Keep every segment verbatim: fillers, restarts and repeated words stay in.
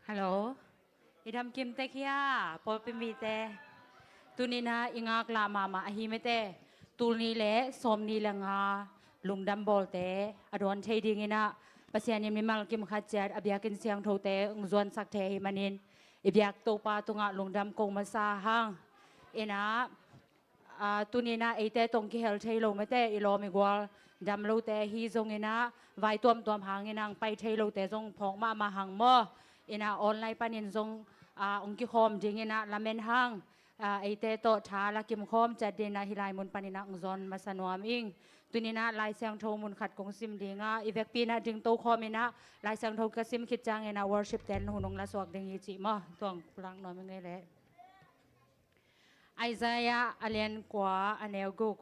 Hello. I dam kim tek hia, pawlpi mite? Tuni-in ah i ngaklah mahmah ahi mate. Tul nih le sawmnih le nga lungdam bawlte a dawn thei dingin ah Pasian in mimal kim khat ciat a biakinn siangthote hong zuansak thei ahih manin i biak Topa tungah lungdam ko masa hang. In ah, ah, tuni-in ah eite tawh kihel thei lo mate, i lawm i gual dam lote ahi zongin ah, vai tuamtuam hangin ah pai thei lote zong phawk mahmah hang maw. In ah online panin zong, ah, hong kikhawm dingin ah lamen hang. Ah, eite tawh tha la kimkhawm ciat dingin ah hih lai mun panin ah hong zawn masa nuam ing. Tuni-in ah Lai Siangtho mun khat kong sim ding a, i vekpi-in ah ding tokhawm in ah Lai Siangtho ka sim khit ciangin ah worship ten hun hong la suak ding hi ci maw. Tua hong pulak nuam ing ei leh. Isaiah a lian kua a neu guk.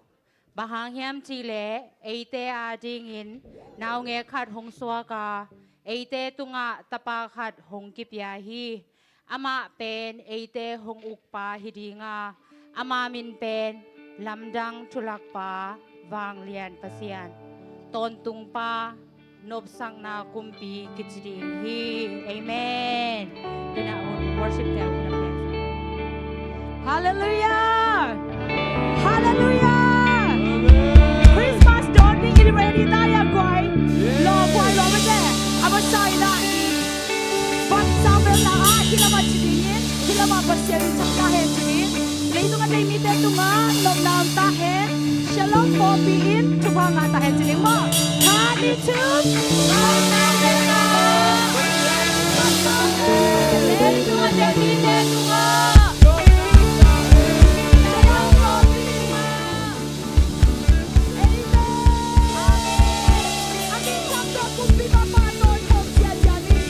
Bang hang hiam cih leh eite adingin naungek khat hong suak a, eite tungah tapa khat hong kipia hi. Amah pen eite hong ukpa hi ding a, ama min pen Lamdang Thulakpa, Vanglian Pasian, Tawntungpa, Nopsakna Kumpi kici ding hi. Amen. Tuna hun worship te hun a pian. Hallelujah! Hallelujah! Christmas dawn ding i ready ta hia guai? Lo guai lo mate. A va sai la i bang sa bel la a, hih lamah ci dingin, hih lamah Pasian in thak ta hen ci ding. Leitung a nei mite tungah nopna om ta hen. Shalom pawlpi in thupha ngah ta hen ci ding maw. Khat, nih, thum. Leitung a nei mite tungah. Shalom pawlpi in maw. Amen. Amen. A min thang tawh kumpi mapa tawi khawm ciatciat ni.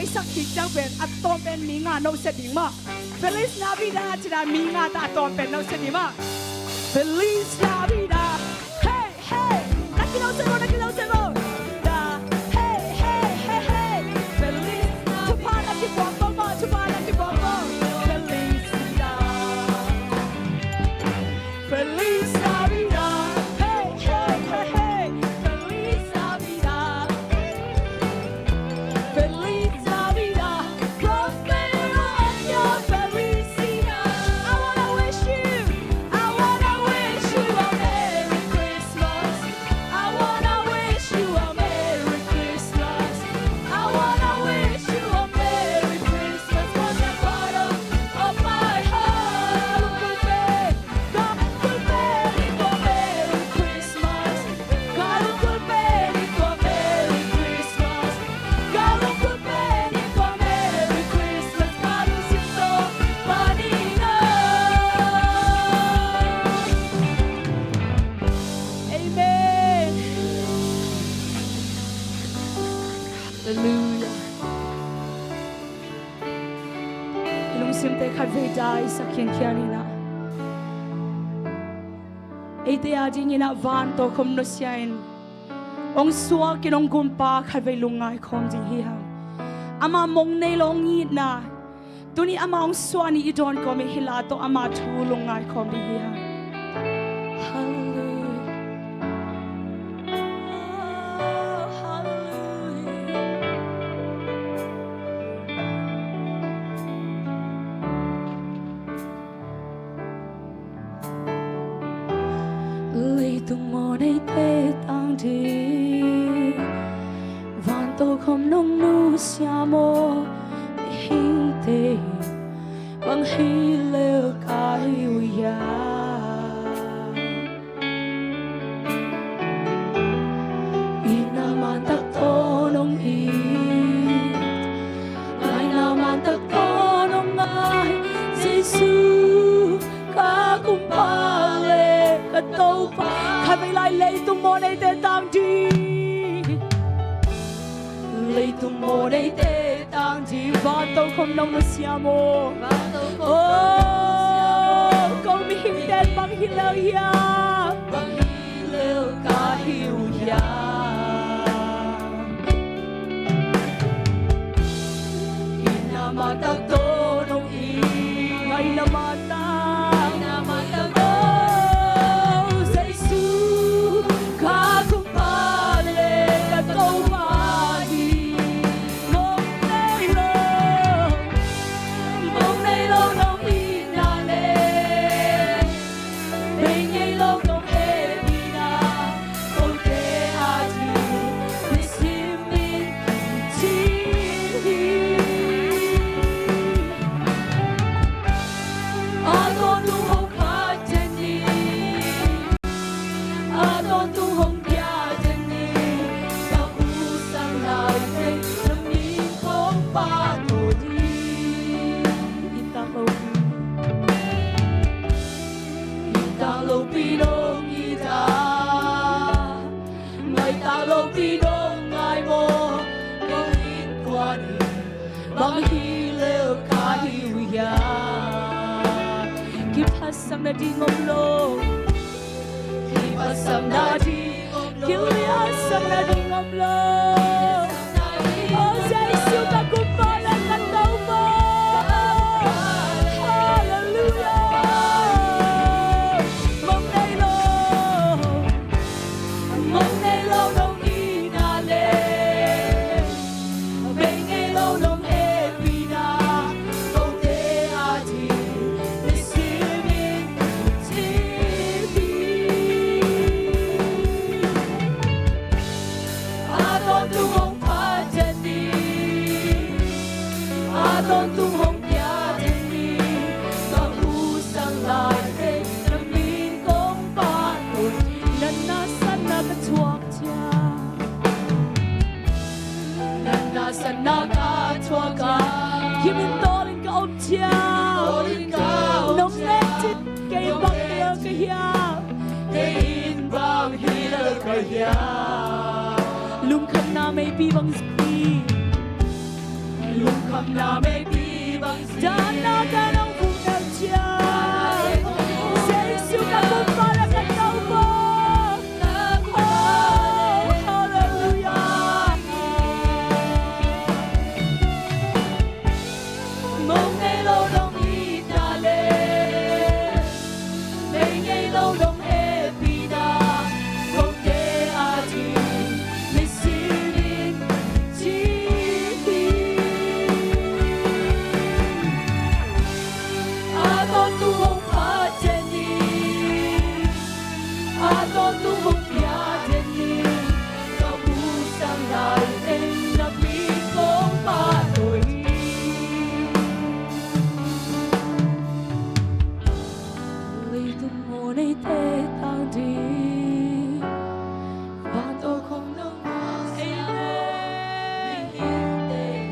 Isak khit ciang pen a tawm pen mi nga no sia ding mah. Feliz Navidad ci-in a mi nga ta a tawm pen no sia ding mah. Feliz Navidad. Hey, hey. Na ki no sia lo, na ki no sia lo. Da. Hey, hey, hey, hey. Feliz. Thupha na ki puak bang mah, thupha na ki puak bang. Feliz Navidad. Feliz Navidad. Hey, hey, hey, hey. Feliz Navidad. Feliz Navidad. Prospero año, felicidad. I wanna wish you, I wanna wish you a Merry Christmas. I wanna wish you a Merry Christmas. I wanna wish you a Merry Christmas from the bottom of my heart. Ka lungkul pen tua Merry Christmas. Ka lungkul pen tua Merry Christmas. Ka lungkul pen tua Merry Christmas. Ka lungsim tawh pan ing a. Amen. Halleluiah. I lungsimte khatvei dai sak khiankhian in ah, eite adingin ah van tokhom nusia in hong suak in hong gumpa khatvei lungngai khawm ding hi hang. Ama mong nei lo hong itna, tuni ama hong suah ni i dawn kawm i hi la tawh ama thu lungngai khawm ding hi hang. Halleluiah. Oh, halleluiah. Leitung mawhneite tang ding van tokhom nong nusia maw? Mihingte bang hi lel ka hi uh hiam? Itna mantak tawh nong it, ngaihna mantak tawh nong ngai, Jesu ka kumpa le ka Topa. Khatvei lai leitung mawhneite tang ding. Leitung mawhneite tang ding. Van tokhom nong nusia maw? Van tokhom nong nusia maw? Oh, ko mihingte bang hi lel hiam? Bang hi lel ka hi uh hiam? Itna mantak tawh nong it, ngaihna mantak, ngaihna mantak tawh, oh, Jesu ka kumpa le ka Topa hi. Mong nei lo, mong nei lo nong itna le, bei ngei lo nong hehpihna, kote ading nisim in kici hi. A tawntung hong pha den ni, a tawntung hong pia den ni, ka husang lai teng na min kong phat uh hi. Inn tak lopi, inn tak lopi nong it a, ngai tak lopi nong ngai maw? Ko innkuan in bang hi lel ka hi uh hiam? Kiphatsak nading om lo. Kiphatsak nading om lo. Kiliansak nading om lo. Oh, Jesu ka kumpa le ka Topa. Halleluiah. Mong nei lo, mong nei lo nong itna le, bei ngei lo nong hehpihna, kote ading nisim in kici hi. A tawntung hong phat den ni, a tawntung hong pia den ni, ka husang lai teng na min kong phat uh hi. Natna satna ka thuak ciang, natna satna ka thuak ciang, kimin tawlin ka om ciang, nong nget ciang, kei bang hi lel ka hiam? Kei in bang hi lel ka hiam? Lungkhamna meipi bang zang ding, Damna ka nong vung neu ciang, Jesu ka Kumpa le ka Topa. Oh, halleluiah. Mong nei lo nong itna le, mei ngei lo nong hehpihna, kote ading ni simin ci hi. A tawntung hong phat den ni, a tawntung hong pia den ni, ka musak lai teng na min kong phat tawi hi. Leitung maw neite tang ding, vanto khong nong nusia. Amen.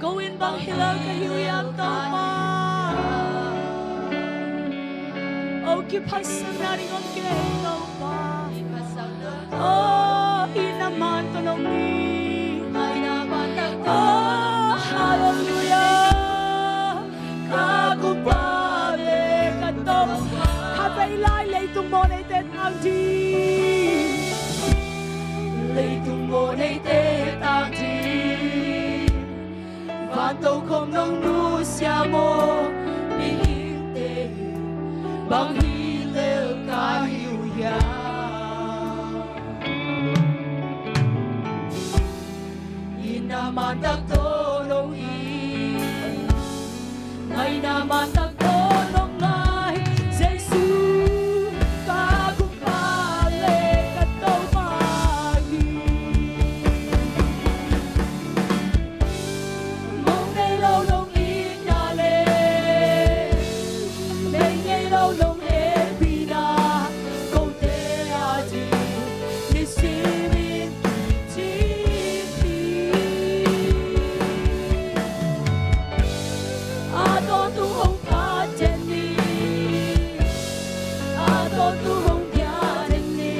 Ko in bang hi lo ka hi uh hiam Topa? Oh, kiphatsakna ding hong kei Topa. Oh, i na man tawh nong hi. Oh, halleluiah. Ka Kumpa le ka Topa. Khatvei lai leitung maw neite tang ding. Leitung maw neite tang ding, vanto khong nong nusia maw, mihingte bang hi lel ka hi uh hiam? Itna man tak tawh nong it, ngaihna man tak tawh nong ngah hi. Jesu ka Kumpa le ka Topa hi. Mong nei lo nong itna le, mei ngei lo nong hehpihna, kote ading ni simin ci hi. A tawntung hong phat den ni, a tawntung hong pia den ni,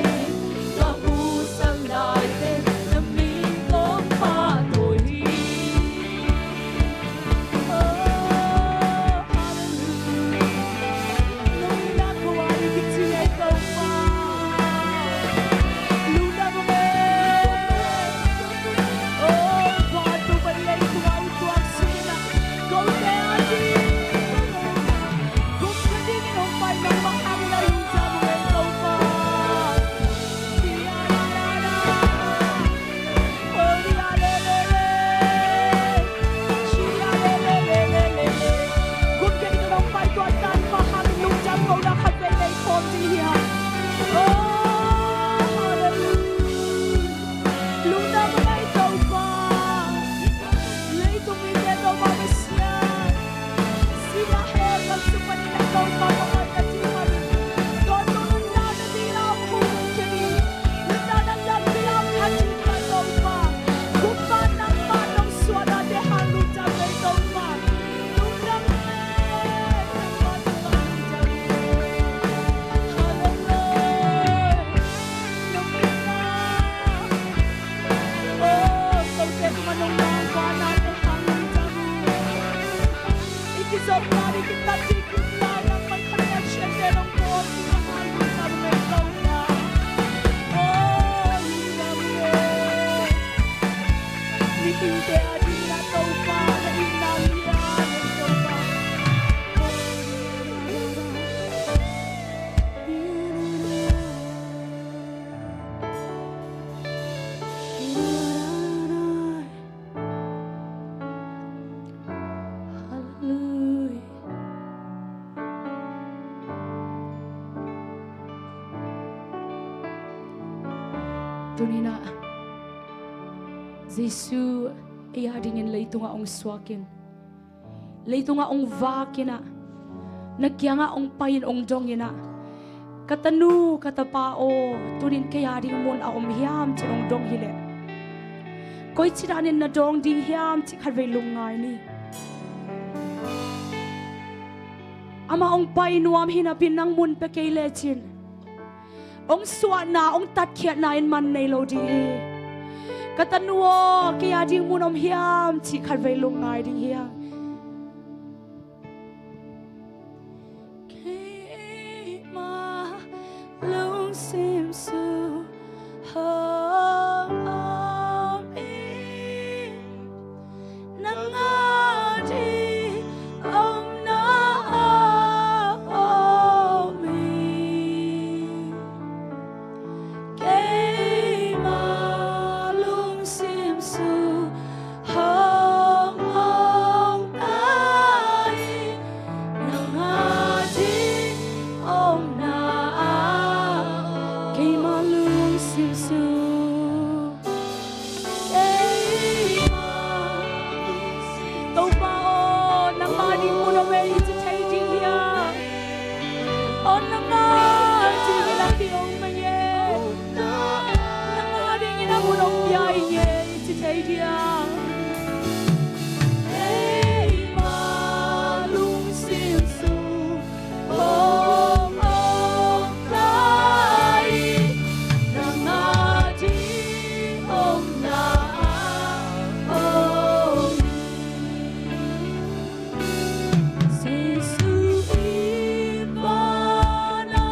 ka musak lai teng na min kong phat tawi hi. Oh, halleluiah. Lungdam ko a i kici nei Topa. Lungdam ko e. Oh, vantung pan leitung a hong tuak sungin ah, kote ading, kum khat dingin hong pai nangmah hangin ah lungdam ko e Topa. Kum khat dingin hong pai tuan tan mah hangin lungdam ko na khatvei nei khawm ding hi hang. Oh, halleluiah. Lungdam ko e Topa. Leitung mite Topa Messiah. Sih mah hell gam sung panin ah Topa ka man ka cih hangin, tawntung nuntakna ding lam hong hong khia ding, nuntakna dam ding lam khat ding ka Topa. Kumpa nangmah nong suahna te hang lungdam ei Topa. Lungdam ei, nangmah Topa lungdam ei. Halleluiah. Nong lungdam. Oh, kote tungah nong mangkhalna te hang lungdam ei. I kizopna ding, i kitat ding, i kitat nang man khat ciangciang nong pawm ding a hang lungdam ei Topa. Oh, lungdam ei. Mihingte adingin ah Topa na itna lian ei Topa. Halleluiah. Tuni-in ah Jesu ei adingin leitungah hong suakin, leitungah hong vakin ah, na kiangah hong pai-in hong dongin ah, ka tanu, ka tapa aw, tuni-in kei ading mun a om hiam, ci-in hong dong hileh, koici danin na dawng ding hiam cih khatvei lungngai ni. Amah hong pai nuam hi napi-in nang mun pia kei lecin, hong suahna, hong tatkhiatna in man nei lo ding hi. Ka tanu aw, kei a ding mun om hiam cih khatvei lungngai ding hi hang. Keimah lungsim sung hong om in, nang a ding omna a om in. Keimah lungsim sung hong om ta in, nang a ding omna a. Keimah lungsim sung, keimah lungsim, Topa aw, nangmah ding mun om e i ci thei ding hiam? Aw, nangmah dingin a ki-om ing e. Nangmah dingin a mun hong pia ing e i ci thei diam? Keimah lungsim sung hong om ta in, nang a ding omna a om in. Jesuh in van a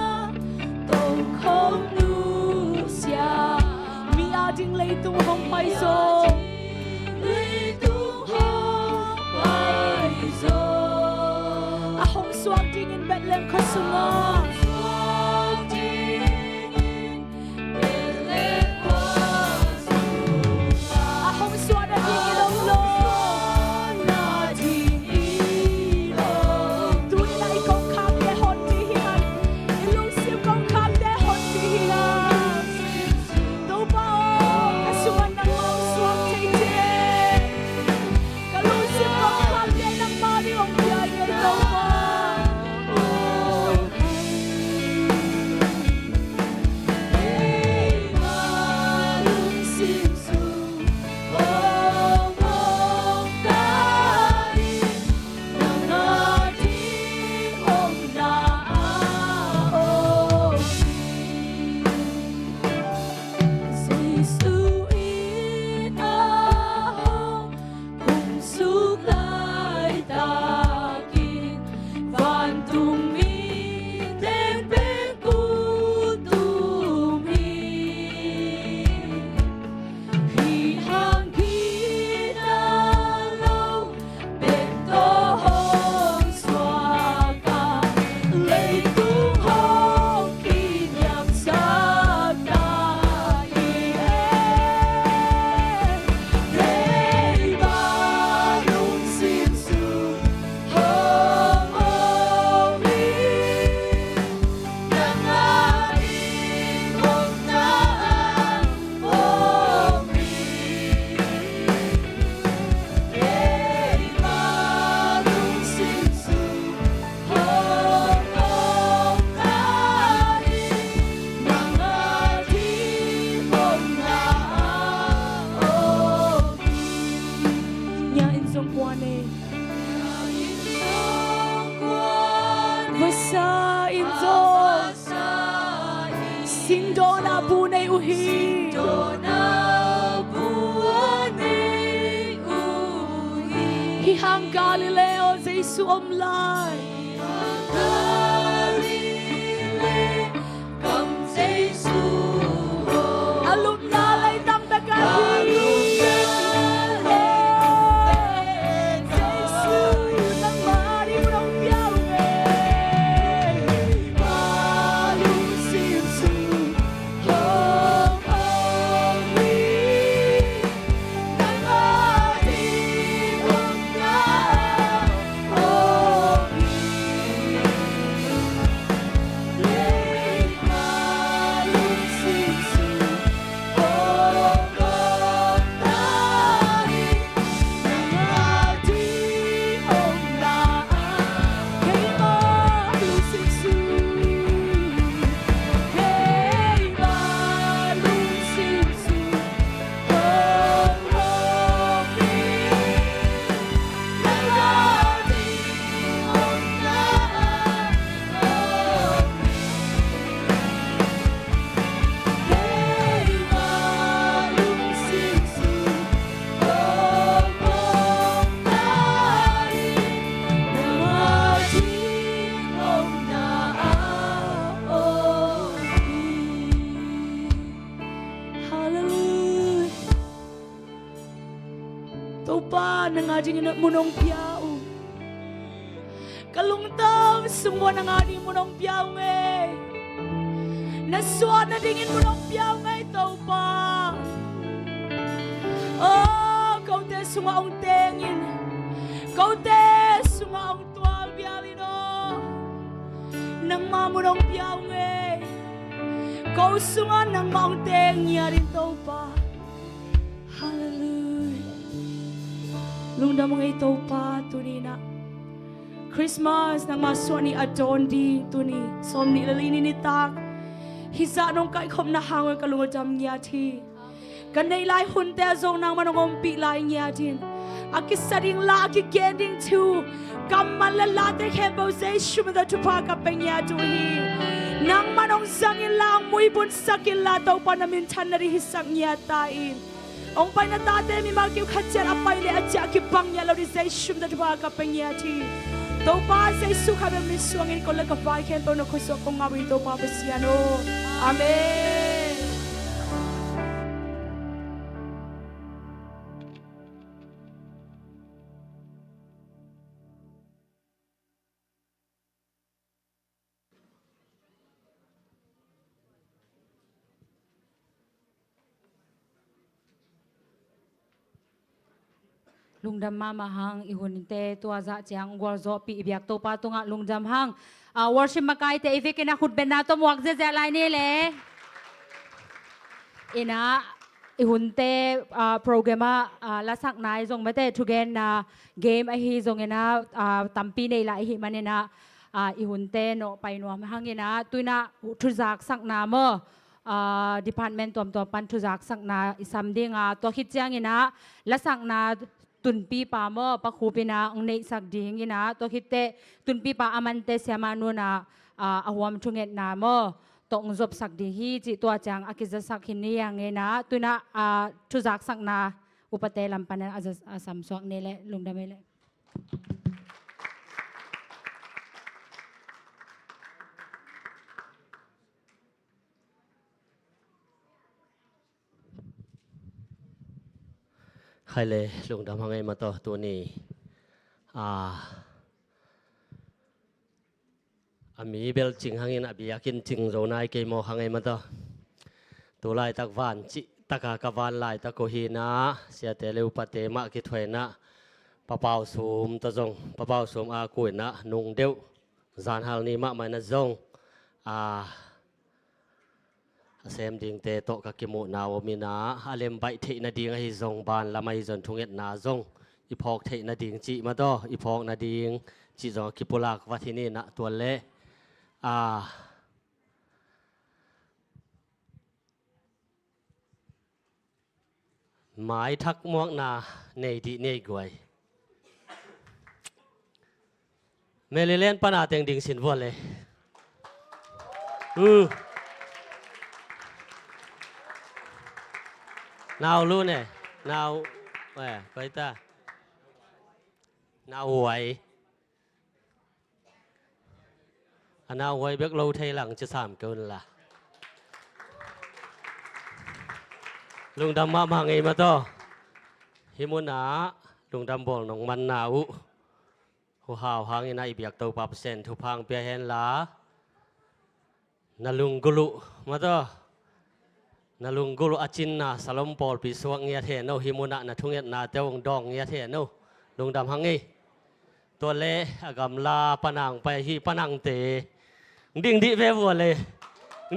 tongkhawm nusia, mi a ding leitung hong pai zaw, leitung hong pai zaw. A hong suak dingin Bethlehem khua sungah, a hong suak dingin Bethlehem khua sungah, a hong suak nadingin om lo. Tu-in ah i kongkhakte hon ding hi hang. I lungsim kongkhakte hon ding hi hang. Topa aw, ka sungah nangmah hong suak thei teh, ka lungsim kongkhakte nangmah ding hong pia ing e Topa. Hong suk laitakin vantung mi tengpen kul tum hi. Hih hang gina lo bek tawh hong suak a, leitung hong kiniamsak ta hi e. Keimah lungsim sung hong om in, nang a ding omna a om in. Keimah lungsim sung hong om ta in, nang a ding omna a om in. Ngia in zong kuan e. Vasa in zong, singdawna bu nei uh hi. Hih hang Galilee aw, Jesuh om lai. A lupna leitang bek ahi. Jesuh, nangmah ding hong pia ing e. Lungsim sung hong om hi. Nang a ding omna a om hi. nang a dingin mun hong pia ung. Ka lungtang sung uah nang a dingin mun hong pia ung ei. Na suah nadingin mun hong pia ung ei Topa. Oh, kote sungah hong tengin, kote sungah hong tualbialin aw. Nangmah mun hong pia ung ei. Ko sungah nangmah hong teng ngiatin Topa. Halleluiah. Lungdam hang ei Topa, tuni-in ah Christmas nangmah suah ni a dawn ding tuni sawmnih le li ni nitak hih zah nong kaikhopna hang ka lung a dam ngiat hi. Ka neih lai hunte ah zong nangmah nong ompih lai ngiat in, a kisa ding la, a kigen ding thu, kammal le late khempeuh Jesu min tawh thupha ka pia ngiat uh hi. Nangmah nong zang inla, hong muibunsak inla, Topa na minthan nading hisak ngiat ta in. Hong pai na tate mimal keu khat ciat a pai leh a ciah kibang ngiat lo ding Jesu min tawh thupha ka pia ngiat hi. Topa Jesu Khazih min suangin ko le ka vai khempeuh na khuasuah kong ngap uh hi Topa Pasian aw. Amen. Lungdam mahmah hang, i hunte tua zah ciang gualzawhpih i biak Topa tungah lungdam hang. Ah, worship makaite i vekin a khutbetna tawh muak ziahziah lai ni le. Inah i hunte, ah, program ah, ah, lasakna i zong mate thugenna game ahi zongin ah, ah, tampi nei lai i hih manin ah, ah, i hunte nawh pai nuam hangin ah, tu-in ah thuzaksakna maw, ah, department tuamtuam pan thuzaksakna i sam ding a, tua khit ciangin ah lasakna tunpipa maw, Pa Khup in ah hong neihsak dingin ah, tua khit teh tunpipa a mante siamah nu in ah, ah, a huam thungetna maw, tawh hong zopsak ding hi cih tua ciang a kizasak hi ni hangin ah, tu-in ah, ah, thuzaksakna upate lam panin a za-, a samsuak ni leh, lungdam hi leh. Khai le, lungdam hang ei mataw, tuni, ah, a mi bel cing hangin a biakinn cing zo nai kei maw hang ei mataw. Tu laitak van cih taka ka van laitak uh hi-in ah, siate le upate mah kithuah in ah, Pa Pau Sum tawh zong, Pa Pau Sum a ku in ah nung deuh, zanhal ni mahmah in ah zong, ah, a sem dingte tawh ka kimuhna om in ah, a lem baih theih nading ahi zong, banlam ahi zong, thungetna zong i phawk theih nading cih mataw, i phawk nading cih zong a kipulak vat hi ni-in ah, tua leh, ah, maithak muakna nei dih nei guai. Maryland pana teng ding sin vua le. Uh. Nau lu ne. Nau. Eh, koi ta. Nau huai. A nauhuai bek lo thei lang ci sam kei un la. Lungdam mahmah ngei mataw. Hih munah lungdam bawl nong manna uh, huhau hangin ah i biak Topa Pasian thupha hong pia hen la. Na lunggulh uh mataw, na lunggulh uh a cinna Salom pawlpi suak ngiat hen aw, hih munah na thungetnate hong dawng ngiat hen aw. Lungdam hang ei. Tua le a gamla panang pai hi, panangte. Ding dih ve vua le.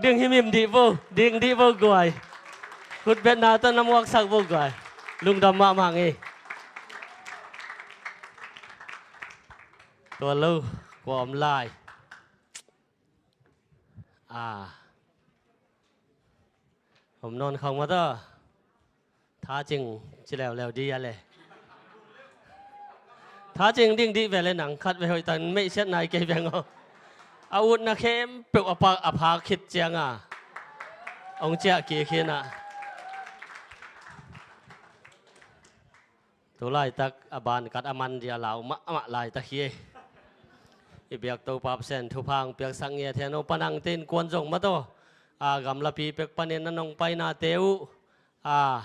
Ding himhim dih vo, ding dih vo guai. Khutbetna tawh na muaksak vo guai. Lungdam mahmah ngei. Tua lo, kua om lai. Ah. Om nawn khawng mataw. Thacing ci leuleu dih a le. Thacing ding dih ve le nang khat ve hoih tan meihsiat nai kei veng aw. A utna khempeuh a phak, a phak khit cianga hong ciah kik hi-in ah. Tu laitak a bankat a man dia lau mahmah laitak hi. I biak Topa Pasian thupha hong piaksak ngiat hen aw. Panangte innkuan zong mataw, a gamlapi pek panin na nong painate uh, a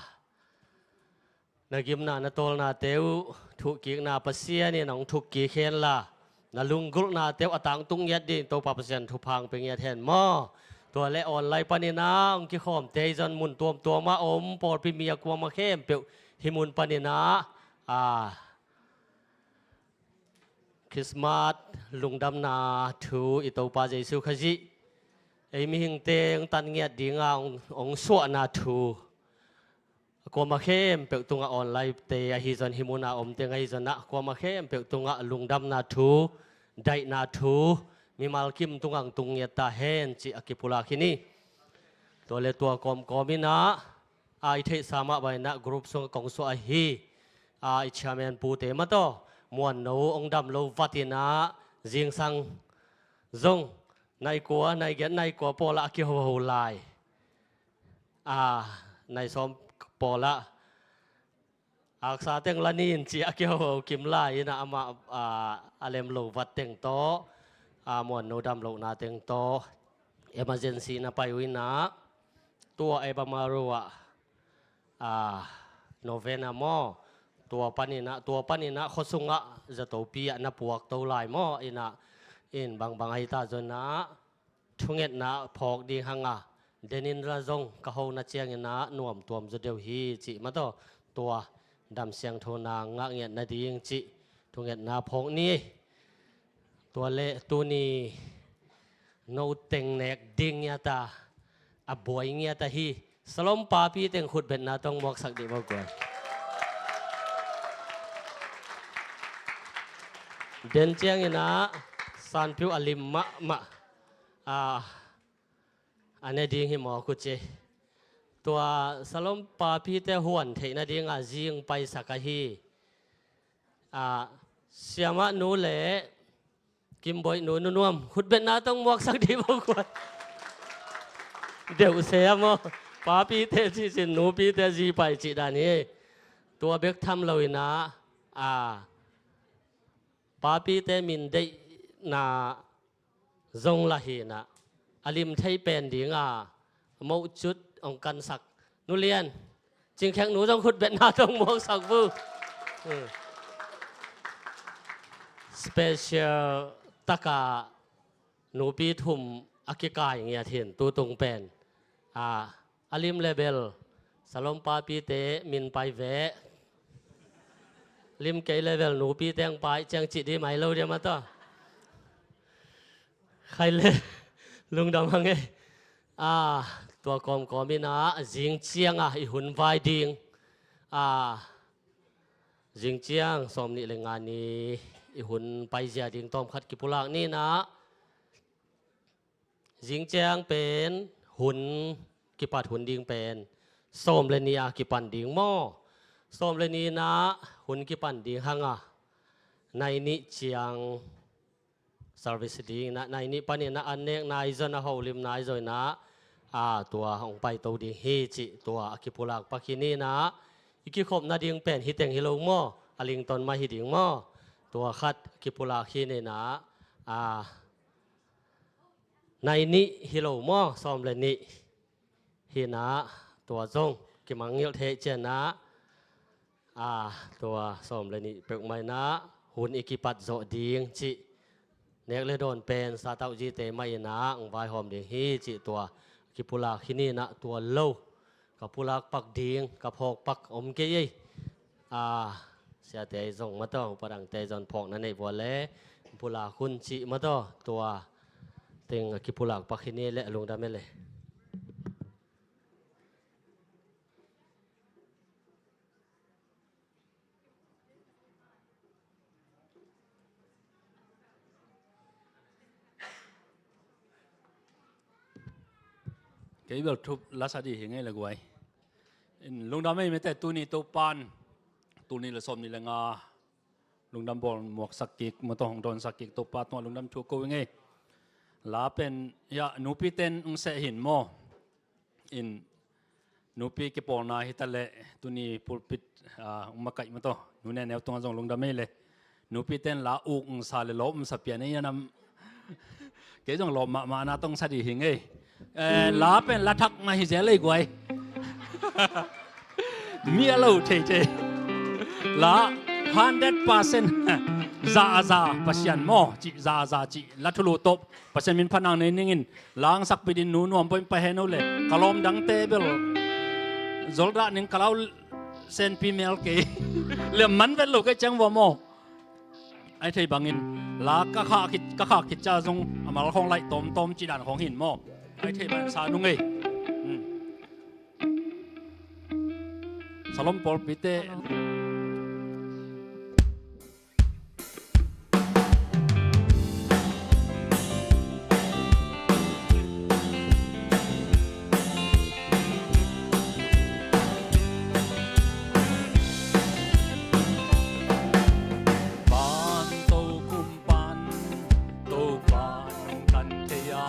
na gimna na tawlnate uh, thuhkikna Pasian in hong thukkik henla, na lunggulhnate uh a tangtung ngiat ding Topa Pasian thupha hong pia ngiat hen maw. Tua le online panin ah hong kikhawmte ahi zong mun tuamtuam ah om pawlpi mi a kuamah khempeuh hih mun panin ah, a, Christmas lungdamna thu i Topa Jesu Khazih ei mihingte hong tan ngiat dinga hong, hong suahna thu a kuamah khempeuh tungah, online te ahi zong, hih muna omte ahi zong ah, kuamah khempeuh tungah lungdamna thu, daihna thu mimal kim tungah hong tung ngiat ta hen cih a kipulak hi ni. Tua le tua kawmkawm in ah, a, i theihsa mah bangin ah group sungah kong suah ahi, a, i chairman pute mah tawh, Muanno hong dam lo vat in ah, zingsang zong nai kua, nai giat, nai kua pawlah a kihoho lai, a, nai sawm pawlah aksa teng la ning ci a kihoho kim lai in ah, amah, a, a lem lo vat teng tawh, a, Muanno dam lohna teng tawh emergency na pai uh in ah, tua Albemarle ah, a, novena maw, tua panin ah, tua panin ah khua sungah zatopi ah na puak to lai maw, in ah, in bangbang ahi ta zong ah, thungetna phawk ding hang a, den in la zong ka hona ciangin ah nuamtuam zaw deuh hi cih mah tawh, tua dam siangthona ngah ngiat nading cih thungetna phawk ni. Tua le tuni no teng nek ding ngiat a, a buai ngiat ahi Salom papi teng khutbetna tawh hong muaksak dih maw guai. Den ciangin ah sanpiu a lim mahmah, a, a ne ding hi mawk uh ci. Tua Salom papite huan theih nadinga zing paisak ahi, a, siamah nu le Kimboih nu, nu Nuam, khutbetna tawh hong muaksak dih maw guai. Deuh se a maw. Papite cih cin, nupite zi pai cih dan hi. Tua bek tham lo in ah, a, papite min deihna zong lah hi in ah, a lim thei pen dinga moh cut hong kansak Nu Lian, Cingkhek nu zong khutbetna tawh hong muaksak uh. Special taka nupi thum a kikai ngiat hi in, tu tung pen, a, a lim le bel Salom papite min pai ve. Lim kei le bel nupite hong pai ciang cih dih mai lo diam a tawh. Khai le, lungdam hang e. A, tua kawmkawm in ah zing ciang a i hun vai ding, a, zing ciang sawm nih le nga ni i hun paizia ding tawmkhat kipulak ni in ah, zing ciang pen hun kipat hun ding pen sawm le nih a kipan ding maw. Sawm le nih in ah hun kipan ding hang a, nai nih ciang service ding in ah, nai nih panin ah an nek nai zong, a holim nai zong in ah, a, tua hong paito ding hi cih tua a kipulak pak hi ni in ah, i kikhop nading pen hi teng hi lo maw, a lington mah hi ding maw. Tua khat kipulak hi ni in ah, a, nai nih hi lo maw, sawm le nih hi in ah, tua zong kimangngilh thei ciang ah, a, tua sawm le nih peuhmah in ah hun i kipat zawh ding cih, nek le dawn pen satauh zite mah in ah hong vaihawm ding hi cih tua kipulak hi ni in ah, tua lo ka pulak pak ding, ka phawk pak om kei ei. A, siate ahi zong mah tawh, upa dangte ahi zong phawkna neih vua le pulak hun cih mah tawh, tua teng a kipulak pak hi ni le, a lungdam e le. Kei bel thup lasa dih hi ngei le guai. In lungdam ei mete, tuni Topan, tuni le sawm nih le nga lungdam bawl muaksak kik, mawtaw hong dawnsak kik Topa tungah lungdam thu ko hi ngei. La pen, ya, nupiten hong seh hi in maw. In nupi kipawlna hi ta leh, tuni pulpit, a, hong makaih mawtaw, Nu Neneu tungah zong lungdam ei le. Nupiten la uk hong sa le lawp hong sa pian ei a nam. Kei zong lawp mahmahna tawh hong sa dih hi ngei. Eh, la pen la thak mah hi zel ei guai. Mi a lo theithei. La, Hundred percent za a za Pasian maw, cih za a za cih la thulu tawh Pasian min phatna nei ningin, langsakpi dingin Nu Nuam Bawi in pai hen o le, ka lawm dangte bel zoldah ning ka lau senpi mel kei le man vet lo kei ciang vua maw. Ai thei bangin la ka khah khit, ka khah khit ca zong a mal khawng laih tawmtawm cih dan khawng hin maw. Ai thei bangin sa nung ei. Hmm. Salom pawlpite. Van tokhom pan Topa nong tan thei a,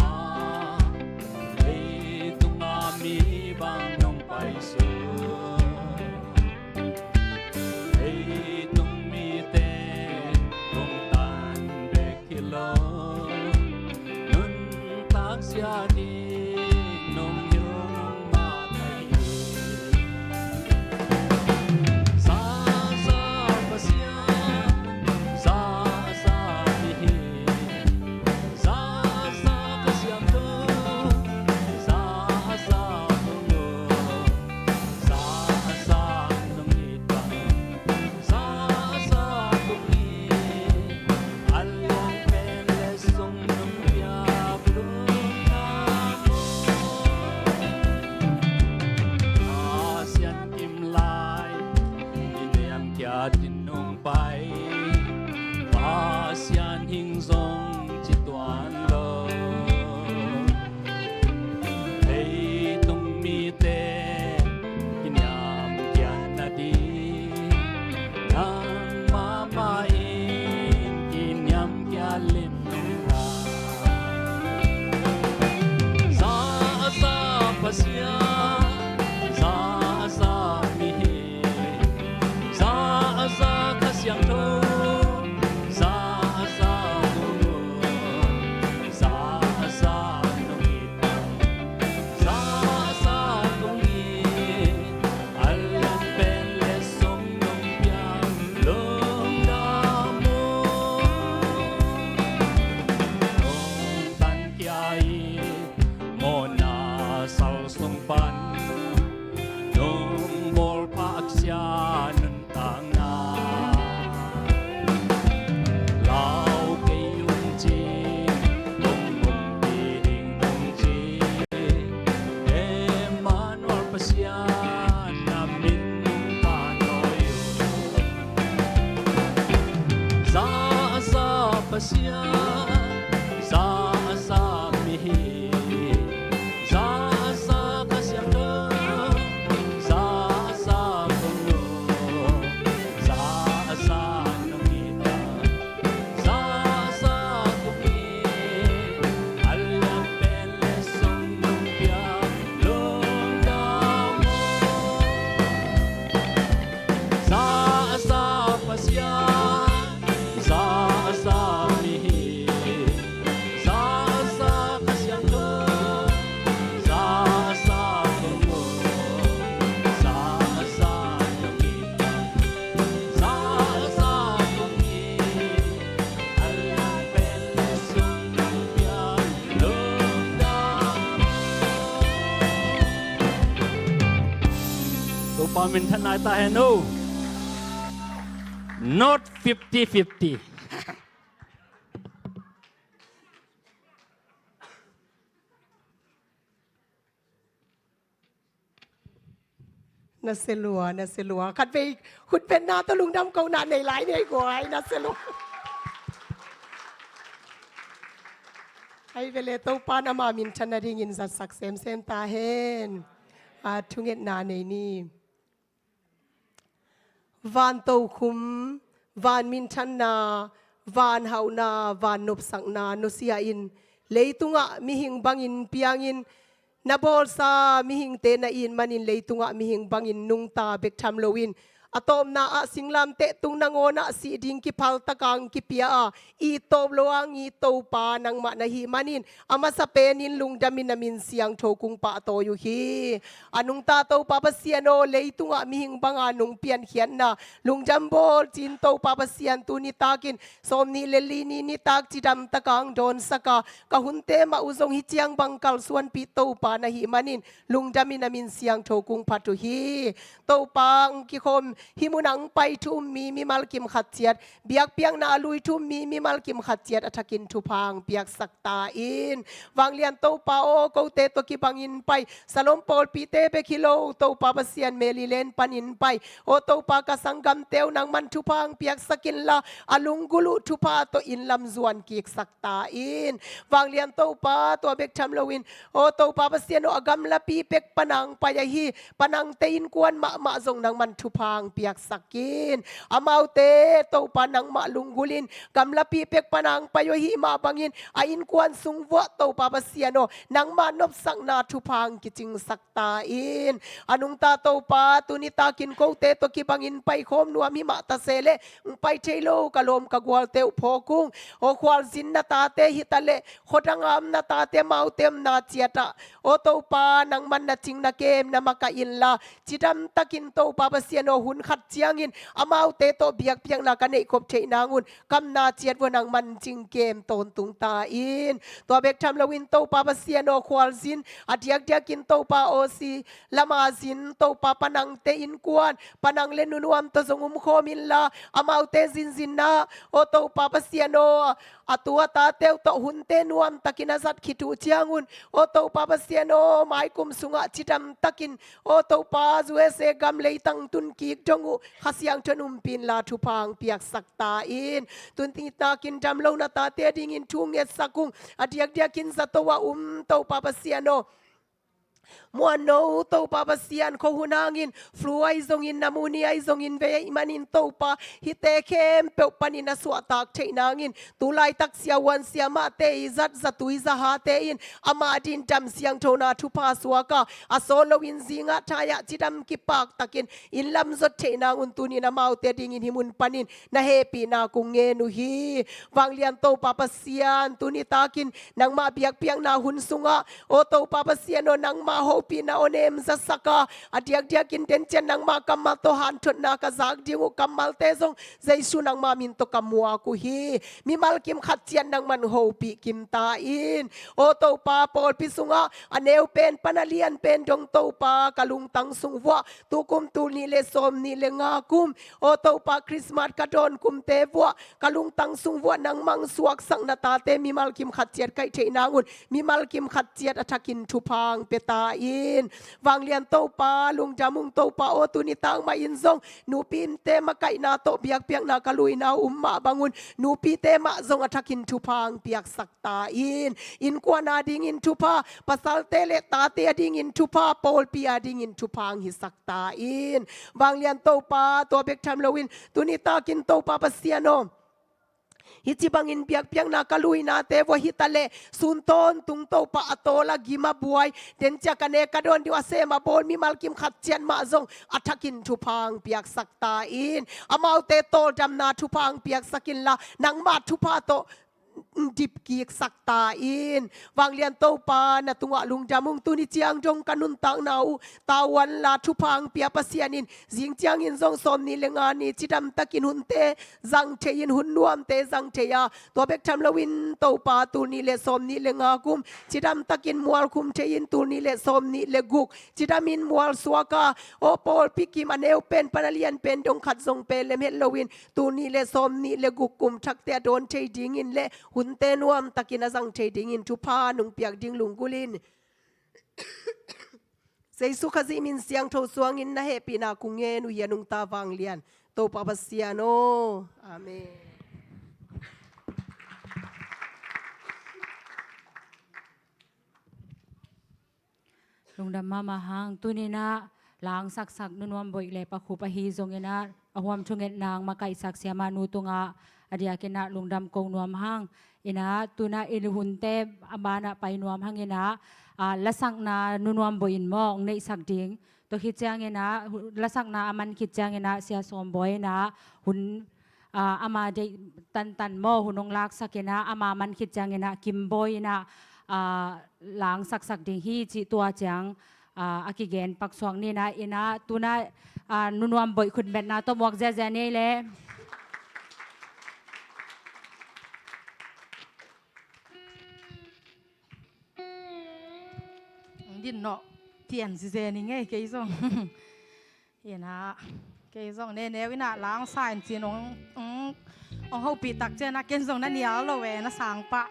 leitung a mi bang nong paisuak. Leitung mite nong tan bek hi lo, nuntak zia ding nong hilh nangmah ka hi. Za a za Pasian, za a za mihing, za a za Kha Siangtho, za a za kong ut, za a za nong it bang, za a za kong it, a lian pen le sung nong piak lungdam. Pasian kim lai i niamkhiat in nong pai, Pasian hing zong ci tuan lo. Leitung mite kiniamkhiat nading, nangmah mah in kiniamkhiat lim nong ta. Za a za Pasian, za a za mihing, za a za Kha Siangtho, za a za kong ut, za a za nong it bang, za a za kong it, a lian pen le sung nong piak lungdam uh. Nong tankhia i mawhna sal sung pan, nong bawlpha aksia nuntakna. Lau kei ung ci, kong ompih ding ung ci, Emmanuel Pasian na min nong phat nawi uh. Za a za Pasian, za a za mihing, za a za Kha Siangtho, za a za kong ut, za a za nong it bang, za a za kong it, a lian pen le sung nong piak lungdam uh. Za a za Pasian, za a za mihing, za a za Kha Siangtho, za a za kong ut, za a za nong it bang, za a za kong it, a lian pen le sung nong piak lungdam uh. Topa minthanna hi ta hen o. Not fifty fifty. Na sia lua, na sia lua. Khatvei khut bengna tawh lungdam kohna nei lai ni ei guai, na sia lua. Ai ve le, Topa in ama minthan nadingin zatsak semsem ta hen. A, thungetna nei ni. Van tokhom, van minthanna, van hauhna, van nopsakna nusia in, leitungah mihing bangin piangin, na bawlsa mihingte na it manin leitungah mihing bangin nungta bek tham loin, A tawpna ah singlamteh tung nangawn ah sih ding kiphal taka hong kipia a, it tawp lo a hong it Topa nangmah na hih manin, a masa penin lungdamin na min siangtho kong pahtawi uh hi. A nungta Topa Pasian aw, leitungah mihing banga nong piankhiatna lungdam bawl cin Topa Pasian, tu nitakin sawmnih le li ni nitak cidam taka hong dawnsak a, ka hunte mah uh zong hih ciang bang kalsuanpih Topa na hih manin lungdamin na min siangtho kong phat uh hi. Topa, hong kikhawm hih munah hong pai thu um mi mimal kim khat ciat, biakpiakna a lui thu um mi mimal kim khat ciat a thakin thupha hong piaksak ta in. Vanglian Topa aw, kote tawh kibangin pai, Salom pawlpite bek hi lo, Topa Pasian, Maryland panin pai, aw Topa, ka sanggamte uh nangman thupha hong piaksak inla, a lunggulh uh thupha tawh inn lam zuan kiksak ta in. Vanglian Topa, tua bek tham loin, aw Topa Pasian aw, a gamlapi pek Penang pai ahi, Penangte innkuan mahmah zong nangman thupha hong piaksak in. Amaute Topa, nangmah lunggulhin gamlapi pek Penang pai uh ahih mah bangin, a innkuan sung vuah Topa Pasian aw, nangmah nopsakna thupha hong kicingsak ta in. A nungta Topa, tu nitakin kote tawh kibangin paikhawm nuam himah ta se leh, hong pai thei lo ka lawm ka gualte uh phawk ung. Aw khualzin na tate hi ta leh, khuadang a om na tate, amaute omna ciatah, aw Topa, nangman na cing na kem na makaih inla, cidam takin Topa Pasian aw, hun khat ciangin amaute tawh biakpiakna ka neihkhop theih nangun, ka omna ciat vuah nangman cingkem tawntung ta in. Tua bek tham loin Topa Pasian aw, khualzin a diakdiakin Topa aw, si lama zin Topa, Penangte innkuan, Penang le nunuam tawh zong umkhawm inla, amaute zinzinna, aw Topa Pasian aw, a tu a tate uh tawh hunte nuamtakin a zat khit uh ciangun, aw Topa Pasian aw, mai kum sungah cidam takin, aw Topa, U S A gam leitang tun kik dong uh Kha Siangtho in umpih inla thupha hong piaksak ta in. Tu nitakin dam lo na tate adingin thu ngetsak ung. A diakdiakin zato ah um Topa Pasian aw, muanno Topa Pasian, khuahun hangin, flu ahi zongin, pneumonia ahi zongin, vei ahih manin Topa, hihte khempeuh panin a suahtak theih nangin, tu laitak siavuan siamahte ii zat zatui zahate in amah adingin dam siangthona thupha suak a, a sawt loin zingah thai-ah cidam kipaktakin inn lam zot theih nangun, tunin amaute adingin hih mun panin na hehpihna kong ngen uh hi. Vanglian Topa Pasian, tu nitakin nangmah biakpiakna hun sungah, aw Topa Pasian aw, nangmah hopihna aw nem zasak a, a diakdiakin dencian nangmah kammal tawh hanthotna ka zak ding uh kammalte zong Jesu nangmah min tawh ka muak uh hi. Mimal kim khat ciat nangman hopih kim ta in. Aw Topa, pawlpi sungah a neu pen pan a lian pen dong Topa, ka lungtang sung vuah, tukum tul nih le sawmnih le nga kum, aw Topa, Christmas ka dawn kumte vuah, ka lungtang sung vuah nangmah hong suaksak na tate mimal kim khat ciat kaih theih nangun, mimal kim khat ciat a thakin thupha hong pia ta in. Vanglian Topa, lungdam ung Topa aw, tu nitak mah in zong nupite makaihna tawh biakpiakna ka luina uh um mah bangun, nupite mah zong a thakin thupha hong piaksak ta in. Innkuan adingin thupha, pasalte le tate adingin thupha, pawlpi adingin thupha hong hisak ta in. Vanglian Topa, tua bek tham loin, tu nitakin Topa Pasian aw, hih ci bangin biakpiakna ka luinate vuah hi ta leh, sun tawntung Topa, a tawl a gim a buai, dencian ka nek ka dawn ding uh a sem a bawl mimal kim khat ciat mah zong a thakin thupha hong piaksak ta in. Amaute tawldamna thupha hong piaksak inla, nangmah thupha tawh dip kiksak ta in. Vanglian Topa, na tungah lungdam ung. Tuni ciang dong ka nuntakna uh tavuan la thupha hong pia Pasian in, zing ciangin zong sawmnih le nga ni cidam takin hunte zang thei in, hun nuamte zang thei a, tua bek tham loin Topa, tul nih le sawmnih le nga kum cidam takin mualkhum thei in, tul nih le sawmnih le guk cidamin mualsuak a, aw pawlpi kim a neu pen pan a lian pen dong khat zong pelem het loin, tul nih le sawmnih le guk kum thakte a dawn thei dingin le hunte nuamtakin a zang thei dingin thupha nong piak ding lunggulhin, Jesu Khazih min siangtho suangin na hehpihna kong ngen uh hi. A nungta vanglian Topa Pasian aw. Amen. Lungdam mahmah hang. Tuninah langsaksak Nu Nuam Boih le Pa Khup ahi zonginah a huam thungetna hong makaihsak siamah nu tungah a diakinah lungdam ko nuam hang. Inah tunah i hunte a banah pai nuam hanginah, ah, lasakna Nu Nuam Boih in maw hong neihsak ding. Tua khit ciangin ah, hu-, lasakna a man khit ciangin ah, Sia Sawm Bawi in ah, hun, ah, ama deih tantan maw, hun hong laksak in ah, ama man khit ciangin ah, Kim Bawi in ah, ah, langsaksak ding hi cih tua ciang, ah, a kigen paksuak ni in ah, in ah, tu in ah, ah, Nu Nuam Bawi khutbetna tawh muak ziazia ni ei leh. Din nawh, tian zizen ing ei, kei zong. Ina, kei zong ne neu ina lang sa in cin ong, ong, ong hopih tak cian a ken zong na nial lo e, na sang pah.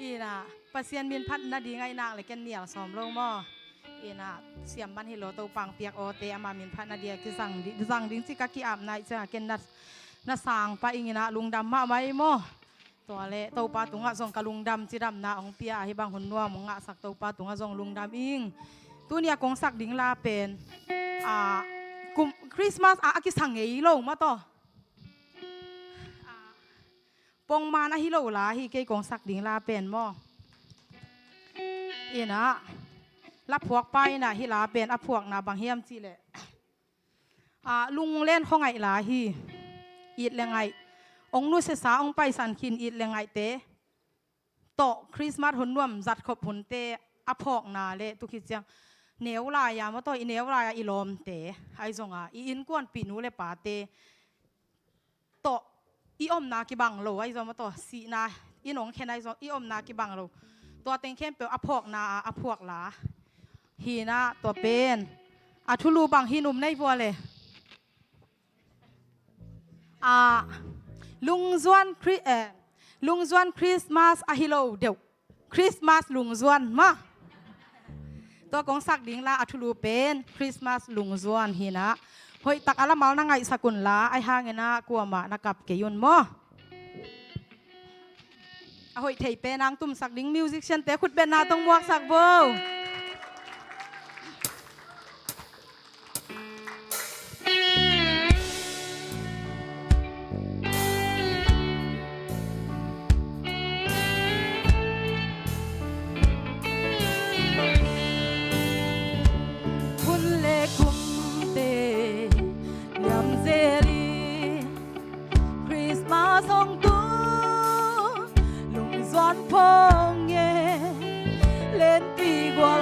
Ina, Pasian min phat nading a i nak le ken nial sawm lo maw. Ina, siam man hi lo, Topa ong piak awte ama min phat nading a kizang di-, zang ding ci ka ki-ap nai ciang a ken na, na sang pah ing ina, lungdam mahmah ei maw. Tua leh Topa tungah zong ka lungdam cidamna hong pia, hih bang hun nuam hong ngahsak Topa tungah zong lungdam ing. Tuni a kong sak ding la pen, a, kum, Christmas a, a kisa ngei lo mah tawh. A, pongman ahi lo la hi kei kong sak ding la pen maw. Ina, la phuakpa ina hih la pen a phuakna bang hiam cih leh, a, lunglen khuangaih la hi. It le ngaih, ong nusiasa ong paisan khin it le ngaihte tawh Christmas hun nuam zat khop hunte a phawkna le tu khit ciang neu lai-a maw tawh, i neu lai-a i lawmte ahi zonga, i innkuanpih nu le pate tawh i omna kibang lo ahi zong maw tawh, sihna in ong khen ahi zong i omna kibang lo. Tua teng khempeuh a phawkna a, a phuak la hi ina, tua pen a thulu bang hi, num nei vua le. A, lungzuan Chri-, eh, lungzuan Christmas ahi lo deuh, Christmas lungzuan mah. Tua kong sak ding la a thulu pen Christmas lungzuan hi ina, hoih tak a lamal na ngaihsak un la, ahi hangin ah kuamah na kap kei un maw. A hoih thei pen ang tumsak ding musician-te khutbetna tawh muaksak bo. Hun le kumte liam zelin Christmas hong tung, lungzuan phawng nge, lenpi gua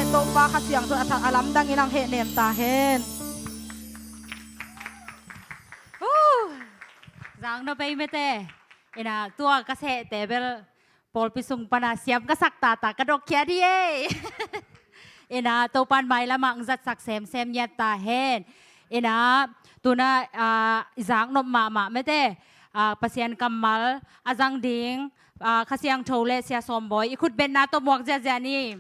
Topa Kha Siangtho in a thak a lamdang in hong hehnem ta hen. Uh! Zang no bei mete. Ina tua ka sehte bel pawlpi sung pana siam ka sak tata ka dok khia di ei. Ina Topan mailamah hong zatsak semsem ngiat ta hen. Ina tuna, ah, i zaknop mahmah mete, ah, Pasian kammal a zang ding, ah, Kha Siangtho le Sia Sawm Bawi i khutbetna tawh muak ziazia ni.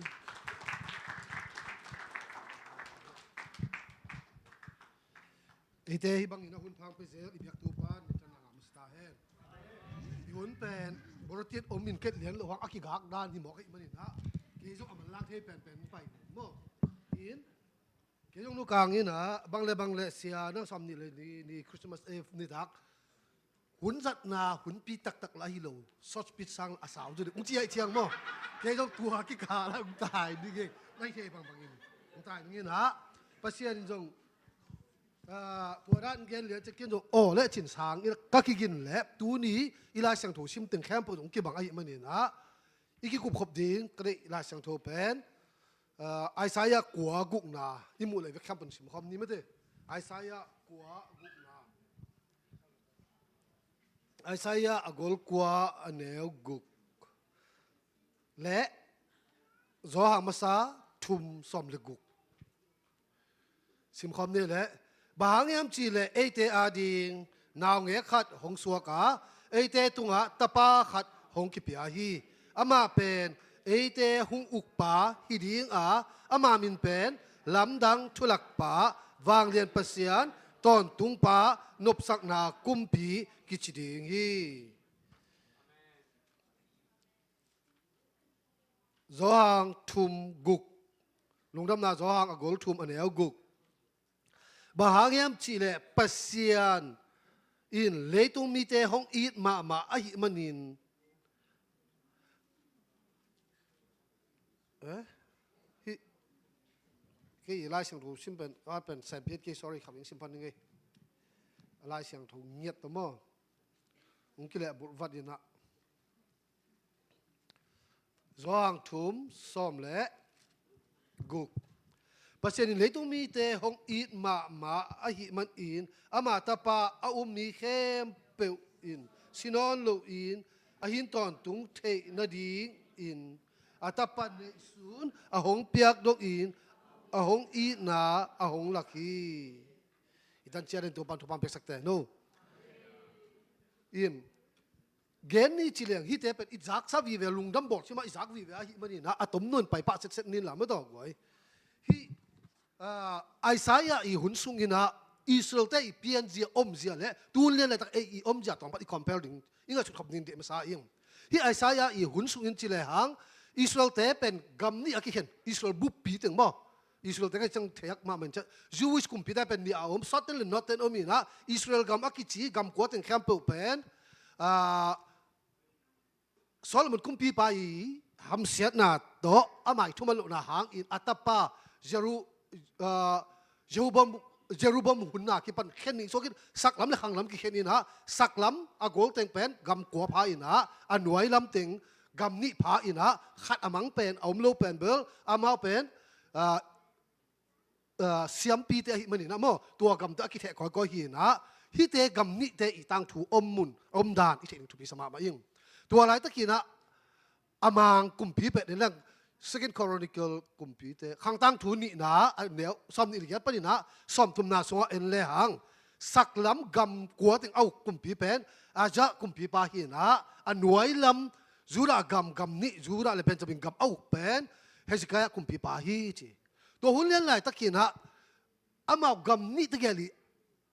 Eite hih bangin a hun phang pia zel i biaktu pan minthanna ngah masa ta hen. I hun pen borotiat om in ket lian lo hang a kigak dan hi mawk ahih manin ah, kei zong a manlang thei penpen pai maw? In kei zong nu kang in ah, bang le bang le sia nang sawm nih le ni, ni Christmas Eve nitak hun zatna hunpi taktak lah hi lo, short speech sang a sau zu ding ung ci ahih ciang maw? Kei zong tua kikal ah ung tai ding hi. Nai thei bangbangin ung tai ding in ah, Pasian in zong, ah, tua dan gen lian ciang kin zong aw le cin sang in ka kigin le tuni i Lai Siangtho sim teng khempeuh zong kibang ahih manin ah, i kikupkhop ding ka deih Lai Siangtho pen, ah, Isaiah kua gukna i muh le vek khempeuh sim khawm ni mate. Isaiah kua gukna. Isaiah a gol kua a neu guk le Johan masa thum sawm le guk. Simkhawm ni le, bang hang hiam cih leh eite ading naungek khat hong suak a, eite tungah tapa khat hong kipia hi. Amah pen eite hong ukpa hi ding a, ama min pen Lamdang Thulakpa, Vanglian Pasian, Tawntungpa, Nopsakna Kumpi kici ding hi. Johan thum guk. Lungdamna Johan a gol thum a neu guk. Bang hang hiam cih leh Pasian in leitung mite hong it mahmah ahih manin, eh? Hih, kei Lai Siangtho sim pen, a pen sem piat kei, sorry, khamin sim pan ning ei. Lai Siangtho ngiat ta maw? Hong kileh bulh vat in ah. Johan thum sawm le guk. Pasian in leitung mite hong it mahmah ahih manin, ama tapa a um mi khempeuh in si nawn loin a hin tawntung theih nadingin a tapa neihsun a hong piak dongin a hong itna a hong lak hi. I tan ciat in Topan thupha piaksak te no. In gen ni ci leng hihte pen i zaksa vive, lungdam bawl cima i zak vive ahih manin ah, a tom nuam pai pah setset ning la maw tawh guai. Hih, ah, Isaiah i hun sungin ah Israel-te i pianzia omzia le tun lian laitak ei i omzia tawng pan i compare ding, i ngaihsut khop ning dih masa ing. Hih Isaiah i hun sungin ci le hang Israel-te pen gam nih a kikhen, Israel buppi teng maw? Israel-te ka cang theih hak mahmah in ciah, Jewish kumpite pen nih a om, Southern le Northern om in ah, Israel gam a kici gam kua teng khempeuh pen, ah, Solomon kumpipa i hamsiatna tawh a mai thuman lohna hangin a tapa Jeru-, ah, Jeroboam, Jeroboam hunna kipan khen ning suakin saklam le khanglam kikhen in ah, saklam a gol teng pen gam kua pha in ah, a nuai lam teng gam nih pha in ah, khat a mang pen, a om lo pen bel, amau pen, ah, ah, siampite ahih manin ah maw, tua gamte a kitheh kawikawi hi in ah, hihte gam nihte i tangthu om mun, om dan i theih ding thupi sa mahmah ing. Tua laitakin ah, a mang kumpi peuh den leng, Second Chronicle kumpite, Khang Tangthu nihna, a neu, sawm nih le giat panin ah, sawm thumna sungah en le hang, saklam gam kua teng a uk kumpi pen, Asa kumpipa hi in ah, a nuai lam, Judah gam, gam nih, Judah le Benjamin gam a uk pen, Hezekiah kumpipa hi ci. Tua hun lian laitakin ah, amau gam nih tegel i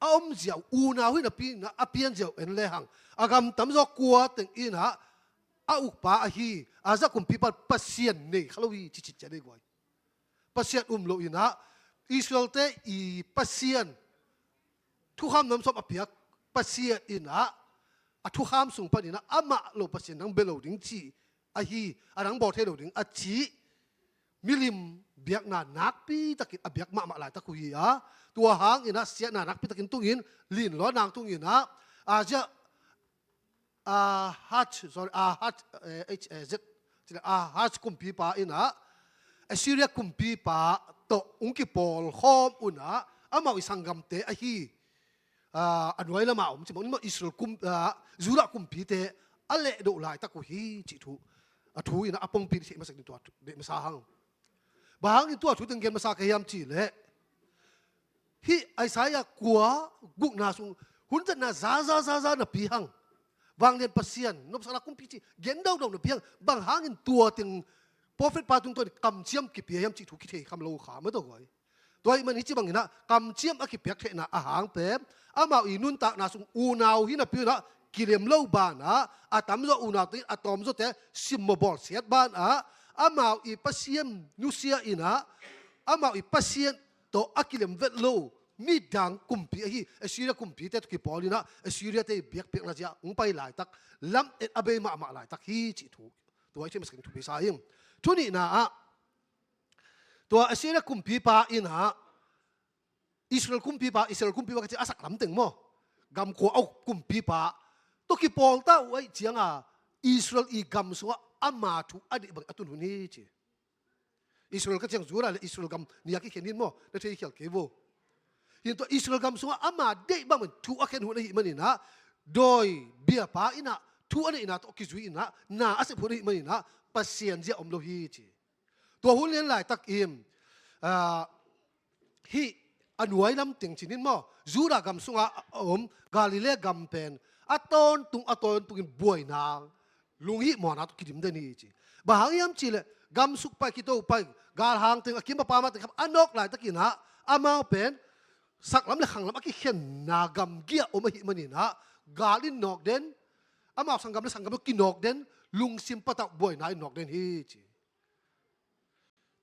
a omzia uh, unau hi napi in ah, a pianzia uh en le hang, a gam tamzaw kua teng in ah, a ukpa ahi, Asa kumpipa Pasian nei kha lo hi, cicit cia nei guai. Pasian um lo in ah, Israel-te i Pasian, thukham namsawm a piak Pasian in ah, a thukham sung panin ah, amah lo Pasian nang bia lo ding ci ahi, a nang bawl thei lo ding a ci milim biakna nakpi takin a biak mahmah laitak uh hi a, tua hangin ah siatna nakpi takin tungin, lin lo nang tungin ah, Asa, Ahaz, sorry, Ahaz, eh, H A Z, Ahaz kumpipa in ah, Assyria kumpipa tawh hong kipawlkhawm unah amau i sanggamte ahi, ah, a nuai lamah om ci mawk ni maw, Israel kum, ah, Judah kumpite a lehdoh laitak uh hi cih thu, a thu inah a pongpi theih masak ding tua thu deih masa hang. Bang hangin tua thu teng gen masa ka hiam cihleh, hih Isaiah kua gukna sung hun tatna za za za za napi hang, vanglian Pasian, nopsakna kumpi ci gen daudau napi hang, bang hangin tua teng prophet pa tungtawn kamciam kipia hiam cih thu kithei kham lo kha mah tawh guai. Tua ahih man hih ci bangin ah kamciam a kipiak theihna a hang pen amau i nuntakna sung unau hi napi unah kilem lo banah a tamzaw unau tengin a tawmzawte simmawh bawlsiat banah amau i Pasian nusia inah amau i Pasian tawh a kilem vet lo midang kumpi ahi Assyria kumpite tawh kipawl inah Assyria-te i biakpiakna zia hong pai laitak, lamet a bei mahmah laitak hi cih thu tua i theih masak ding thupi sa ing. Thu nihna ah, tua Assyria kumpipa inah Israel kumpipa, Israel kumpipa ka ci a saklam teng maw, gamkhua a uk kumpipa tawh kipawl ta uh ahih cianga Israel i gam sungah ama thu a deih bang a tun hun hi ci. Israel ka ciang Judah le Israel gam nih a kikhen hi maw, na thei khial kei vo. Hi in tua Israel gam sungah ama deih bang thu a khen hun ahih maninah dawi biapa inah thu a neihna tawh kizui inah na a sep hun ahih maninah Pasian zia om lo hi ci. Tua hun lian laitak in, ah, hih a nuai lam teng ci-in maw, Judah gam sungah a om Galilee gam pen a tawntung a tawntungin buaina, lunghihmawhna tawh kidim den hi ci. Bang hang hiam cihleh gamsuk pai, kito pai, galhang teng, a kim a pama teng kham a nawk laitakinah amau pen saklam le khanglam a kikhenna gamgi-ah om ahih maninah gal in nawk den, amau sanggam le sanggam tawh kinawk den, lungsim patauh buaina in nawk den hi ci.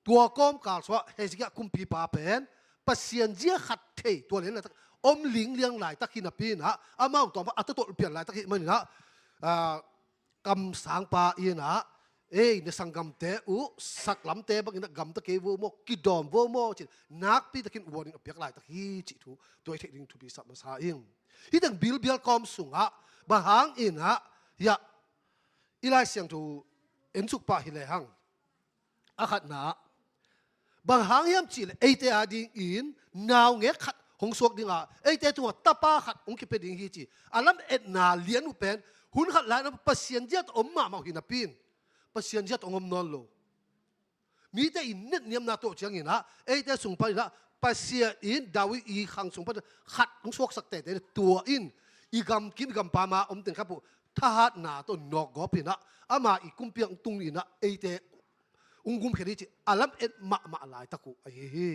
Tua kawmkal sungah Hezekiah kumpipa pen Pasian zia khat thei tua lian laitak om lingliang laitak hi napi inah amau tawm a tatolh pian laitak hi maninah, ah, kamsangpa inah, ei, na sanggamte uh saklamte bangin a gamta kei vo maw, kidawm vo maw ci-in nakpitakin warning a piak laitak hi cih thu tua i theih ding thupi sa masa ing. Hih teng bilbial kawm sungah bang hang inah hiah i Lai Siangtho ensuk pah hi lehang, a khatna ah, bang hang hiam cihleh eite a dingin naungek khat hong suak dinga eite tungah tapa khat hong kipia ding hi ci. A lametna lian uh pen hun khat lai-in ah Pasian zia tawh om mahmah uh hi napi in Pasian zia tawh hong om nawn lo. Mite i netniamna tawh cianginah eite sung paninah Pasian in David i khang sung panin khat hong suaksak teitei le tua in i gamkim i gampam a om teng khempeuh thahatna tawh nawkgawp inah ama i kumpi hong tung inah eite hong gumkhen hi cih a lamet mahmah laitak uh ahi hi.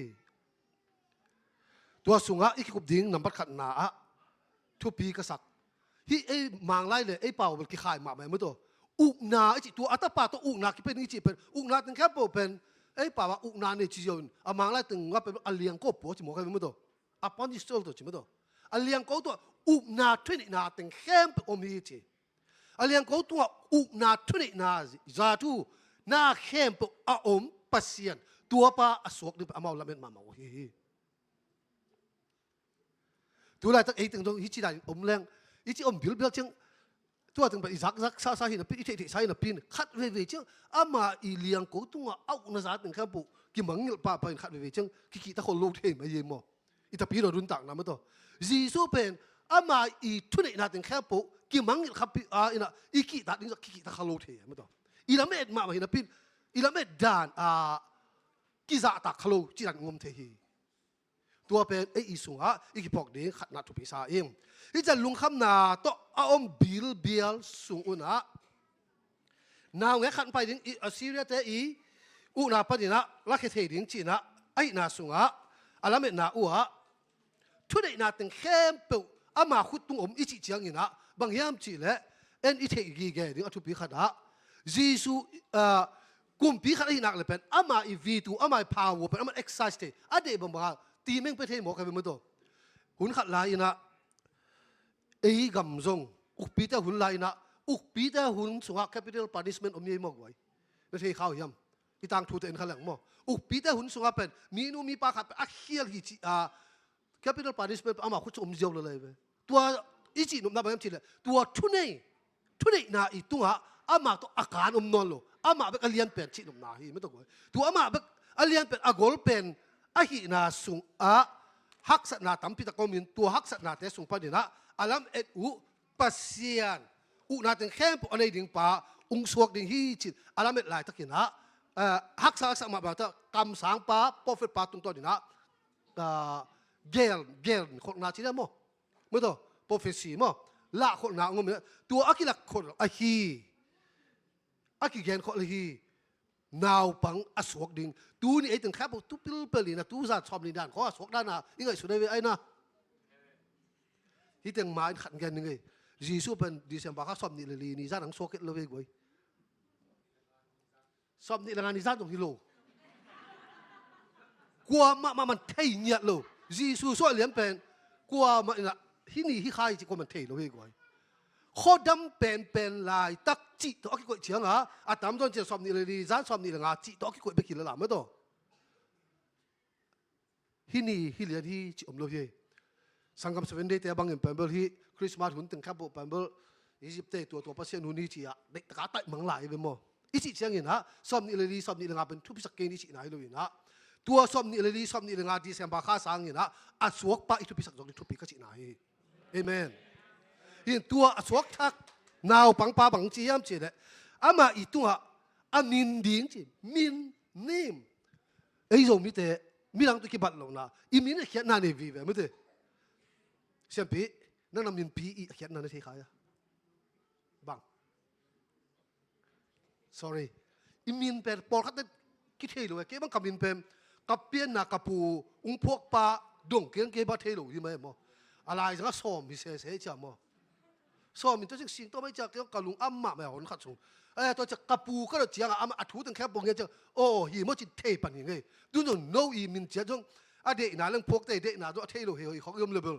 Tua sungah i kikup ding nambat khatna ah thupi ka sak. Hih ei Manglai le ei pau bel kikhai mahmah hi mah tawh. Ukna i cih tua a tapa tawh ukna kipia ding i cih pen ukna teng khempeuh pen ei pau ah ukna nei ci ziau in a Manglai teng ah pen a liangko pua ci mawk hi mah tawh. A punish tawh ci mah tawh. A liangko tawh ukna thuneihna teng khempeuh om hi ci. A liangko tungah ukna thuneihna za thu na khempeuh a om Pasian tuapa a suak ding pen amau lamet mahmah uh hi hi. Tu laitak ei teng dong hih ci dan om leng i ci om bilbial ciang tua teng pen i zakzak sasa hi napi in i theihtheih sa hi napi in khat veivei ciang ama i liangko tungah a ukna za teng khempeuh kimangngilh pahpah in khat veivei ciang kikihta khol lo thei mai hi maw. I Tapidaw nuntakna mah tawh Jesu pen ama i thuneihna teng khempeuh kimangngilh khapi a inah i kihtak ding zah kikihta kha lo thei mah tawh. I lamet mahmah hi napi in i lamet dan a kizahtak kha lo ci dan ngom thei hi. Tua pen ei i sungah i kiphawk ding khatna thupi sa ing. Hih ciang lungkhamna tawh a om bilbial sung unah naungek khat pai ding i Assyria-te i ukna paninah lakhia thei ding cinah ahihna sungah a lametna uhah thuneihna teng khempeuh ama khut tung om i cih cianginah bang hiam cihleh en i theih gige ding a thupi khatah Jesu, ah, kumpi khat ahi nak le pen ama i vitu ama i power pen ama exercise thei a deih bangbang a timeng pia thei mawk hi ve mah tawh. Hun khat lai-inah ei gam zong ukpite hun lai-inah ukpite hun sungah capital punishment om hi ei maw guai. Na thei kha uh hiam? I tangthute en kha leng maw. Ukpite hun sungah pen minu mipa khat pen a khial hi ci a capital punishment pen amah khut sung om ziau lo lai ve. Tua i cihnopna bang hiam cihleh tua thunei, thuneihna i tungah amah tawh a kan om nawn lo. Amah bek a lianpen cihnopna hi mah tawh guai. Tua amah bek A lianpen a golpen ahihna sungah haksatna tampi tak om in, tua haksatnate sung paninah a lamet uh Pasian ukna teng khempeuh a nei ding pa ung suak ding hi cin a lamet laitakinah, eh, haksa haksa mahmah ta kamsangpa, prophetpa tungtawninah, ah, gel, gelkholhna ci dia maw? Maw taw, prophecy maw? Lahkholhna ung om inah tua a kilakkhol ahi, a kigenkholh ahi naupang a suak ding. Tuni ei teng khempeuh tu pilpel inah tu zan sawmnih dan khawng a suak dana i ngaihsun ahi ve aina. Hih teng ma in khat gen ning ei. Jesu pen December kha sawmnih le li ni zan ang suak het lo ve guai. Sawmnih le nga ni zan zong hi lo. Kuamah mah man thei ngiat lo. Jesu suah lian pen kuamah inah hih ni hih kha hi ci kuamah thei lo hi guai. Khuadam penpen laitak cih tawh a kikoih cianga a tamzaw in cian sawmnih le li zan sawmnih le nga cih tawh a kikoih bek hi lala maw taw. Hih ni hih lian hi ci om lo hi. Sanggam Seven Day te bangin pembel hih Christmas hun teng khempeuh pembel Egypt te tua tua Pasian hun hi ci-ah deihtaka taih mang lai hi ve maw? I cih cianginah sawmnih le li sawmnih le nga pen thupisak kei ni cihna hi loinah tua sawmnih le li sawmnih le nga December kha sanginah a suakpa i thupisak zong i thupi ka cihna hi. Amen. Hin tua a suakthak naupangpa bang ci hiam cihleh amah i tungah a min ding ci, min, name. Ei Zomite midang tawh kibat lohna i min a khiatna nei vive mite. Siampi, nang na minpi i a khiatna na thei kha ia? Bang. Sorry. I min pen pawlkhatte kithei lo e. Kei bang ka min pen ka pianna ka pu ung phuakpa dong kei kei ba thei lo hi mai maw? A lai zanga sawm hi sese cia maw? Sawm in tua cing sing tua mai cia kei ka lung am mah mai a hon khat sung. Eh, tua cia ka pu ka dot cianga am a thu teng khempeuh ngen cia. Oh, hi maw cin thei pan hi ngei. Tun zong no i min cia zong a deihna leng phuakte deihna zong a thei lo hi hoi khawk i om le bel.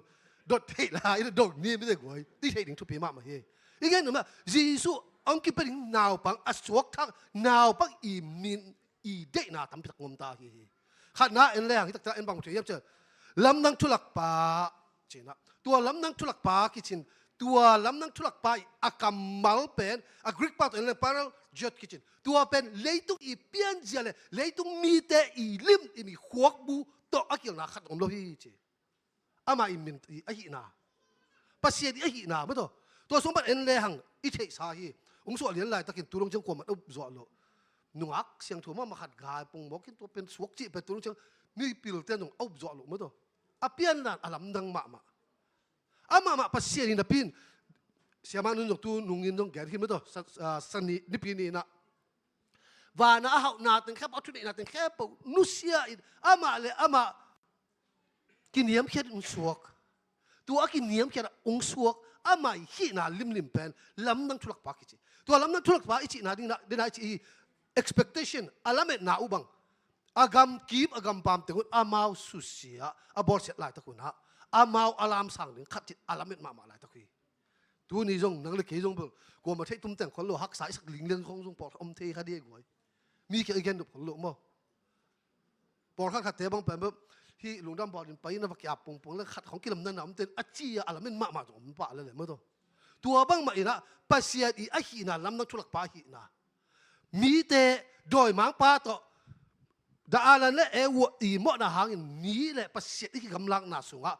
Dot theih lai, i dot ni mi te guai. I theih ding thupi mahmah hi. I gen numa Jesu hong kipia ding naupang a suakthak naupang i min i deihna tampi tak ngom ta hi hi. Khatna en lehang hi taktak en bang thei hiam cia. Lamdang thulakpa cinah tua lamdang thulakpa kicin tua lamdang thulakpa i a kammal pen a Greek pa tawh en lehang paralgeton kicin tua pen leitung i pianzia le leitung mite i lim i mi khuakbu tawh a kilna khat om lo hi ci. Amah i min i ahihna, Pasian i ahihna maw taw. Tua sung pan en lehang i theihsa hi. Ung suah lian laitakin tu dong ciang kuamah a up zuah loh. Nungak siangtho mahmah khat gai pongmawkin tua pen suak cih pen tu dong ciang mipil ten zong a up zuah loh maw taw. A pianna a lamdang mahmah. Amahmah Pasian in a pin siamah nun zong tu nungin zong gen hi maw taw. Sa, sa, sa ni, nipi ni inah Vana a hauhna teng khempeuh, a thuneihna teng khempeuh nusia in amah le amah kiniamkhiat in ung suak. Tua a kiniamkhiat a ung suak amah i hihna limlim pen lamdang thulakpa kici. Tua lamdang thulakpa i cihna dingna dena i cih hi expectation a lametna uh bang a gamkim a gampam teng un amau susia a bawlsiat laitak unah amau a lamsang ding khat cin a lamet mahmah laitak uh hi. Tuni zong nang le kei zong bel kuamah theih tum teng khol lo haksa i sak linglian khong zong pawlkhat om thei kha dia guai. Mi kiang i gen dop khol lo maw? Pawlkhat khatte bang pen bel hih lungdam bawl in pai in a va kiap pongpong le khat khong kilamdanna om ten a ci-a a lamen mahmah zong om pah lele maw taw. Tua bangmah inah Pasian i ahihna lamdang thulakpa ahihna mite dawimangpa tawh Da-alan le Eva i mawhna hangin mi le Pasian i kigamlakna sungah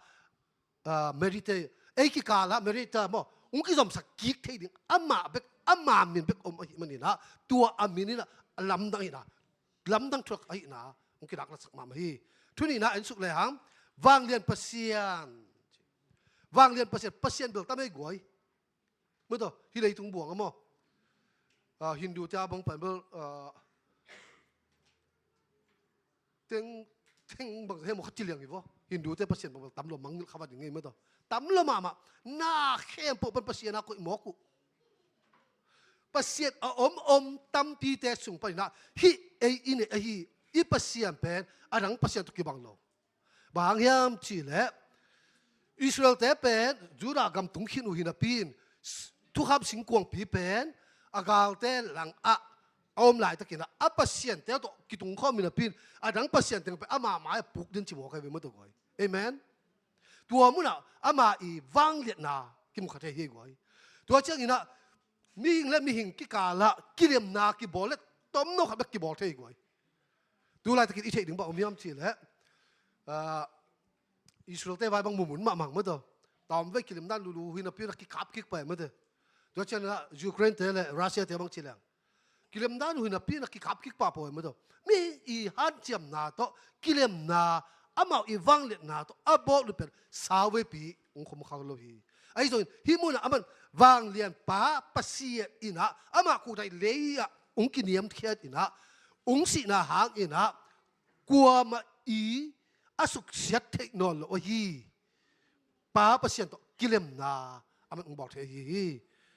ah, mediator, ei kikalah mediator maw, hong kizomsak kik thei ding amah bek, ama min bek om ahih maninah tua a min inah lamdang inah lamdang thulak ahihna hong kinaklatsak mahmah hi. Thu nihna en suk lehang vanglian Pasian. Vanglian Pasian, Pasian bel tam ei guai. Maw taw, hih leitung buang a maw? Ah, Hindu te a bang pan bel ah, teng, teng bang he maw kha ci liang hi vaw. Hindu te Pasian bang tam lo mangngilh kha va ding ngei maw taw. Tam lo mahmah, na khempeuh pan Pasian a koih mawk uh. Pasian a om om tampite sung paninah hih ei i neih ahi i Pasian pen a dang pasian tawh kibang lo. Bang hang hiam cihleh Israel-te pen Judah gam tung khin uh hi napi-in thukham singkuangpi pen a galte langah a om laitakinah a pasiante tawh kitungkhawm hi napi-in a dang pasian teng pen ama mai-ah puk den ci mawk ahi ve maw taw guai. Amen. Tua munah ama i vangliatna kimu kha thei hi guai. Tua cianginah mihing le mihing kikalah kilemna kibawl le tomno khat bek kibawl thei hi guai. Tu laitakin i theih ding bang om hiam cih leh, ah, Israel-te vai bang mumun mahmah mah tawh, tawmvei kilemna lulu hi napi-in a kikap kik pah mah tawh. Tua ciangin ah Ukraine-te le Russia-te bang ci leng, kilemna lulu hi napi-in a kikap kik pah pah mah tawh. Mihing i hanciamna tawh kilemna, amau i vangliatna tawh a bawl uh pen sauveipi hong khum kha lo hi. Ahi zongin hih munah aman vanglianpa Pasian in ah amah khuhtaih lei-ah hong kiniamkhiat in ah, hong sihna hangin ah kuamah i a suksiat theih nawn lo ahi Pa Pasian tawh kilemna aman hong bawl thei ahi hi.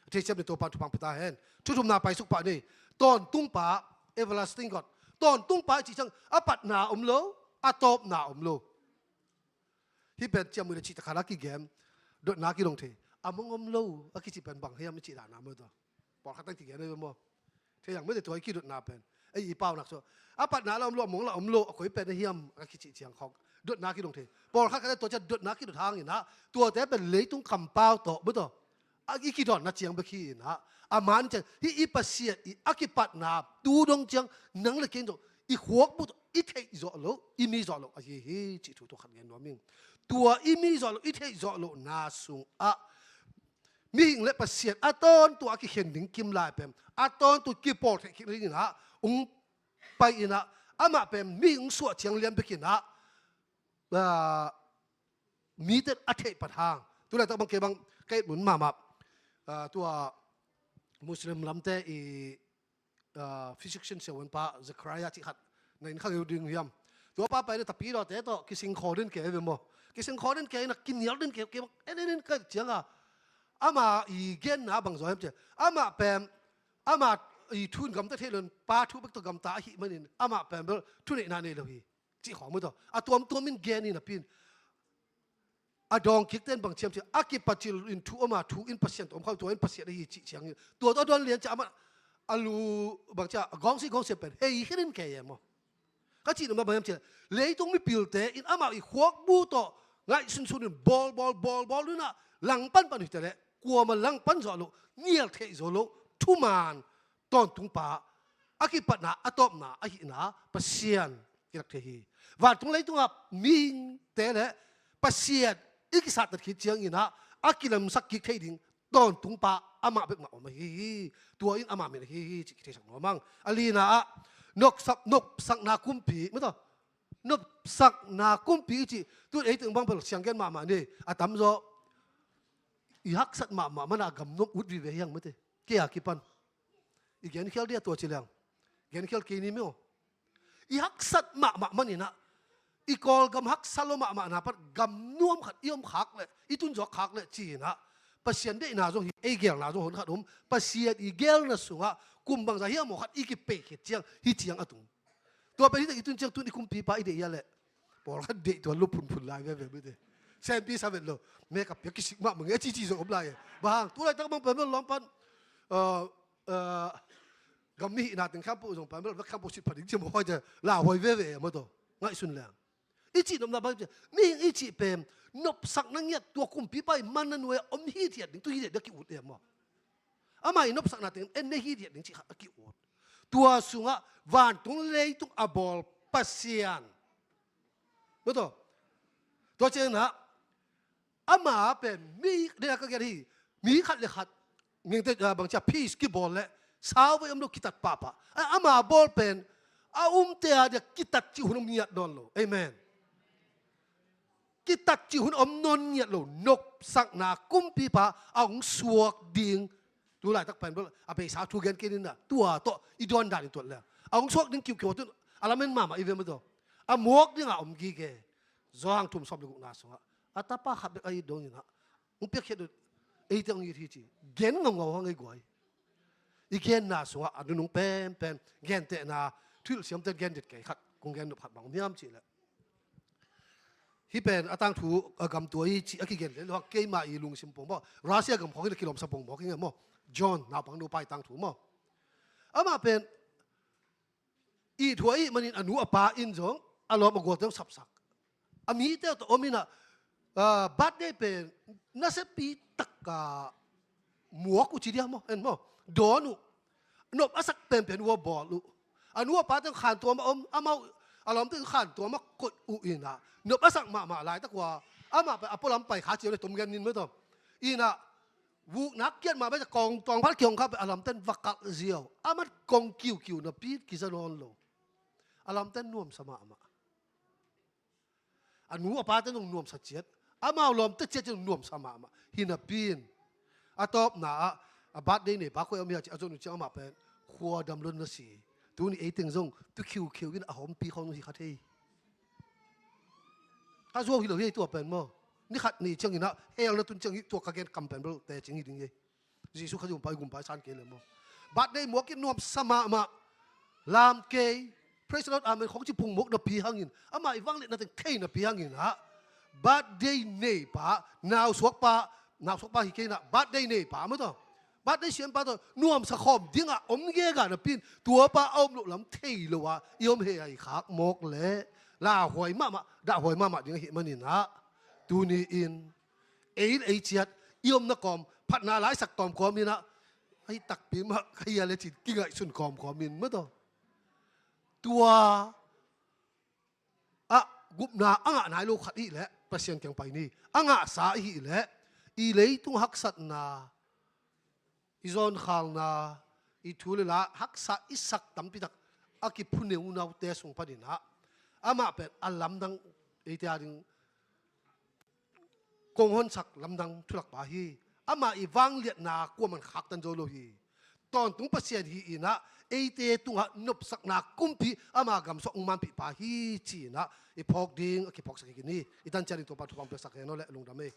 A theisiam ding Topa'n thupha hong pia ta hen. Thu thumna paisuk pah ni. Tawntungpa, everlasting God. Tawntungpa i cih ciang a patna om lo, a tawpna om lo. Hih pen ciamnuih le cihtakhat a kigen, dotna kidong thei. A mong om lo a kici pen bang hiam i cih dan a mah tawh. Pawlkhat teng kigen ahi ve maw. Thei hiam mah tawh tua i kidotna pen. Ei i paunak sua, a patna la om lo, a mong la om lo, a koi pen a hiam a kici ciang khawng dotna kidong thei. Pawlkhat khat teng tua ciang dotna kidot hangin ah, tuate pen leitung kampau tawh mah tawh a i kidawnna ciang bek hi in ah, a man ciang hih i Pasian i a kipatna tu dong ciang nang le kei in zong i khuakbu tawh i theih zawh loh, i mi zawh loh ahi hi cih thu tua khat gen nuam ing. Tua i mi zawh loh, i theih zawh lohna sungah mihing le Pasian a tawntung a kikhen ding kim lai pen a tawntung kipawl theih kik dingin ah hong pai in ah, amah pen mihing suah ciang lian bek in ah, ah, mite a theih pat hang. Tu laitak bang kei bang ka it mun mahmah, ah, tua Muslim lamte i, ah, physician siavuanpa Zechariah cih khat na inn khang i ut ding uh hiam? Tua pa pai in a tapidawte tawh kisingkhaw den kei ve maw. Kisingkhaw den kei in a kinial den kei, kei bang en en en ka ciang a, ama i genna bang zaw hiam cih leh, amah pen ama i thu in gamta thei lo in pa thu bek tawh gamta ahih manin amah pen bel thuneihna nei lo hi cih khawng mah tawh a tuamtuam in gen hi napi-in, a dawng kikte in bang ci hiam cih leh, a kipat cil in thu om a, thu in Pasian tawh om kha, tua in Pasian ahi cih ciangin tua tawh a dawn lian ciang amah a lu bang ci a, a gawngsi gawngsi pen hei khin in kei e maw. Ka cih nopna bang hiam cih leh, leitung mipilte in amau i khuakbu tawh ngaihsunsun in bawl bawl bawl bawl in ah langpan pan uh hi ta leh, kuamah langpan zawh loh, nial theih zo loh thuman tawntungpa, a kipatna a tawpna ahihna Pasian kinak thei hi. Vantung leitungah mihingte le Pasian i kisattat khit ciangin ah a kilamsak kik thei ding tawntungpa amah bek mah om ahi hi. Tua in ama min ahi hi cih kitheisak nuam ing. A lina ah nopsak, nopsakna kumpi, mah tawh, nopsakna kumpi i cih tu in ei teng bang bel siang gen mahmah ni. A tamzaw i haksat mahmah man a gam nuam ut vive hi hang mate. Kei a kipan i genkhial dia tua ci leng, genkhial kei ni maw. I haksat mahmah man in ah, i Kawlgam haksa lo mahmahna pan gam nuam khat i om khak leh, i tun zawk khak leh ci in ah, Pasian deihna zong hi, ei geelna zong hon khat om, Pasian i geelna sungah kum bangzah hiam aw khat i kipei khit ciang hih ciang a tung. Tua pen hih teng i tun ciang tu in i kumpipa i deih hi a leh, pawlkhat deih tuan lo phunphun lai veve mite. Sempi sa vet lo, makeup pia kisik mahmah nge a cici zong om lai e. Bang hang, tu laitak bang pen bel lawm pan, uh, uh, gam mi hihna teng khempeuh zong pen bel khempeuh sit pha ding ci maw, hoih te lauhuai veve e maw tawh. Ngaihsun leng i cih nopna bang, mihing i cih pen nopsakna ngiat tua kumpipa i manna nuai-ah om hithiat ding, tu hithiat ding a ki-ut e maw. Ama i nopsakna teng en nei hithiat ding cih khat a ki-ut. Tua sungah vantung leitung a bawl Pasian, mah tawh, tua ciangin ah ama pen mi, dena ka gen hi, mi khat le khat ngengte, ah, bang ci a, peace kibawl leh sauvei om lo, kitat pahpah. A, ama bawl pen a umte a dia kitat cih hun om ngiat nawn lo. Amen. Kitat cih hun om nawn ngiat lo. Nopsakna kumpipa a hong suak ding. Tu laitak pen bel a beisa thu gen kei ni in ah, tua tawh i dawn dan i tuat leng, a hong suak ding kiukiu tu in a lamen mahmah i ve mah tawh. A muak ding a om gige. Zawhang thum sawm le gukna sungah a tapa khat bek a it dongin ah hong piakkhiat uh, eite hong it hi ci. Gen ngaungau hang ei guai. I genna sungah a nunung penpen, gentehna, thuhilh siamte gen det kei khat kong gen nop khat bang om hiam cih leh, hih pen a tangthu a gamtua hi cih a kigen leh lo hang, keima i lungsim pong maw, Russia gam khawng hi a kilawmsa pong mawk ing e maw. John naupang nupa i tangthu maw. Amah pen ithuai ahih manin a nu a pa in zong a lawm a gualte zong sapsak. A mite tawh om in ah, ah, birthday pen nasepi taka muak uh ci dia maw, en maw. Dawn uh. Nop a sak penpen uh a bawl uh. A nu a pate khantuam a om, amau A lawmte in khantuam a koih uh in ah, nop a sak mahmah laitak uh a, amah pen a pualam pai kha ci uh le tom gen nin maw taw. In ah, vukna kiat mah pen kawng tawng phat kihong kha pen a lawmte in va kalh ziau. Aman kong kiukiu napi in kiza nawn lo. A lawmte in nuamsa mahmah. A nu a pate zong nuamsa ciat. Amau lawmte ciat zong nuamsa mahmah. Hi napi in a tawpna ah a birthday neipa koi om hia ci a zon uh ciang amah pen khua dam lon na si. Tuni ei teng zong tu khiukheu in a hompi khawng hi kha thei. A zuau hi lo hi ei tua pen maw. Ni khat ni ciangin ah hell na tun ciang hi tua ka gen kam pen bel tecing hi ding hi ei. Jesu Khazih gumpa i gumpa i san kei le maw. Birthday muak in nuamsa mahmah. Lam kei. Praise the Lord, amen khong ci pung muak napi hangin, amah i vangliatna teng thei napi hangin ah, birthday neipa, nausuakpa, nausuakpa hi kei in ah birthday neipa maw taw, birthday siampa taw nuamsa khawm dingah om gega napi in tuapa a om loh lam thei lo ah i om he a i khak mawk leh lauhuai mahmah, dahhuai mahmah ding ahih manin ah, tuni in ei in ei ciat i omna kawm phatna laisak tawm kawm in ah, ahi takpi mah ka hia le cin kingaihsun kawmkawm in maw taw. Tua ah gupna a ngah nai lo khat i hih leh Pasian kiang pai ni. A ngahsa i hih leh i leitung haksatna, i zawnkhalna, i thu le la haksa i sak tampi tak a kiphuneunau te sung panin ah, amah pen a lamdang eite a ding kong honsak lamdang thulakpa hi. Amah i vangliatna kuaman khaktan zo lo hi. Tawntung Pasian hi in ah eite tungah nopsakna kumpi ama gamsung manpihpa hi ci in ah i phawk ding a kiphawksak hi kei ni. I tan ciat ding Topa thupha piaksak hen aw le lungdam ei.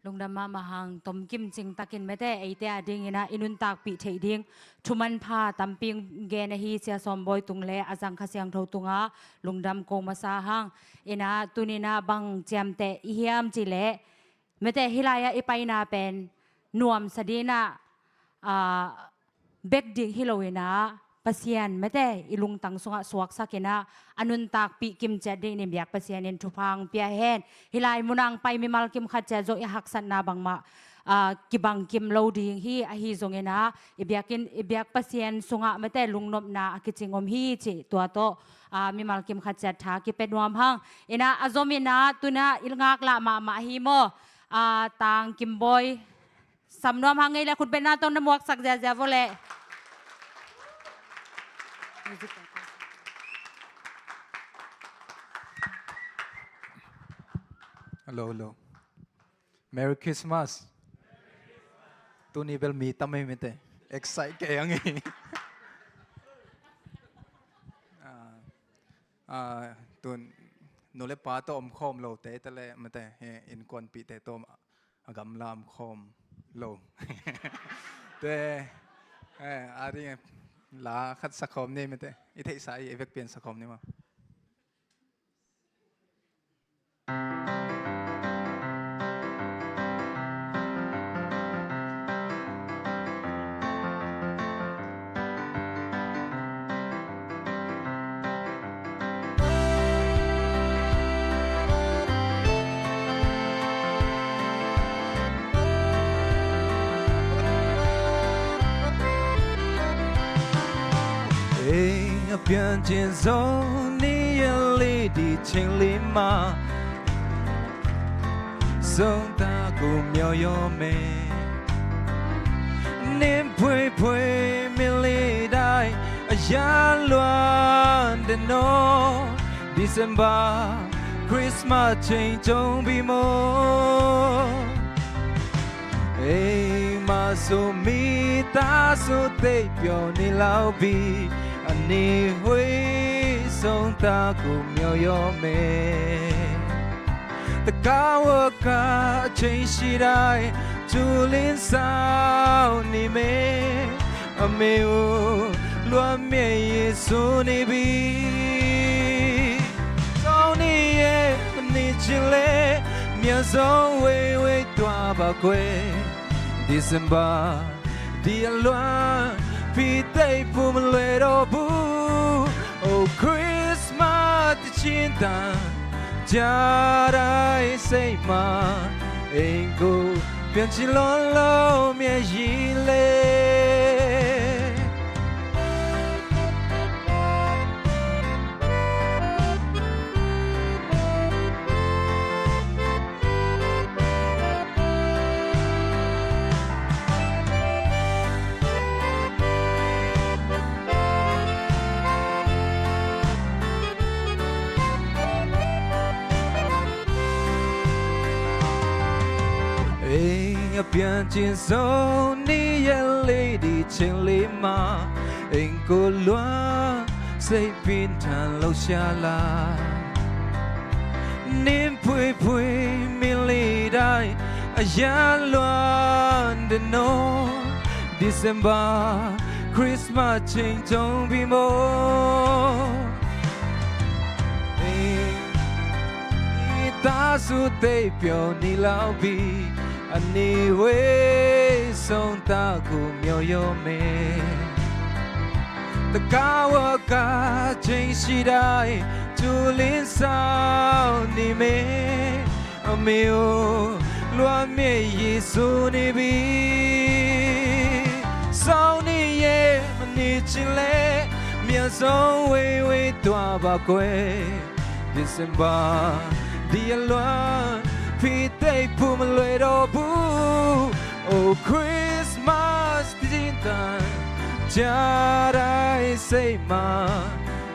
Lungdam mahmah hang, tomkim cingtakin mete eite a dingin ah i nuntakpih theih ding thumanpha tampi gen ahi Sia Sawm Bawi tung le a zang Kha Siangtho tungah lungdam ko masa hang. In ah tunin ah bang ciamteh i hiam cih leh mete hih lai-ah i paina pen nuamsa dingin ah, aa, bek ding hi lo in ah Pasian mete i lungtang sungah suaksak in ah a nuntakpih kimciat dingin biak Pasian in thupha hong pia hen. Hih lai munah hong pai mimal kim khat ciat zong i haksatna bangmah, aa, kibang kim lo ding hi, ahi zongin ah i biak in, i biak Pasian sungah mete lungnopna a kicing om hi cih tua tawh, aa, mimal kim khat ciat tha kipia nuam hang. In ah a zom in ah tun ah i ngaklah mahmah hi maw, aa, Tang Kim Bawi. Sam nuam hang ngei le khutbetna tawh na muaksak ziazia vua leh. Hello, hello. Merry Christmas. Tuni bel mi tam ei mete. Excite kei ang ei. Ah, ah, tun nu le pa tawh omkhawm lote te le mete, he, innkuanpihte tawh a gamla omkhawm lo. Te, eh, a ding la khat sakhawm ni mete. I theihsa i vekpi-in sakhawm ni maw. Ei a piancil Zo ni a li di cing li ma. 送他古庙有美，年岁岁明历代，呀，乱的喏，December Christmas 情中闭幕。Ei ma su mi ta su te pyo ni lao bi, ani hui song ta ku myo yo me. တကားဝကအချိန်ရှိတိုင်း ကျူလင်းဆောင်နေမယ်။ အမေဦးလွမ်းမြေယေရှုနေပြီ။ ဆောင်နေရဲ့မနေ့ချင်းလဲ မြတ်ဆုံးဝေးဝေးသွားပါကွယ်။ December ဒီအလွမ်း ပြီးသိပ်ဖို့မလွယ်တော့ဘူး။ Oh Christmas တချင်းတန် ကြားတိုင်းစိတ်မှာ Eng ko pianchin lawlaw mia hi le. Eng a pianchin Sawm Ni a lei ding ciang lei mah, eng ko luang sei pin than lo sia la. Nin puipui min li dai a yan luan den aw, December Christmas ceng cong pi maw. Eng i ta su tei piau ni lau pi, a ni wei song ta ku miau yo me. Ta ka wa ka ceng si dai, tu lin sau ni me. A miu luan mia Yesu ni bi. Sau ni ye ma ni cin le, mia sau wei wei tua ba kue. December dia luan pi tei pu ma lue do bu. Oh Christmas, tin tan cia dai sei ma.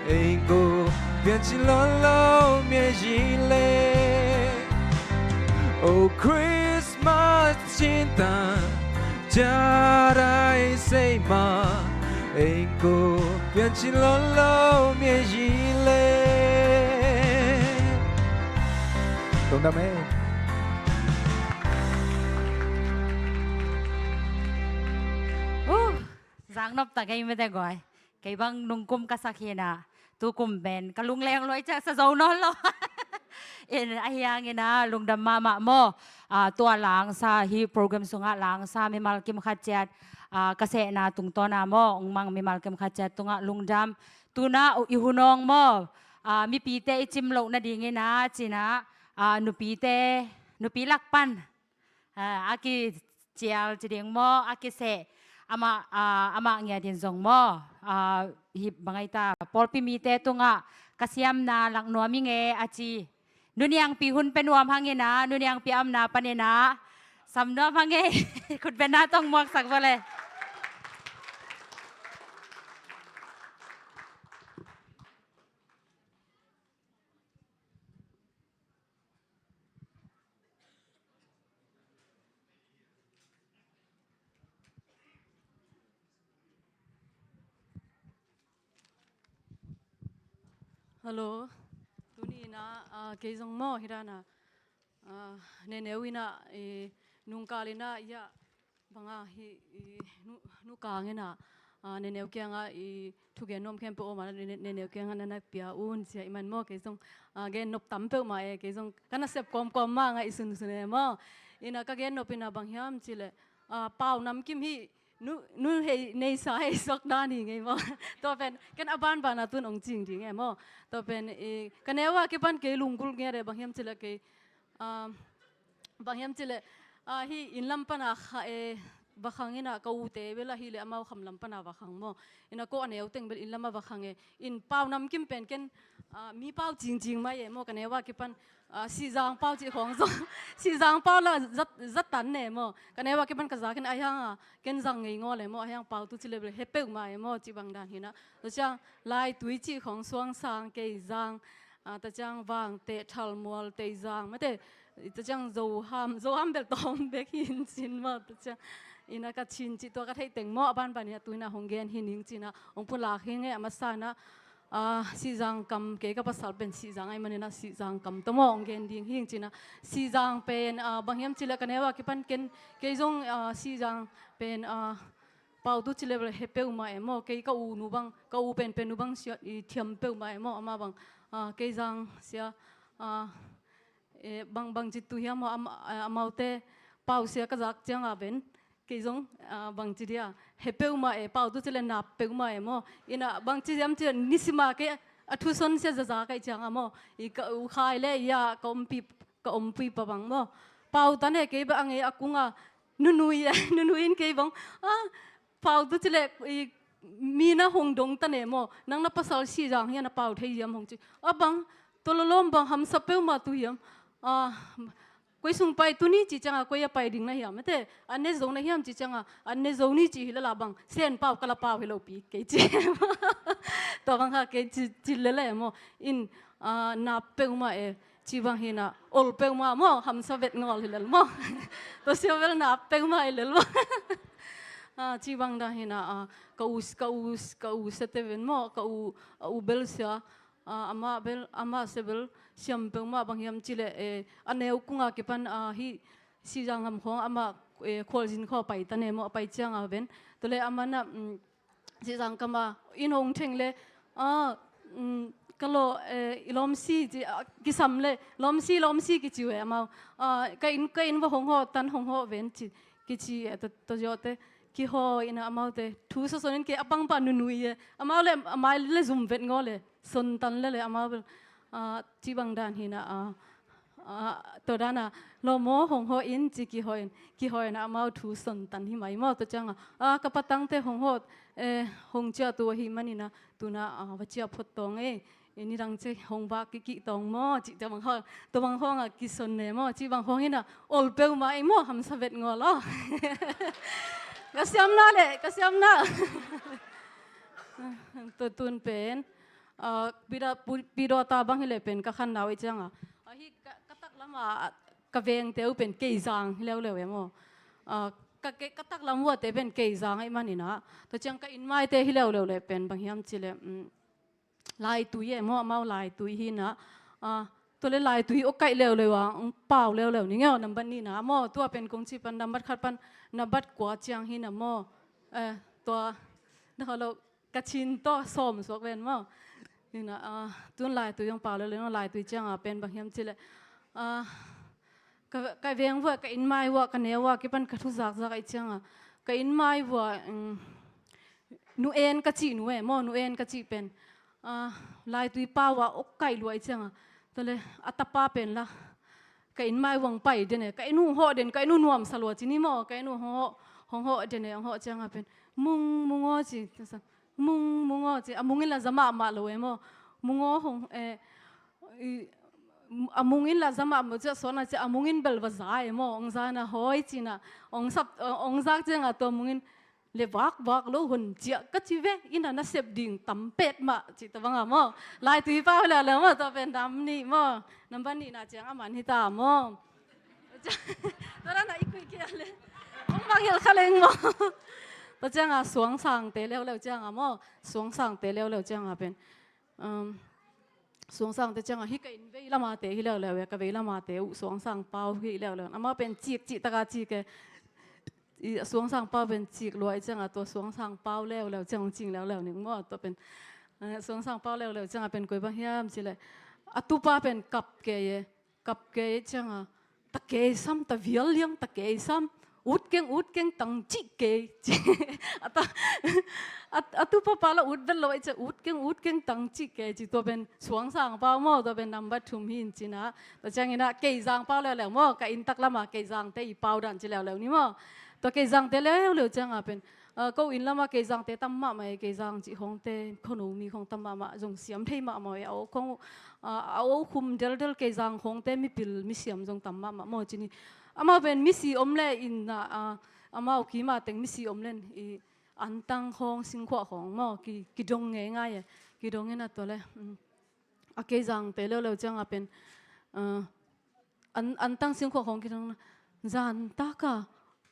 Eng ko pianchin lawlaw mia hi le. Oh Christmas, tin tan cia dai sei ma. Eng ko pianchin lawlaw mia hi le. Tung dam e. Uh, zang nop ta kei mete guai. Kei bang nungkum ka sak hi na, tukum pen ka lungleng luai ciah sa zo nawn lo. In ahi hangin ah lungdam mahmah maw. Ah, tua langsa hi program sungah langsa mimal kim khat ciat, ah, ka sehna tungtawn ah maw, ong mang mimal kim khat ciat tungah lungdam. Tuna i hunawng maw, ah, mipite i cim loh nadingin ah cinah, ah, nupite, nupi lak pan a, a kicial ci ding maw, a kiseh, amah, a, amah ngiat in zong maw, a, hi bang ai ta, pawlpi mite tungah ka siamna lak nuam ing e a ci. Nuniangpi hun pia nuam hang in a, nuniangpi a omna panin a sam nuam hang e. Khutbetna tawh muaksak vua le. Hello. Tuni in ah, ah, kei zong maw hi dan a, ah, neneu in ah, eh, nungkal in ah, ya, banga hi, i, nu, nu kang in ah, ah, neneu kiangah i thugen nuam khempeuh om a, ne, neneu kiangah na na pia un cia i man maw, kei zong, ah, gen nop tam peuhmah e, kei zong ka nasep kawmkawm mah ngah i sunsun e maw. In ah ka gen nop in ah bang hiam cih leh, ah, pau namkim hi, nu, nu hei, neisa hei suak dan hi ngei maw. Tua pen ken a banban a tun ong cing ding e maw. Tua pen, i, ka neu a kipan kei lunggulh ngiat e, bang hiam cih leh kei, ah, bang hiam cih leh, ah, hi inn lam pan a kha e, va khang in ah ka ute bel ahih leh amau kham lam pan a va khang maw. In ah ko a neu teng bel inn lam a va khang e. In pau namkim pen ken, ah, mi pau cingcing mai e maw, ka neu a kipan, ah, Sihzang pau cih khawng zong. Sihzang pau la zat, zat tan ne maw. Ka neu a kipan ka zak in ahi hang a, ken zang ngei ngawl e maw, ahi hang pau tu cih leh bel he peuhmah e maw, cih bang dan hi in ah. Tua ciang Laitui cih khawng, Suangsang, Keizang, ah, tua ciang Vangteh, Thalmual, Teizang, mate, tua ciang Zoham, Zoham bel tawm bek hi in cin maw, tua ciang in ah Kachin cih tua ka theih teng maw, a banban in ah tu in ah hong gen hi ning cin ah, hong pulak hi ing e. A masa in ah, ah, Sihzang kam, kei ka pasal pen Sihzang ahih manin ah Sihzang kam tawh maw hong gen ding hi ing cin ah. Sihzang pen, ah, bang hiam cih leh ka neu a kipan ken, kei zong, ah, Sihzang pen, ah, pau tu cih leh bel he peuhmah e maw, kei ka u nu bang, ka u penpen nu bang sia, i thiam peuhmah e maw, amah bang, ah, Keizang sia, ah, e, bang, bang ci tu hiam maw, am, ah, amaute pau sia ka zak ciang a pen, kei zong, ah, bang ci dia, he peuhmah e, pau tu cih leh nap peuhmah e maw, in ah bang ci hiam cih leh nisim a kei a thuson sia zaza ka hih ciang a maw, i ka u Khai le i a ka ompih, ka ompih pa bang maw. pau ta ne kei bang a ngei a kung a nunui, nunui in kei bang, ah, pau tu ci leh, i, mi na hong dong ta ne maw, nang na pasal Sihzang hiam a pau thei hiam hong ci. A bang, tua lawlawm bang hamsa peuhmah tu hiam. Ah, koi sung pai tu ni ci ciang a koi a pai ding na hiam, mate, an ne zo na hiam ci ciang a, an ne zo ni ci hi lala bang, Sen pau ka la pau hi lo pi kei ci. Tua bang kha kei ci, ci lele maw. In, ah, na peuhmah e, ci bang hi na, ol peuhmah maw, hamsa vet ngawl hi lel maw. Tua sia bel na peuhmah hi lel maw. Ah, ci bang dan hi na, ah, ka u, ka u, ka u sia te ven maw, ka u, a u bel sia, ah, amah bel, amah sia bel siam peuhmah bang hiam ci leh, eh, a neu kung a kipan, ah, hi Sihzang gam khawng amah, eh, khualzin khawng pai ta ne maw, a pai ciang a ven. Tua leh amah na, mm, Sihzang kam a inn hong theng leh, ah, mm, ka law, eh, i lawmsi ci, ah, kisam leh, lawmsi, lawmsi kici uh e amau. Ah, ka inn, ka inn va hong hawh tan, hong hawh ven ci, kici e, tua, tua zawh te, kihaw in a amaute, thu sawsawn in kei a pangpa nunui e. Amau leh, a mai leh zum vet ngawl e, son tan lele amau bel, ah, ci bang dan hi na, ah, ah, tua dan a, lawm aw hong hawh in ci kihaw in, kihaw in a amau thu son tan hi mai maw, tua ciang a, ah, ka patangte hong hawh, eh, hong ciah tu ahih manin a, tu na, ah, va ciah phot tawng e, eh, nidang ci hong vak kikih tawng maw, ci tua bang hawng, tua bang hawng a kison ne maw, ci bang hawng in a, ol peuhmah e maw, hamsa vet ngawl aw. Ka siamna leh, ka siamna. Tua tun pen, ah, Pida, Pu-, Pidawta bang hi leh pen ka khan nau i ciang a. Ah, hi ka, ka taklam a, ka vengte uh pen Keizang hi leuleu e maw. Ah, ka, ka, ka taklam uate pen Keizang ahih manin a. Tua ciang ka inn maite hi leuleu leh pen bang hiam ci leh, mm, Laitui e maw, amau Laitui hi na. Ah, tua leh Laitui aw kaih leuleu a, ong pau leuleu ning e aw, nambat nih na maw, tua pen kong ci pan nambat khat pan, nambat kua ciang hi na maw. Eh, tua, na kha lo, Kachin tawh sawm suak ven maw. Hi na, ah, tun Laitui ong pau leuleu, Laitui ciang a pen bang hiam ci leh. Ah, ka, ka veng vua, ka inn mai vua, ka neu vua, kipan ka thu zakzak ahih ciang a. Ka inn mai vua, mm, Nu En ka cih nu e maw, Nu En ka cih pen. Ah, Laitui pau a aw kaih lua ahih ciang a. Tua leh, a tapa pen la. Ka inn mai vua ong pai den e, ka inn uh hong hawh den, ka inn uh nuamsa lua ci ni maw, ka inn uh hong hawh, hong hawh den e, hong hawh ciang a pen. Mung, Mung aw ci, Mung, Mung aw ci, a Mung in la za mahmah lo e maw. Mung aw hong, eh, i, a Mung in la za mahmah ci a suan a ci a Mung in bel va za e maw, ong za na hawi ci na, ong sap, ong zak ciang a tua Mung in le vak vak lo hon ciah ka ci ve, inn a nasep ding tam petmah ci tua bang a maw. Laitui pau leuleu maw, tua pen nam nih maw, nambat nih na ciang a man hi ta maw. Tua dan a i kuih kei a leh, ong bang hilh kha leng maw. Tua ciang a suangsangte leuleu ciang a maw, suangsangte leuleu ciang a pen, um, suangsangte ciang a, hi ka inn vei lam a te hi leuleu e, ka vei lam a te uh suangsang pau hi leuleu. Amau pen cik, cik tak a cik e. I suangsang pau pen cik lua ahih ciang a, tua suangsang pau leuleu ciang cing leuleu ning maw, tua pen, eh, suangsang pau leuleu ciang a pen koi bang hiam ci leh. A tupa pen kap kei e, kap kei ahih ciang a, ta kei sam, ta vial liang, ta kei sam, ut keng, ut keng, tang cih kei ci. A ta, a, a tupa pa la ut vet lo ahih ciang, ut keng, ut keng, tang cih kei ci, tua pen suangsang pau maw, tua pen nambat thum hi in ci na. Tua ciang in a Keizang pau leuleu maw, ka inn taklam a Keizangte i pau dan ci leuleu ni maw. Tua Keizangte leuleu ciang a pen, ah, ko inn lam a Keizangte tam mahmah e, Keizang cih khawngte, khuano mi khawng tam mahmah, zong siam thei mahmah e, a aw khawng, ah, a aw khum deldel Keizang khawngte mipil, misiam zong tam mahmah maw ci ni. Amau pen misi om leh in a, ah, amau kim a teng misi om leh in i antang khawng, singkhuah khawng maw, ki, kidong ngeingai e, kidong in a tua leh, um, a Keizangte leuleu ciang a pen, ah, an, antang singkhuah khawng kidong na, zan tak a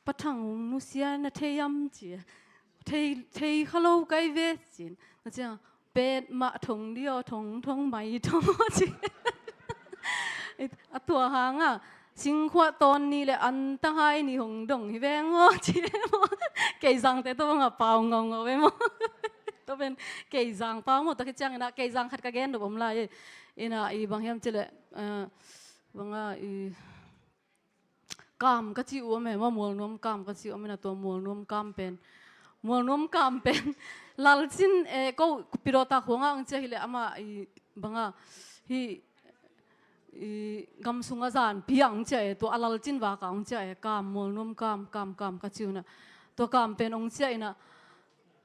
Pa Thang hong nusia na thei hiam ci. Thei, thei kha lo kai ve ci. Na ciang, petmah thong dih aw, thong, thong mai thong aw ci. A tua hang a, singkhuah tawn ni leh antang hai ni hong dong hi veng aw ci. Keizangte tua bang a pau ngaungau e maw. Tua pen Keizang pau maw, tua khit ciang in a Keizang khat ka gen nop om lai e. In a i bang hiam ci leh, eh, bang a i kam ka cih uh om e maw, Mualnuam kam ka cih uh om in a, tua Mualnuam kam pen. Mualnuam kam pen. Lalcin, eh, ko Pidawta khuang a ong ciah hi leh amah i bang a hi, i gam sung a zan piang cia e, tua a lalcin vaka hong cia e, kam mawl nuam, kam, kam, kam ka ci uh inah. Tua kam pen hong cia inah,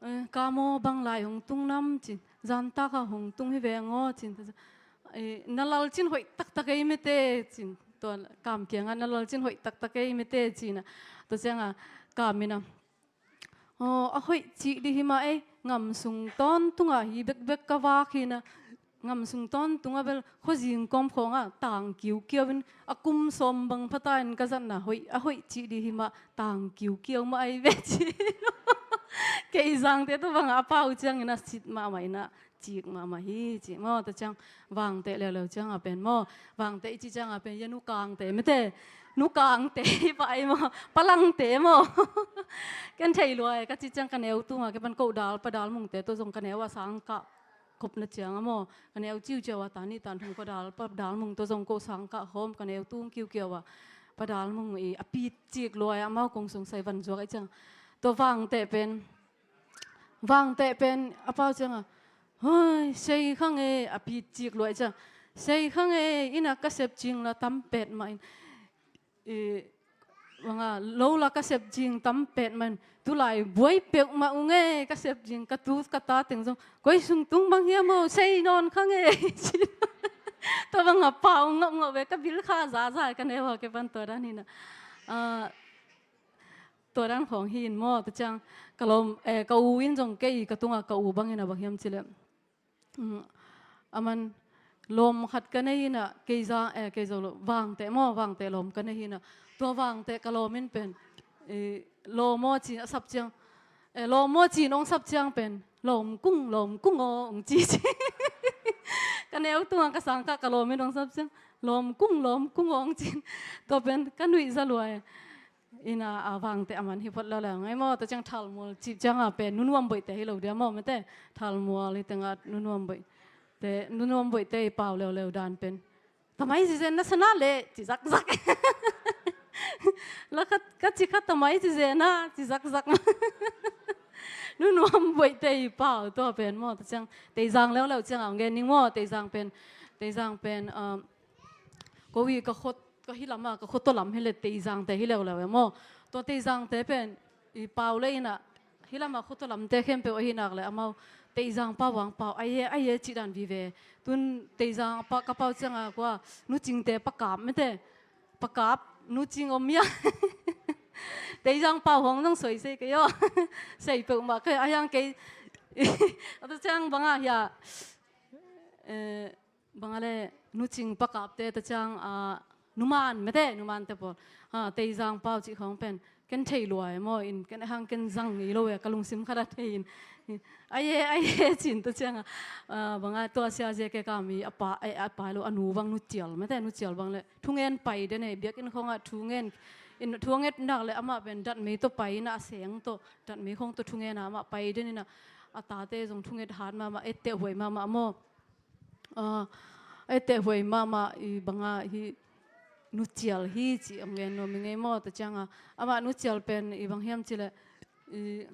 "Eh, kam aw, bang lai hong tung nam?" cin. "Zantaka hong tung hi veng aw," cin. "Eh, na lalcin hoih taktak ei mete," cin. Tua kam kiangah, "Na lalcin hoih taktak ei mete," cinah. Tua ciangah kam inah, "Aw, a hoih cih dih hi mah ei, ngam sung tawntunga hi bekbek ka vak hi inah, ngam sung tawntunga bel khuazing kawm khawngah tang kiukiau in a kum sawm bang phata in ka zatna hoih, a hoih cih dih hi mah, tang kiukiau mah ei ve," ci. Kei zangte tua bangah a pau ciangin a sit mahmah inah, cik mahmah hi, cik maw. Tua ciang vangteh leuleu ciangah pen maw, vangteh i cih ciangah pen ya nukangte mete, nukangte hi pah ei maw, palangte maw. Ken thei lua e, ka cih ciang ka neu tungah kei pan ko dal pa dal mungte tua zong ka neu a sang kah khopna ciangah maw, ka neu ciuciau a, ta nih ta thum ko dal pa dal mung tua zong ko sang kah khawm, ka neu tung kiukiau a, pa dal mung i a pit cik lua e, amau kong sung sai van zuak i ciang. Tua vangteh pen, vangteh pen a pau ciangah, "Hoi, sei khang e," a pit cik lua i ciang. "Sei khang e, innah ka sep cing la tam pet mah in, i, banga lo la ka sep cing tam pet mah in, tulai buai peuhmah ung e, ka sep cing, ka tu ka ta teng zong koi sung tung bang hiam aw, sei nawn khang e," ci. Tua banga pau ngauhngauh ve, ka bil kha zaza, ka neu a kei pan tua dan hi inah. Ah, tua dan khawng hi in maw, tua ciang ka lawm, eh, ka u in zong kei ka tungah ka u bang inah bang hiam cileh, mm, aman lawm khat ka nei inah, kei za, eh, kei zo lo, vangteh maw, vangteh lawm ka nei inah, tua vangteh ka lawm in pen, eh, lawm aw ci-in a sap ciang, eh, lawm aw ci-in hong sap ciang pen, "Lawm kung, lawm kung aw," hong ci ci. Ka neu tungah ka sang kah ka lawm in hong sap ciang, "Lawm kung, lawm kung aw," hong ci-in. Tua pen ka nuih za lua e. Inah a vangteh aman hi phot leuleu ngai maw. Tua ciang thalmual cih ciangah pen nunuam boihte hi lo dia maw, mete, thalmual hi tengah nunuam boihte, nunuam boihte i pau leuleu dan pen, "Tamai zizen na sana le," ci zakzak. La khat ka ci kha, "Tamai zizen na," ci zakzak. Nunuam boihte i pau tua pen maw. Tua ciang Teizang leuleu ciangah hong gen ning maw. Teizang pen, Teizang pen, um, ko i ka khot, ka hi lamah, ka khot tua lam hi le Teizangte hi leuleu e maw. Tua Teizangte pen i pau le inah, hi lamah khot tua lamte khempeuh ahi nak le amau Teizang pau vang pau, "Ai e, ai e," cih dan vive. Tun Teizang pa, ka pau ciangah kua, Nu Cingte Pa Kap mete, Pa Kap, Nu Cing om ia. Teizang pau hong zong soi sei kei aw. Sei peuhmah kei a hiang kei. A tua ciang bangah hia, eh, bang a le, Nu Cing Pa Kapte, tua ciang, ah, Nu Man mete, Nu Mante pawl, ah, Teizang pau cih khawng pen ken thei lua e maw, in ken a hang ken zang ngei lo e, ka lungsim khat a thei in. "Ai e, ai e," ci-in tua ciangah, ah, bang a, tua Sia Zia Kek a mi a pa, eh, a pa lo, a nu bang Nu Cial mete, Nu Cial bang le thungen pai den e, biakinn khawngah thungen, in thungen nak le amah pen datmei tawh pai inah, a seng tawh, datmei khawng tawh thungen a amah pai den inah, a tate zong thunget hat mahmah, etteh huai mahmah maw. Ah, etteh huai mahmah i bangah hi, Nu Cial hi cih hong gen nuam i ngei maw. Tua ciangah amah Nu Cial pen i bang hiam cileh, i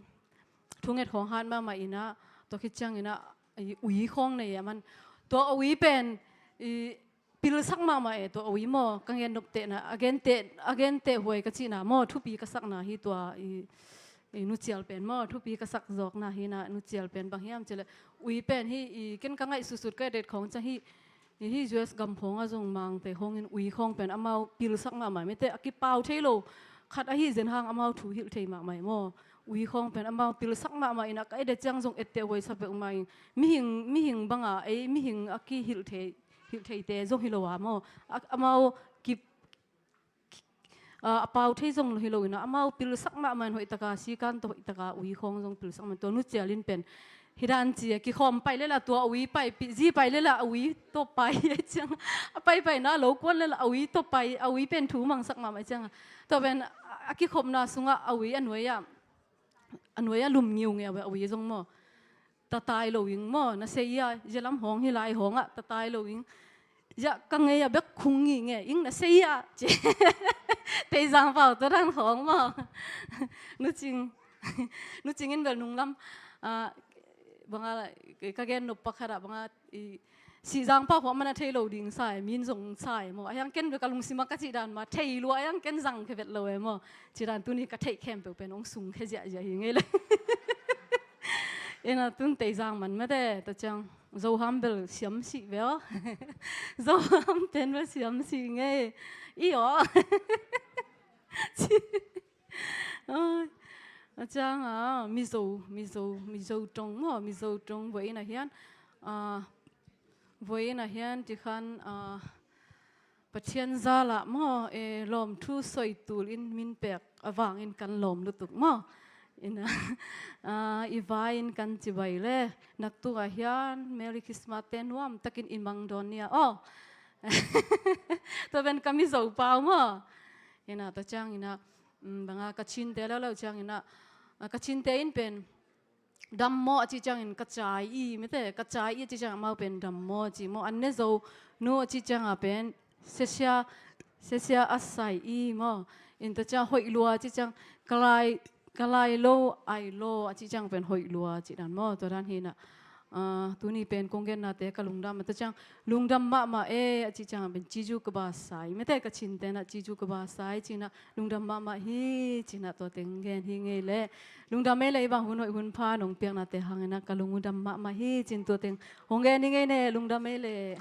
thunget khawng hat mahmah inah, tua khit ciang inah i ui khawng nei e, aman tua a ui pen i pilsak mahmah e, tua a ui maw. Ka gen noptehna, a genteh, a genteh huai ka cihna maw, thupi ka sakna hi tua i, i Nu Cial pen maw, thupi ka sak zawkna hi inah. Nu Cial pen bang hiam cileh, ui pen hi, i ken ka ngaihsutsut ka et khawng ciang hi, i hi U S gam khawngah zong Mangte khawngin ui khawng pen amau pilsak mahmah mete, a kipau thei lo khat ahi zen hang amau thu hilh thei mahmah e maw. Ui khawng pen amau pilsak mahmah inah, ka et ciang zong etteh huai sa peuhmah in, mihing, mihing banga ei mihing a kihilh thei, hilh theite zong hi lo a maw. A, amau kip, a, a pau thei zong hi lo inah, amau pilsak mahmah in hoihtaka, sikan tawh hoihtaka ui khawng zong pilsak mahmah. Tua Nu Cial in pen hi dan ci a, kikhawm pai lela tua a ui paipih, zi pai lela a ui tawh pai. Ciang a paipaina lo kuan lela a ui tawh pai, a ui pen thu mangsak mahmah ciang a. Tua pen a, a kikhopna sungah a ui a nuai ah, a nuai ah lum ngiungeu a ui zong maw. Tatai lo ing maw, na sei a, zia lam hawng hi lai hawngah tatai lo ing. Zia ka ngei a bek khung ngi nge ing, na sei a, ci. Teizang pau tua dan hawng maw. Nu Cing, Nu Cing in bel nunglam, ah, banga, ka gen nop pakhat ah banga, i, Sihzang pau khuah man a thei lo ding sa e, min zong sa e maw. A hiang ken bek a lungsim a ka cih dan mah thei lua, a hiang ken zang khe vet lo e maw. Cih dan tuni ka theih khempeuh pen hong sung khe ziahziah hi ngei le. Ina tun Teizang man mate, tua ciang Zoham bel siam sih ve aw. Zoham pen bel siam sih ngei. I aw. Ai, a ciang a, Mizo, Mizo, Mizo tong maw, Mizo tong voi ina hian, a, voi ina hian ti khan, a, Pathian zala maw, e, lawmthu sawi tulin min pek avangin kan lawm lutuk maw. Ina, a, i vaiin kan cibai le, naktukah hian Merry Christmas te nuam takin i mang dawn nia aw. Tua pen ka Mizo pau maw. Ina, tua ciang ina, um, banga Kachinte leuleu ciang ina, a, Kachinte in pen dammaw a cih ciangin ka chai i, mete, ka chai i a cih ciang amau pen dammaw a cih maw, an ne zo nu a cih cianga pen sesia, sesia a sai i maw. In tua ciang hoih lua a cih ciang ka lai, ka lai lo, ai lo a cih ciang pen hoih lua a cih dan maw, tua dan hi ina. A, tuni pen kong gennate ka lungdam a, tua ciang lungdam mahmah e a cih ciang pen cicu ka ba sai, mete, Kachinte na cicu ka ba sai cih ina, lungdam mahmah hi cih ina tua teng gen hi ngei le. Lungdam ei le, i bang hun hoih hun pha nong piaknate hang ina ka lungdam mahmah hi cih in tua teng hong gen hi ngei ne, lungdam ei le.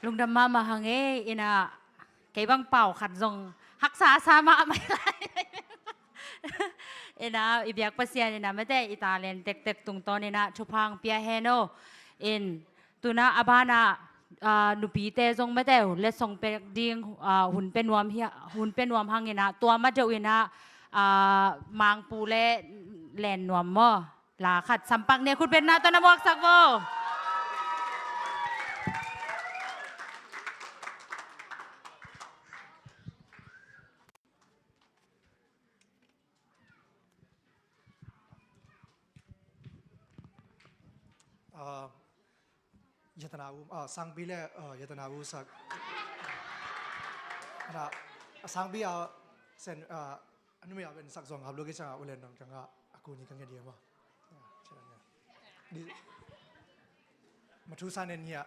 Lungdam mahmah hang ei ina, kei bang pau khat zong haksa sa mahmah lai. Ina, i biak Pasian ina mete, i talent tektek tungtawn ina thupha hong pia hen aw. In, tuna a bana, a, nupite zong mete, letsong pek ding, a, hun pe nuam hi, hun pe nuam hang ina, tua ma deuh ina, a, Mangpu le Len Nuam maw. La khat sampak nia, khutbetna tawh na muaksak vo. Ah, yatana u, ah, Sangpi le, ah, yatana u sak. Ana, Sangpi a sen, ah, a numei a pen sak zong hap lo kei cianga u Len Nuam cianga a ku ni ka nge dia maw. Di, mathu sa nen hia.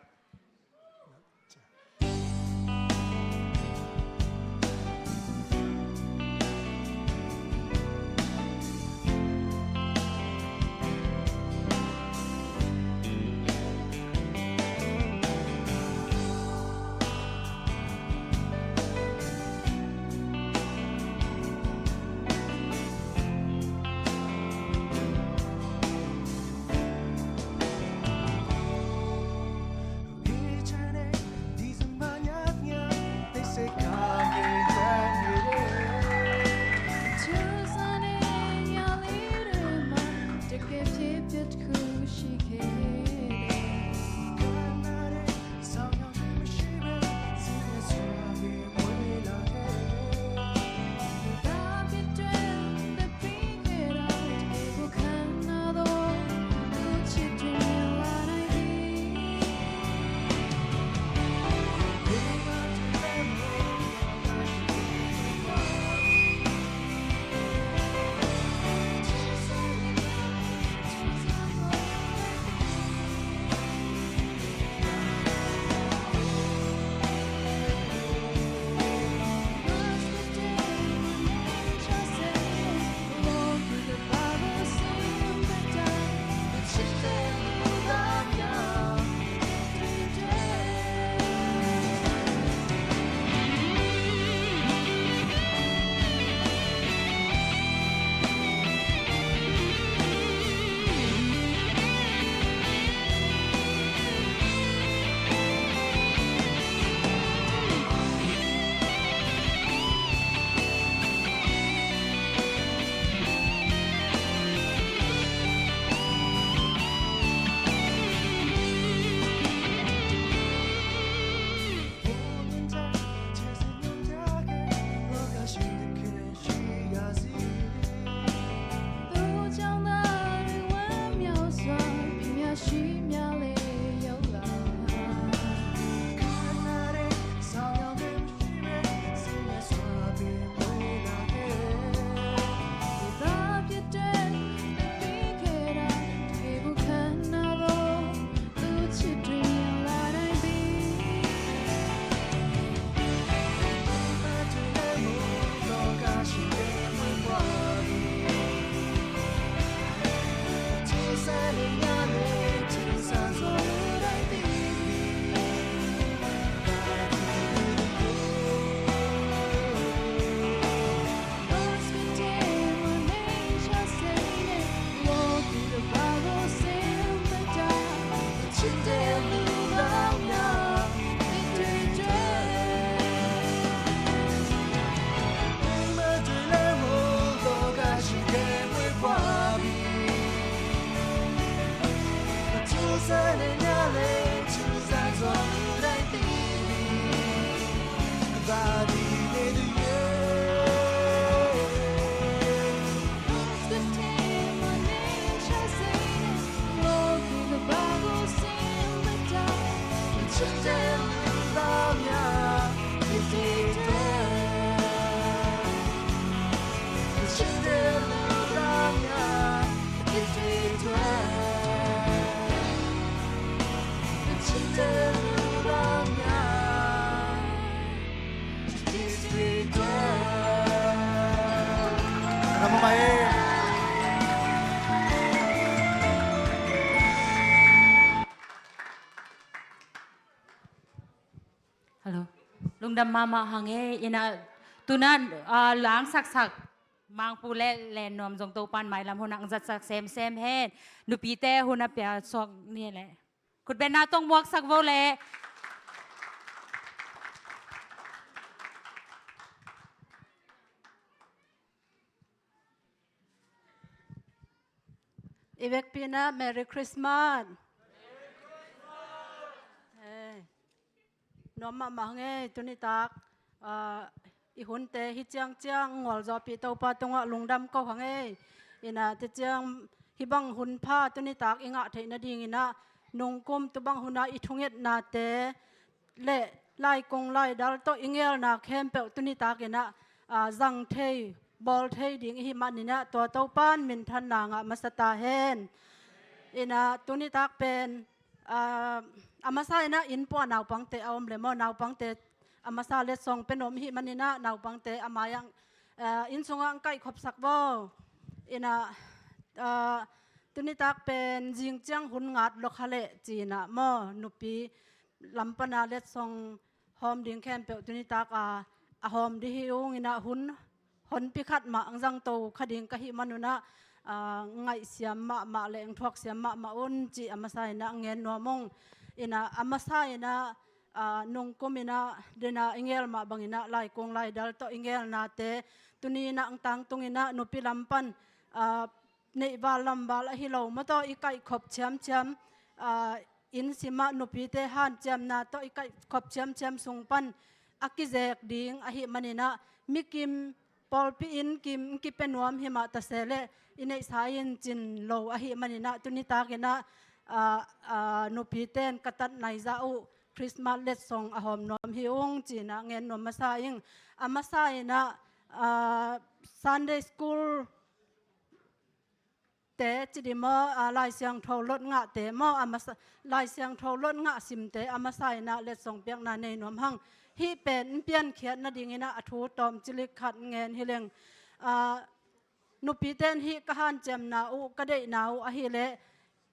Hello. Lungdam mahmah hang e, ina tuna, ah, langsaksak Mangpu le Lennuam zong Topan mailam hun ang zatsak semsem hen. Nupite hun a pia suak ni le. Khutbetna tong muaksak vo le. I vekpi-in ah Merry Christmas. Eh, nuam mahmah hang e, tuni tak, ah, i hunte hi ciangciang ngualzawhpih Topa tungah lungdam ko hang e. Ina te ciang hih bang hun pha tuni tak i ngah theih nadingin ah nungkum tu bang hun ah i thungetnate le laikung laidal tawh i ngelna khempeuh tuni takin ah, ah, zang thei, bawl thei ding i hih manin ah tua Topan minthanna ngah masa ta hen. Ina tuni tak pen, ah, a masa in ah inn pua naupangte a om le maw, naupangte a masa letsong pia nuam i hih manin ah naupangte a mai-ah, ah, inn sungah ang kaihkhopsak vo. Ina, ah, tuni tak pen zing ciang hun ngat lua kha leh ci-in ah maw, nupi lam pana letsong hawm ding khempeuh tuni tak a, a hawm dih hi ung. Ina hun honpi khat mah ang zangto kha ding ka hih manun ah, ah, ngaihsiam mahmah le ang thuaksiam mahmah un cih a masa in ah ang ngen nuam ung. Ina a masa in ah, ah, nungkum in ah dena i ngel mah bangin ah laikung laidal tawh i ngelnate tuni in ah ang tangtung in ah nupi lam pan, ah, neihval lamval ahi lo maw tawh i kaihkhop ciamciam, ah, inn simah nupite hanciamna tawh i kaihkhop ciamciam sung pan a kizek ding ahih manin ah mikim pawlpi inn kim kipia nuam hi mah ta se leh i neihsa in cin lo ahih manin ah tuni takin ah, ah, ah, nupite in ka tat nai zah uh Christmas letsong a hawm nuam hi ung ci-in ah ngen nuam masa ing. A masa in ah, ah, Sunday school te ci dih maw, ah, Lai Siangtho lot ngahte maw, a masa, Lai Siangtho lot ngah simte a masa in ah letsong piakna nei nuam hang. Hih pen in piankhiat nadingin ah a thu tawm cilik khat ngen hi leng. Ah, nupite in hih ka hanciamna uh, ka deihna uh ahih leh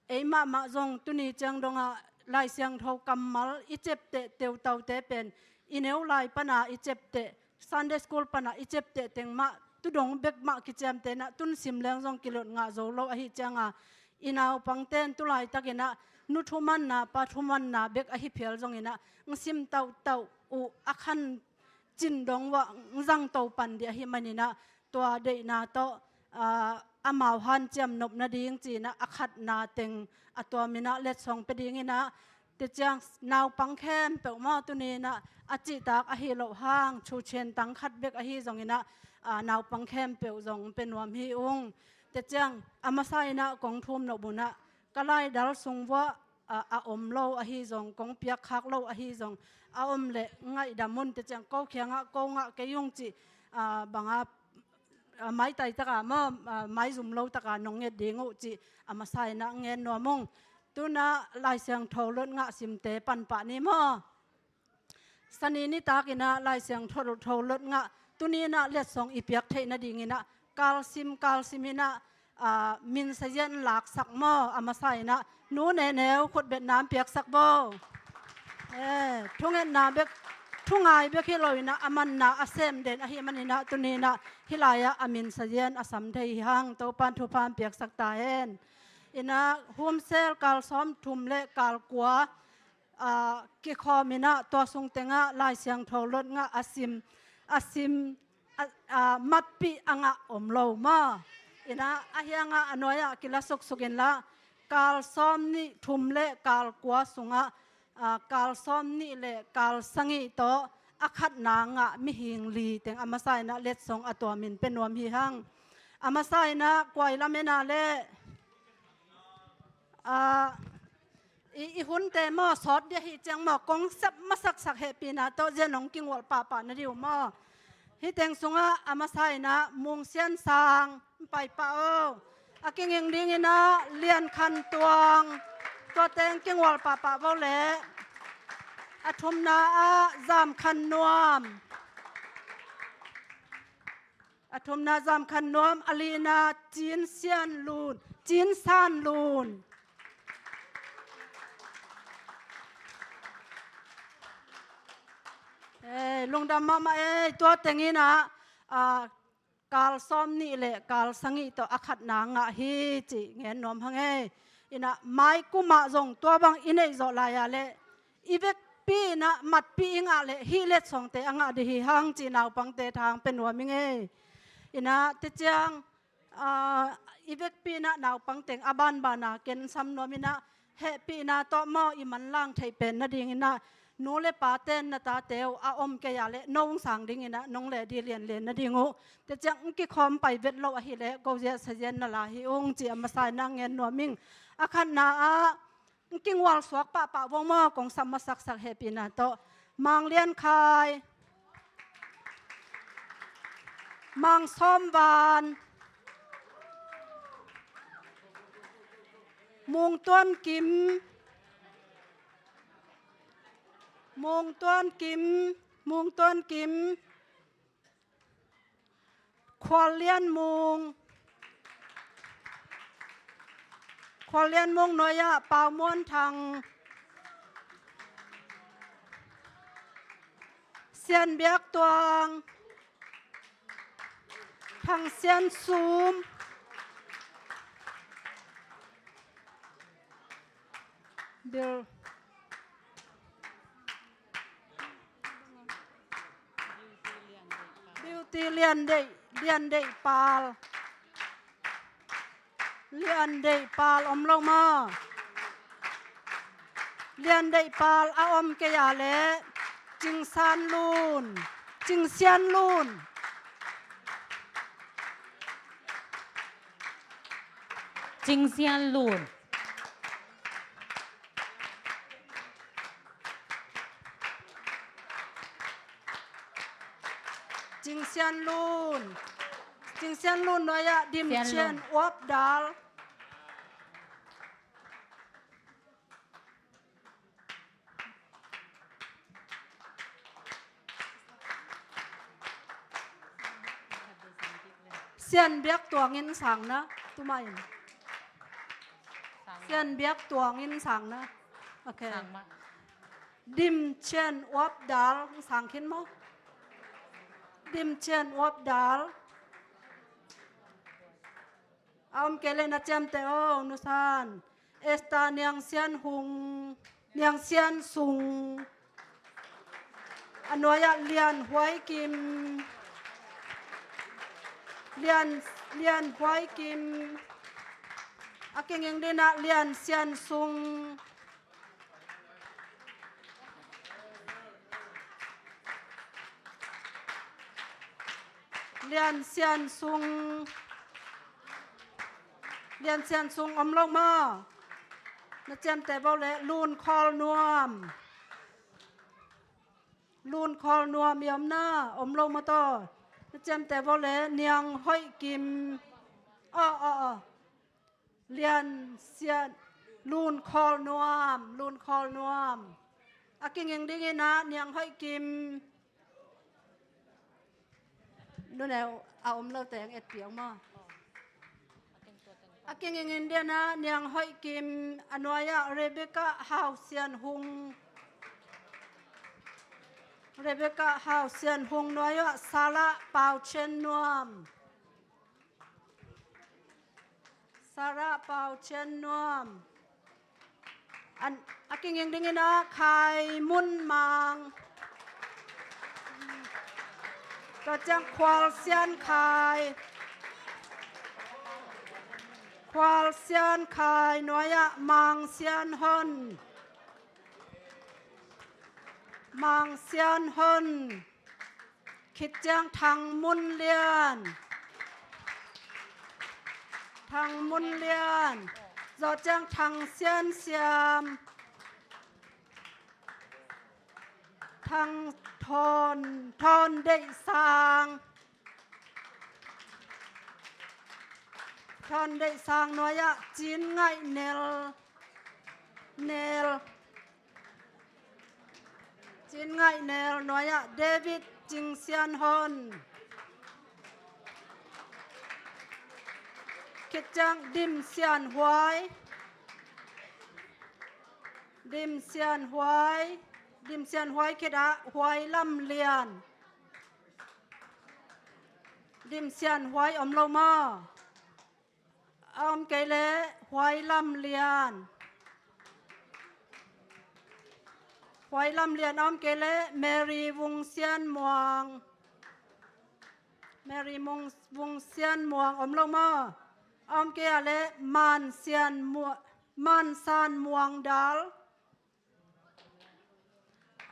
ei mahmah zong tuni ciang dongah Lai Siangtho kammal i ciapteh teutaute pen i neu lai pana i ciapteh, Sunday school pana i ciapteh teng mah, tu dong bek mah kiciamteh in ah tun sim leng zong kilut ngah zo lo ahih cianga i naupangte in tu laitakin ah nu thumanna pa thumanna bek ahi phial zongin ah ng sim tauhtauh uh a khan cin dong uah ng zangto pan dih ahih manin ah tua deihna tawh, ah, amau hanciam nop nading ci-in ah a khatna teng a tuamin ah letsong pia dingin ah te ciang naupang khempeuh maw tuni in ah a cihtak ahi loh hang thu ciantang khat bek ahi zongin ah, ah, naupang khempeuh zong pia nuam hi ung. Te ciang a masa in ah kong thum nop un ah ka laidal sung uah, ah, a om lo ahi zong, kong piakkhak lo ahi zong a om leh ngaihdam un. Te ciang ko kiangah ko ngah kei ung cih, ah, banga, ah, maitai taka maw, ah, maizum lo taka nong nget ding uh cih a masa in ah ngen nuam ung. Tuna Lai Siangtho lot ngah simte panpah ni maw. Sani nitakin ah Lai Siangtho lot ngah tuni in ah letsong i piak theih nadingin ah kalsim kalsim in ah, ah, minsazian laksak maw, a masa in ah nu neuneu khutbetna ang piaksak bo. Eh, thungetna bek, thungai bek hi lo in ah a manna a sem den ahih manin ah tuni in ah hih lai-ah a minsazian a sam thei hi hang. Topan thupha ang piaksak ta hen. In ah humsel kal sawm thum le kal kua, ah, kikhawm in ah tua sung tengah Lai Siangtho lot ngah a sim, a sim, a, a matpih a ngah om lo maw. In ah a hiangah a nuai-ah kila suksuk inla kal sawm nih thum le kal kua sungah, ah, kal sawm nih le kal sagih tawh a khatna ngah mihing li teng a masa in ah letsong a tuamin pia nuam hi hang. A masa in ah kuai lam en a leh, ah, i, i hunte maw sawt dih ahih ciang maw kong sep masaksak hehpihna tawh zia nong kingualh pahpah na dih uh maw. Hih teng sungah a masa in ah Mung Sian Sang, pai pah o. A kinging dingin ah Lian Khan Tuang, tua teng kingualh pahpah bo leh. A thumna ah Zam Khan Nuam. A thumna Zam Khan Nuam, a lina Cin Sian Lun, Cin San Lun. Eh, lungdam mahmah ei, tua teng in ah, ah, kal sawm nih le kal sagih tawh a khatna ngah hi cih ngen nuam hang ei. In ah mai kum ah zong tua bang i neih zawh lai a leh i vekpi in ah matpi i ngah leh hih letsongte a ngah ding hi hang cih naupangte thang pia nuam ing ei. In ah te ciang, ah, i vekpi in ah naupang teng a banban a ken sam nuam in ah hehpihna tawh maw i manlang theih pen nading in ah nu le pa ten na tate uh a om kei a leh nong sang ding in ah nong leh ding lianlian nading uh te ciang hong kikhawm pai vet loh ahih leh ko ziah sa ziah na la hi ung cih a masa in ah ngen nuam ing. A khatna ah hong kingual suak pahpah vong maw, kong sam masaksak hehpihna tawh. Mang Lian Khai, Mang Sawm Van, Mung Tuan Kim, Mung Tuan Kim, Mung Tuan Kim, Khual Lian Mung, Khual Lian Mung nuai ah Pau Muan Thang, Sian Biak Tuang, Thang Sian Sum, Bil-, Beauty Lian Deih, Lian Deih Pal. Lian Deih Pal om lo maw? Lian Deih Pal a om kei a leh Cing San Lun, Cing Sian Lun. Cing Sian Lun. Cing Sian Lun. Cing Sian Lun nuai ah Dim Sian Lun. Cien Uap Dal. Sian Biak Tuang in sang na, tu mah in. Sian Biak Tuang in sang na. Ok. Sang mah. Dim Cien Uap Dal, sang khin maw? Dim Cien Uap Dal. A om kei leh na ciamteh o, Nu San. Esther Niang Sian Hung, Niang Sian Sung. A nuai ah Lian Huai Kim. Lian, Lian Huai Kim. A kinging ding ah Lian Sian Sung. Lian Sian Sung. Lian Sian Sung om lo maw? Na ciamteh vo leh Lun Khawl Nuam. Lun Khawl Nuam i om na, om lo maw taw? Na ciamteh vo leh Niang Hoih Kim. Aw, aw, aw. Lian Sian, Lun Khawl Nuam, Lun Khawl Nuam. A kinging ding in ah Niang Hoih Kim. Nuneu a om lo teng etpih ung maw? A kinging ding in ah Niang Hoih Kim, a nuai ah Rebecca Hau Sian Hung. Rebecca Hau Sian Hung nuai ah Sarah Pau Cien Nuam. Sarah Pau Cien Nuam. An, a kinging ding in ah Khai Mun Mang. Tua ciang Khual Sian Khai. Khual Sian Khai nuai ah Mang Sian Hon. Mang Sian Hon. Khit ciang Thang Mun Lian. Thang Mun Lian. Zawh ciang Thang Sian Siam. Thang Thawn, Thawn Deih Sang. Thawn Deih Sang nuai ah Cin Ngaih Nel. Nel. Cin Ngaih Nel nuai ah David Cing Sian Hon. khit ciang Dim Sian Huai. Dim Sian Huai. Dim Sian Huai khit ah Huai Lam Lian. Dim Sian Huai om lo maw? A om kei leh Huai Lam Lian. Huai Lam Lian a om kei leh Mary Vung Sian Muang. Mary Mung, Vung Sian Muang om lo maw? A om kei a leh Man Sian Mua-, Man San Muang Dal.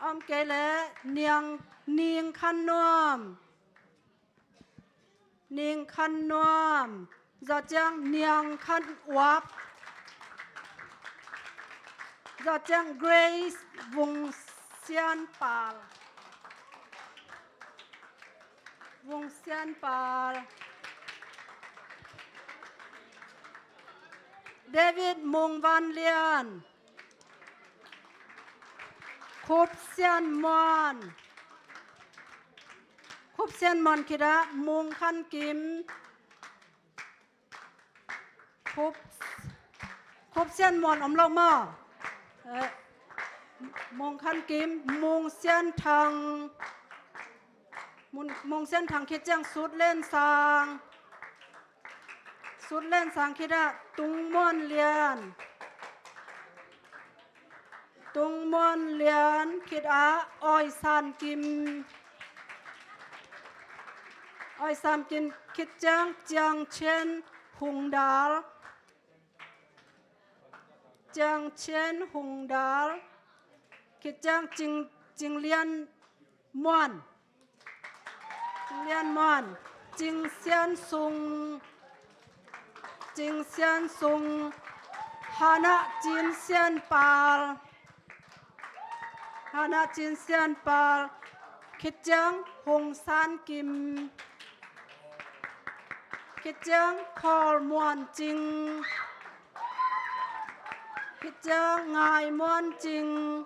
A om kei leh Niang, Ning Khan Nuam. Ning Khan Nuam. Zawh ciang Niang Khan Uap. Zawh ciang Grace Vung Sian Pal. Vung Sian Pal. David Mung Van Lian. Khup Sian Muan. Khup Sian Muan khit ah Mung Khan Kim. Khup, Khup Sian Muan om lo maw? Eh, Mung Khan Kim, Mung Sian Thang. Mung, Mung Sian Thang khit ciang Sut Len Sang. Sut Len Sang khit ah Tung Muan Lian. Tung Muan Lian khit ah Oi San Kim. Oi San Kim khit ciang Ciang Chen Hung Dal. Ciang Chen Hung Dal. Khit ciang Cing, Cing Lian Muan. Cing Lian Muan. Cing Sian Sung. Cing Sian Sung. Hana Cin Sian Pal. Hana Cin Sian Pal. Khit ciang Hung San Kim. Khit ciang Khawl Muan Cing. Khit ciang Ngai Muan Cing.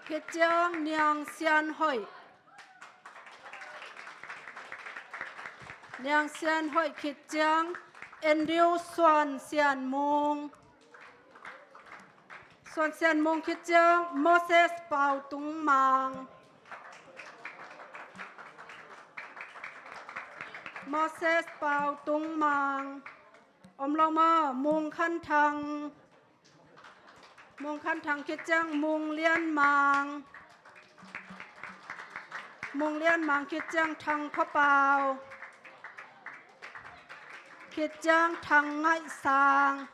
Khit ciang Niang Sian Hoih. Niang Sian Hoih khit ciang Andrew Suan Sian Mung. Suan Sian Mung khit ciang Moses Pau Tung Mang. Moses Pau Tung Mang. Om lo maw, Mung Khan Thang. Mung Khan Thang khit ciang Mung Lian Mang. Mung Lian Mang khit ciang Thang Khaw Pau. Khit ciang Thang Ngaih Sang.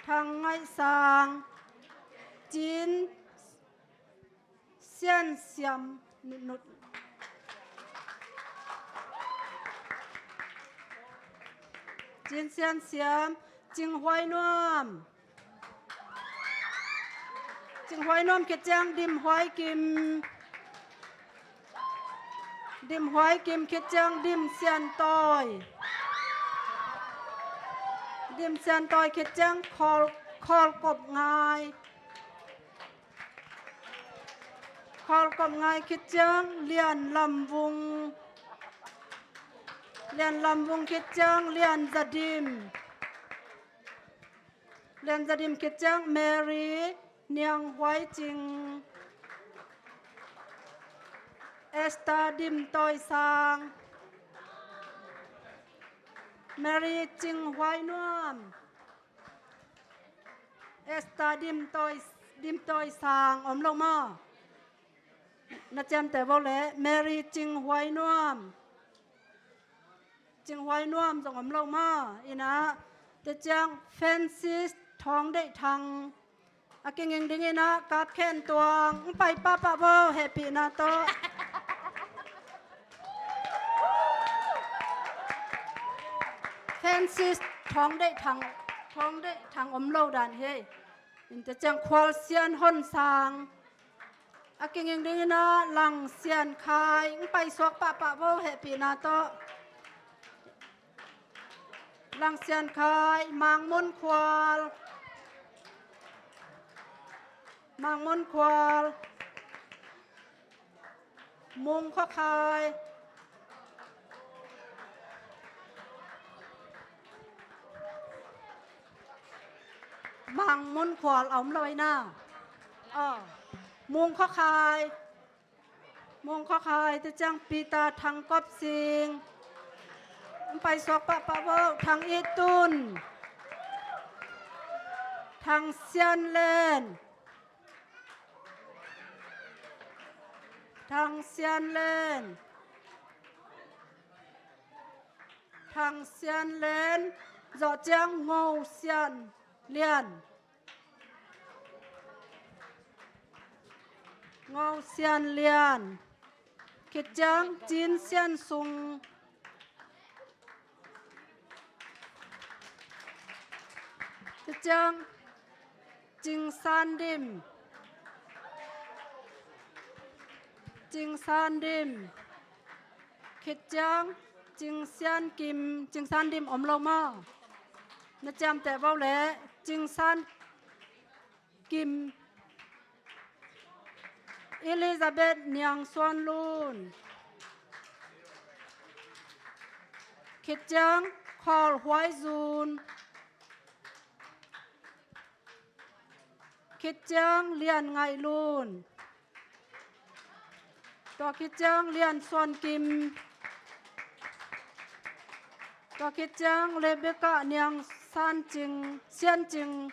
Thang Ngaih Sang. Cin Sian Siam, nut, nut. Cin Sian Siam, Cing Huai Nuam. Cing Huai Nuam khit ciang Dim Huai Kim. Dim Huai Kim khit ciang Dim Sian Tawi. Dim Sian Tawi khit ciang Khawl, Khawl Kop Ngai. Khawl Kop Ngai khit ciang Lian Lam Vung. Lian Lam Vung khit ciang Lian Za Dim. Lian Za Dim khit ciang Mary Niang Huai Cing. Esther Dim Tawi Sang. Mary Cing Huai Nuam. Esther Dim Tawi, Dim Tawi Sang om lo maw? Na ciamteh vo leh, Mary Cing Huai Nuam. Cing Huai Nuam zong om lo maw? Ina, te ciang Francis Thawng Deih Thang. A kinging ding ina, Kap Khen Tuang. Hong pai pahpah vo, hehpihna tawh. Francis Thawng Deih Thang, Thawng Deih Thang om lo dan hi. Ina te ciang Khual Sian Hon Sang. A kinging ding ina Lang Sian Khai, hong pai suak pahpah vo, hehpihna tawh. Lang Sian Khai, Mang Mun Khual. Mang Mun Khual. Mung Khaw Khai. Mang Mun Khual a om lo ei na. Aw. Mung Khua Khai. Mung Khua Khai, tua ciang Peter Thang Kop Sing. Hong paisuak pahpah vo, Thang It Tun. Thang Sian Len. Thang Sian Len. Thang Sian Len. Zawh ciang Ngo Sian Lian. Ngo Sian Lian. Khit ciang Cin Sian Sung. Khit ciang Cing San Dim. Cing San Dim. Khit ciang Cing Sian Kim. Cing San Dim om lo maw? Na ciamteh vo leh Cing San Kim. Elizabeth Niang Suan Lun. Khit ciang Khawl Huai Zun. Khit ciang Lian Ngaih Lun. Tua khit ciang Lian Suan Kim. Tua khit ciang Rebecca Niang San Cing, Sian Cing,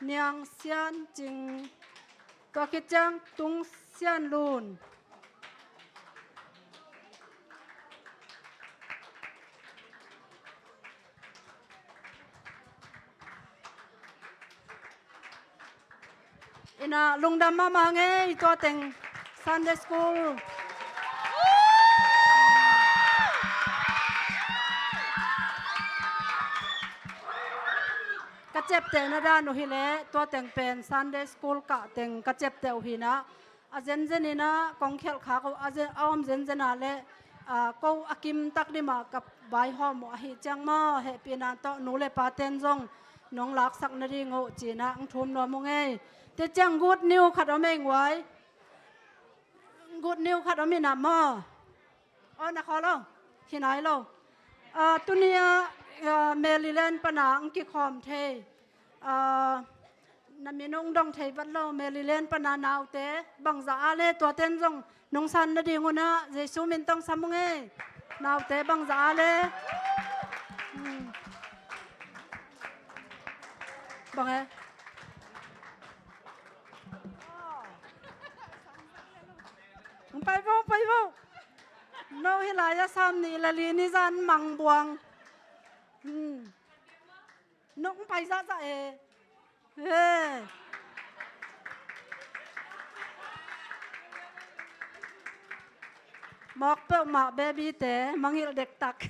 Niang Sian Cing. Tua khit ciang Tung Sian Lun. Ina lungdam mahmah ngei tua teng Sunday School. Ka ciapteh na dan uh hi leh tua teng pen Sunday School kah teng ka ciapteh uh hi na. A zenzen ina kong khialh khak uh a zen, a om zenzen a leh, a, ko a kim tak dima ka vaihawm uh ahi ciang maw, hehpihna tawh nu le pa ten zong nong laksak nading uh cina ang thum nuam uh ngei. Te ciang good news khat om ei nguai. Good news khat om ina maw. Aw, na khaw lo. Hi nai lo. A, tuni a, a, Maryland pana ang kikhawm thei. A, na min ong dong thei vat lo, Maryland pana naute, bangza a le, tua ten zong nong san nading uh na, Jesu min tawh sam ung ei. Naute bangza a le. Hmm. Bang e. Pai vo, pai vo. No hi lai a sam ni la li ni zan mang buang. Hmm. Nong pai zahzah e. He. Mawk peuhmah baby te mangilh dektak.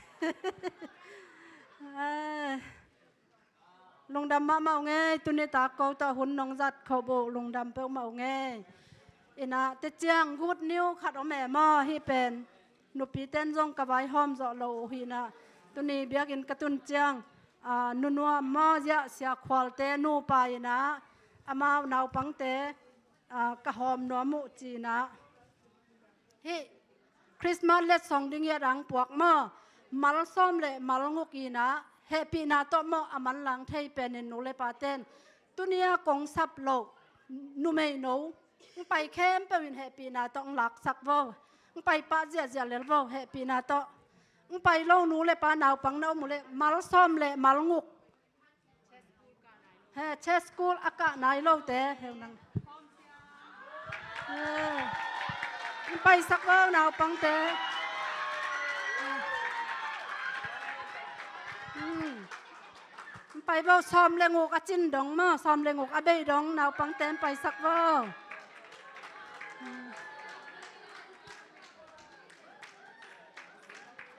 He. Lungdam mahmah uh ngei, tuni tak ko tawh hun nong zat khop uh, lungdam peuhmah uh ngei. Ina, te ciang good news khat om e maw, hih pen. Nupi ten zong ka vaihawm zawh lo uh hi na. Tuni biakinn ka tun ciang, a, nunuam maw ziah Sia Khual te nupa ina, amau naupangte, a, ka hawm nuam uh cina. Hih Christmas letsong ding i a dang puak maw, mal sawm le mal nguk ina, hehpihna tawh maw a manlang thei penin nu le pa ten. Tuni a kong sap loh, numei no. Ng pai khempeuh in hehpihna tawh ng laksak vo. Ng pai pah ziahziah lel vo, hehpihna tawh. Ng pai lo nu le pa naupang na om uh leh, mal sawm le mal nguk. He, church school a kah nai lote, heu nang. He. Ng paisak vo naupangte. Hmm. Ng pai vo, sawm le nguk a cin dong maw, sawm le nguk a bei dong, naupangte ng paisak vo. Hmm.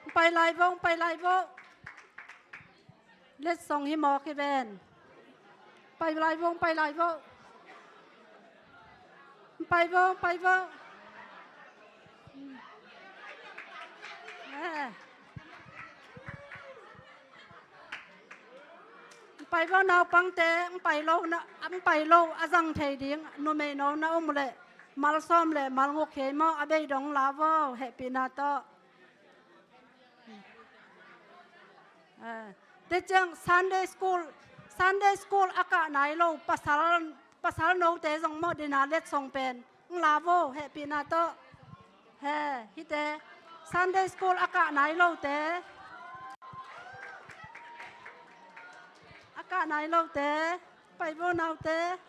Ng pai lai vo, ng pai lai vo. Letsong hi mawk hi ven. Pai lai vo, pai lai vo. Pai vo, pai vo. Eh. Pai vo naupangte, pai lo na, pai lo a zang thei ding, numei no na om leh, mal sawm le mal nguk khei maw, a bei dong la vo, hehpihna tawh. Eh, te ciang Sunday School, Sunday school a kah nai lo pasal, pasal note zong mawh dina letsong pen ng la vo, hehpihna tawh. He, hite Sunday school a kah nai lote, a kah nai lote, pai vo naute.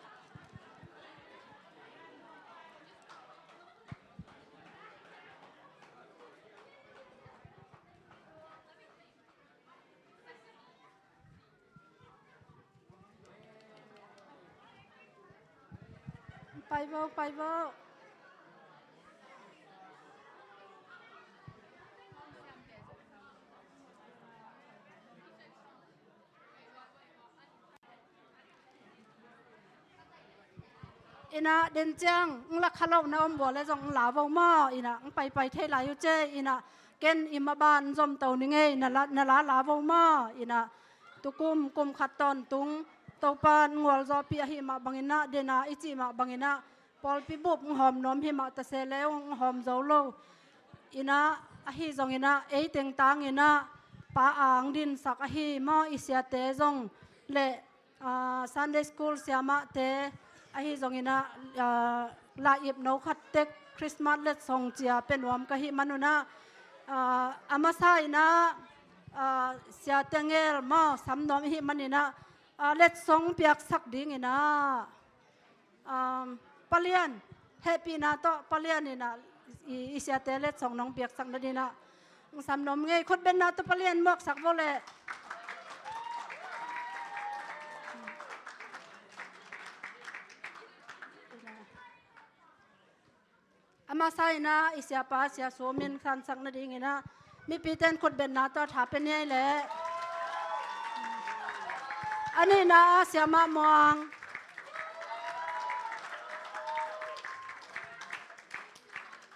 Pai vo, pai vo. Ina den ciang ng la kha lo na om vua le zong ng la vo maw? Ina ng paipai thei lai uh ce. Ina ken i ma ban zom to ni ngei, na la, na la la vo maw? Ina tukum kum khat tawntung Topa ngualzawhpih ahi mah bangin ah, dena i cih mah bangin ah, pawlpi bup ng hawm nuam hi mah ta se le ung, ng hawm zo lo. Ina ahi zongin ah ei teng tangin ah pa ang dinsak ahi maw, i siate zong le, ah, Sunday school siamahte ahi zongin ah, ah, la-ip no khat tek Christmas letsong cia pe nuam ka hih manun ah, ah, a masa in ah, ah, siate ngel maw, sam nuam i hih manin ah, ah, letsong piaksak dingin ah, um, Pa Lian, hehpihna tawh Pa Lian in ah i, i siate letsong nong piaksak nadin ah ng sam nuam ngei. Khutbetna tawh Pa Lian muaksak vo le. A masa in ah i siapa Sia Sum in sansak nadingin ah mipite in khutbetna tawh tha pe ni ei le. A nihna ah Siamah Muang.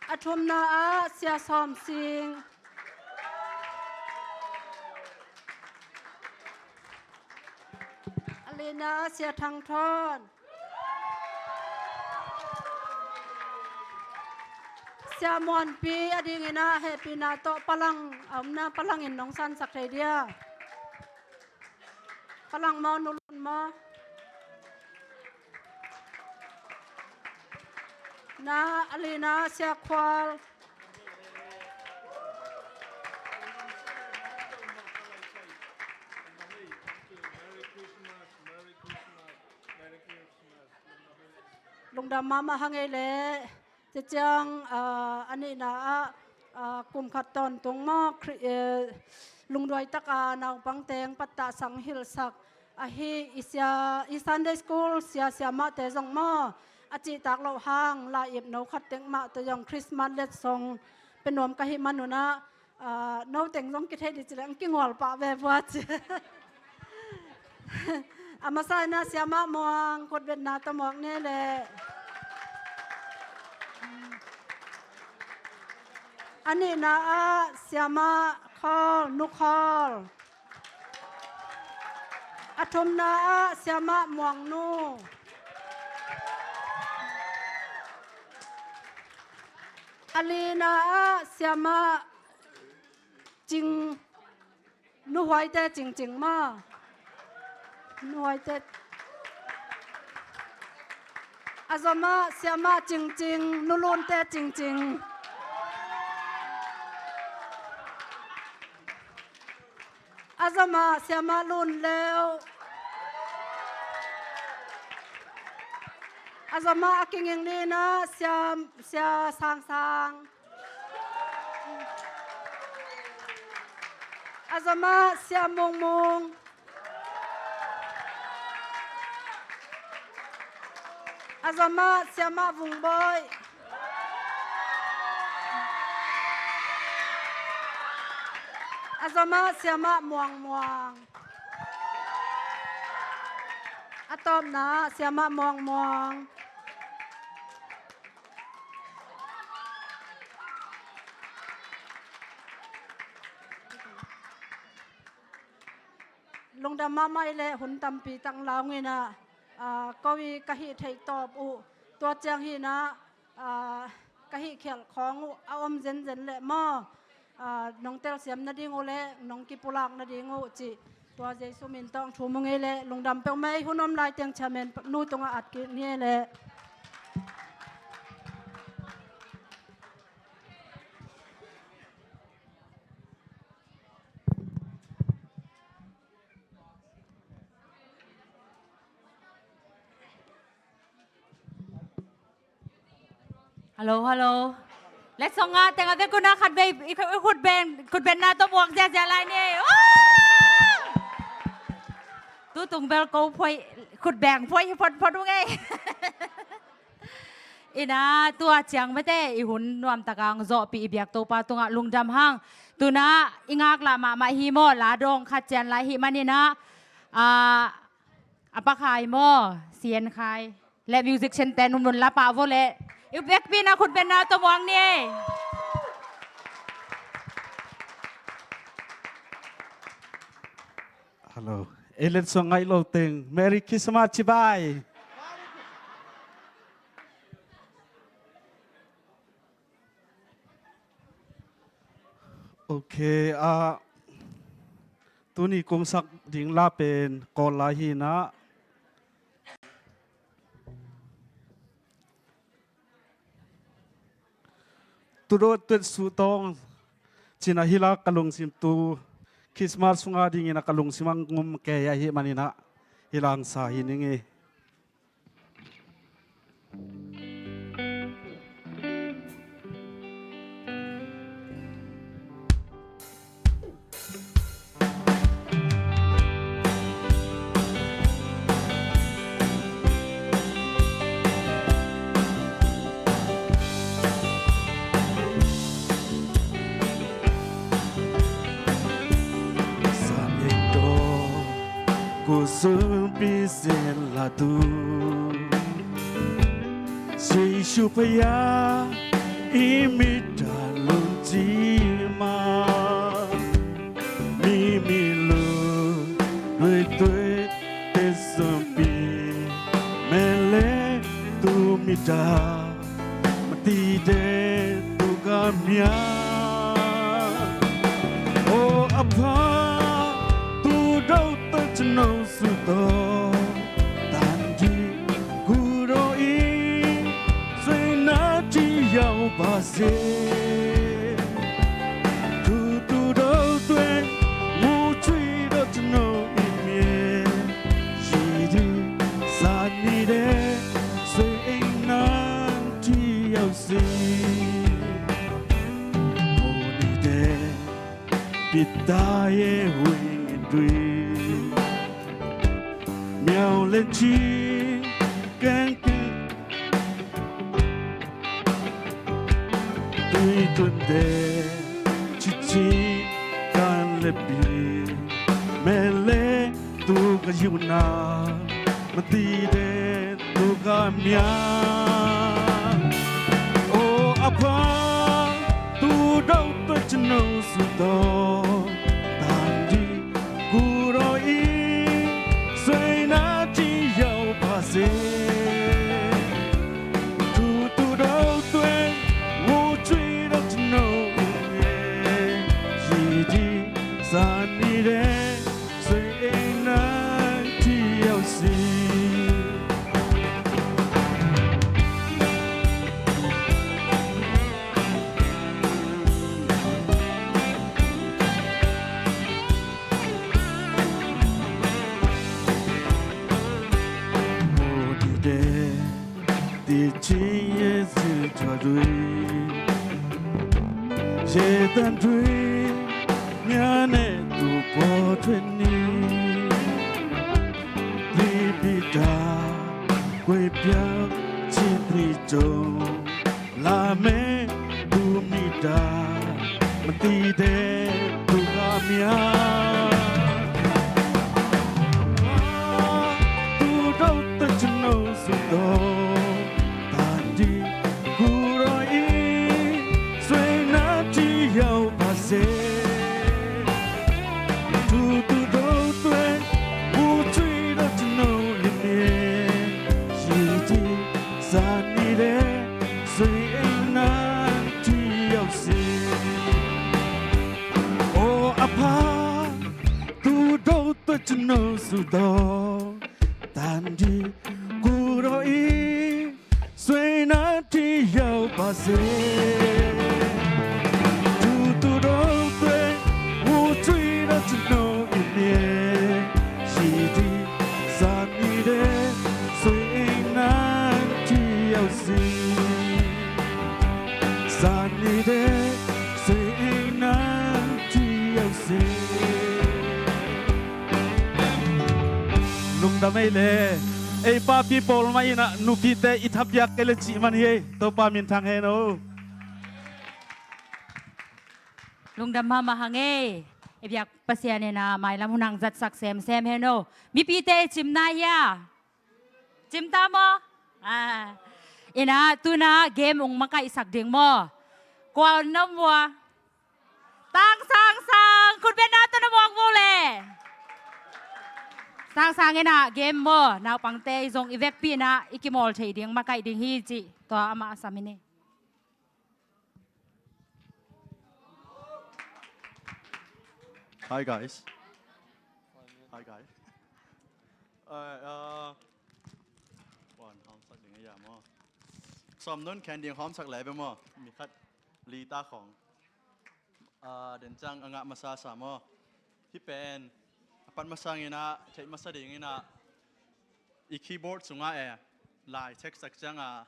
A thumna ah Sia Sawm Sing. A lina ah Sia Thang Thawn. Sia Muanpi a dingin ah hehpihna tawh Pa Lang a omna, Pa Lang in nong sansak thei dia. Pa Lang maw, Nu Lun maw? Na, a lina Sia Khual. Lungdam mahmah hang ei le. Ciciang, ah, a nihna ah, ah, kum khat tawntung maw, Khri-, eh, lungduai taka naupang teng pattah sang hilhsak ahi i sia, i Sunday school sia siamahte zong maw, a cihtak loh hang la-ip no khat tek mah tawh zong Christmas letsong pe nuam ka hih manun ah, ah, no teng zong kithei dih ci leng kingual pah ve vua ci. A masa in ah Siamah Muang, khutbetna tawh muak ni le. A nihna ah Siamah Khawl, Nu Khawl. A thumna ah Siamah Muang Nu. A lina ah Siamah Cing, Nu Huaite Cingcing maw. Nu Huaite. A zomah Siamah Cingcing, Nu Lunte Cingcing. A zomah Siamah Lun Leu. A zomah a kinging ni in ah Sia, Sia Sang Sang. A zomah Sia Mung Mung. A zomah Siamah Vung Bawi. A zomah Siamah Muang Muang. A tawpna Siamah Muang Muang. Lungdam mahmah ei le, hun tampi tak lau ngei in ah, ah, ko i ka hih theih tawp uh, tua ciang hi in ah, ah, ka hih khialh khawng uh a om zenzen leh maw, ah, nong telsiam nading uh le nong kipulak nading uh cih Tua Jesu min tawh thu mu ngei leh, lungdam peuhmah ei. Hun om lai teng chairman nu tungah at kik ni ei leh. Hello, hello. Letsong ngah teng a vekun ah khatvei i khut beng, khut benna tawh muak ziahziah lai ni. Woo! Tu tung bel ko phuai, khut beng phuai hi photphot ung ei. Ina, tua ciang mate i hun nuamtak a hong zawhpih i biak Topa tungah lungdam hang. Tuna i ngaklah mahmah hi maw, la dawng khat cian lai hi maninah, a, a Pa Khai maw, Sian Khai le musician ten hun mun la pah vo leh, i vekpi na khut benna tawh muak ni. Hello. Ei letsong ngaih lo teng Merry Christmas cibai. Ok, ah, tuni kong sak ding la pen Kawl la hi na. Tudawh tuet suhtawng cina hi la ka lungsim tu Christmas sunga dingin a ka lungsim a ngum kei ahi maninah hi la hong sa hi ning ei. Sangin to kusumpi sin latu Jesu paya i mit a lungci ma mi mi lu dui dui te sumpi mele tu mi da mati de tu ka mia. O apa tu dau ta chno su to tan di ku do i sui na ti yau ba se. Tu tu dau tue wu cui do chno i mie. Shi di sa ni de sui ing nan ti yau si. Mo ni de pita ye hui dui. Miau len chi keng keng. Tui tun de chi chi kan le pi. Mele tu ka yu na mati de tu ka mia. O apa tu dau ta chno su to tan di ku do i sui na ti yau ba se. Tu tu dau tue wu cui dau chno i ye. Shi di sa ni de sui ing nan ti yau si. Mo di de ti chi ye si tua dui. Ye tan dui mia ne tu po tue ni. Ti pi ta kue pia chi tri chong. La me tu mi da mati de tu ka mia. Tu dau ta chno su do tan di ku do i sui na ti yau ba se. Tu tu dau tue wu cui dau chno i mie. Shi ti sa ni de sui ing nan ti yau si. O apa Lungdam ei le. Ei papi pawl mah in ah nupite i thapiak kei le cih man hi ei. Topa minthang hen aw. Lungdam mahmah hang ei. I biak Pasian in ah mailam hun hong zatsak semsem hen aw. Mipite i cimna hi a. Cimta maw? Ah. In ah tu-in ah game hong makaihsak ding maw? Kua hong nom uh a? Tang Sang Sang, khut beng na, tu-in ah muak vua le. Sang Sang in ah game maw, naupangte i zong i vekpi-in ah i kimawl thei ding, makaih ding hi cih tua amah a sam hi ni. Hi guys. Hi guys. Alright, uh, wan hawmsak ding a hi a maw? Sawm nun khen ding hawmsak le bia maw? Mi khat li ta khawng. Ah, den ciang a ngah masa sa maw? Hih pen a pat masa in ah theih masa dingin ah i keyboard sungah e, lai text tak ciang a,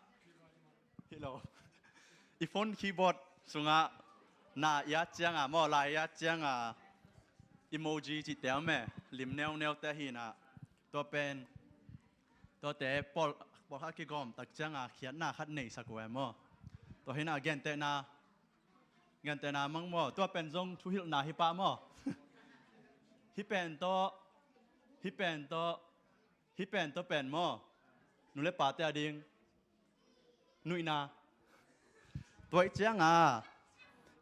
hi lo. I phone keyboard sungah na i at ciang a maw, lai i at ciang a emoji cihte om e, lim neuneute hi in ah. Tua pen, tuate pawl, pawlkhat kigawm tak ciang a khiatna khat neisak uh e maw? Tua hi in ah gentehna, gentehna mang maw? Tua pen zong thuhilhna hi pah maw? Hih pen tawh, hih pen tawh, hih pen tawh pen maw? Nu le pate a ding nuihna. Tua ahih ciang a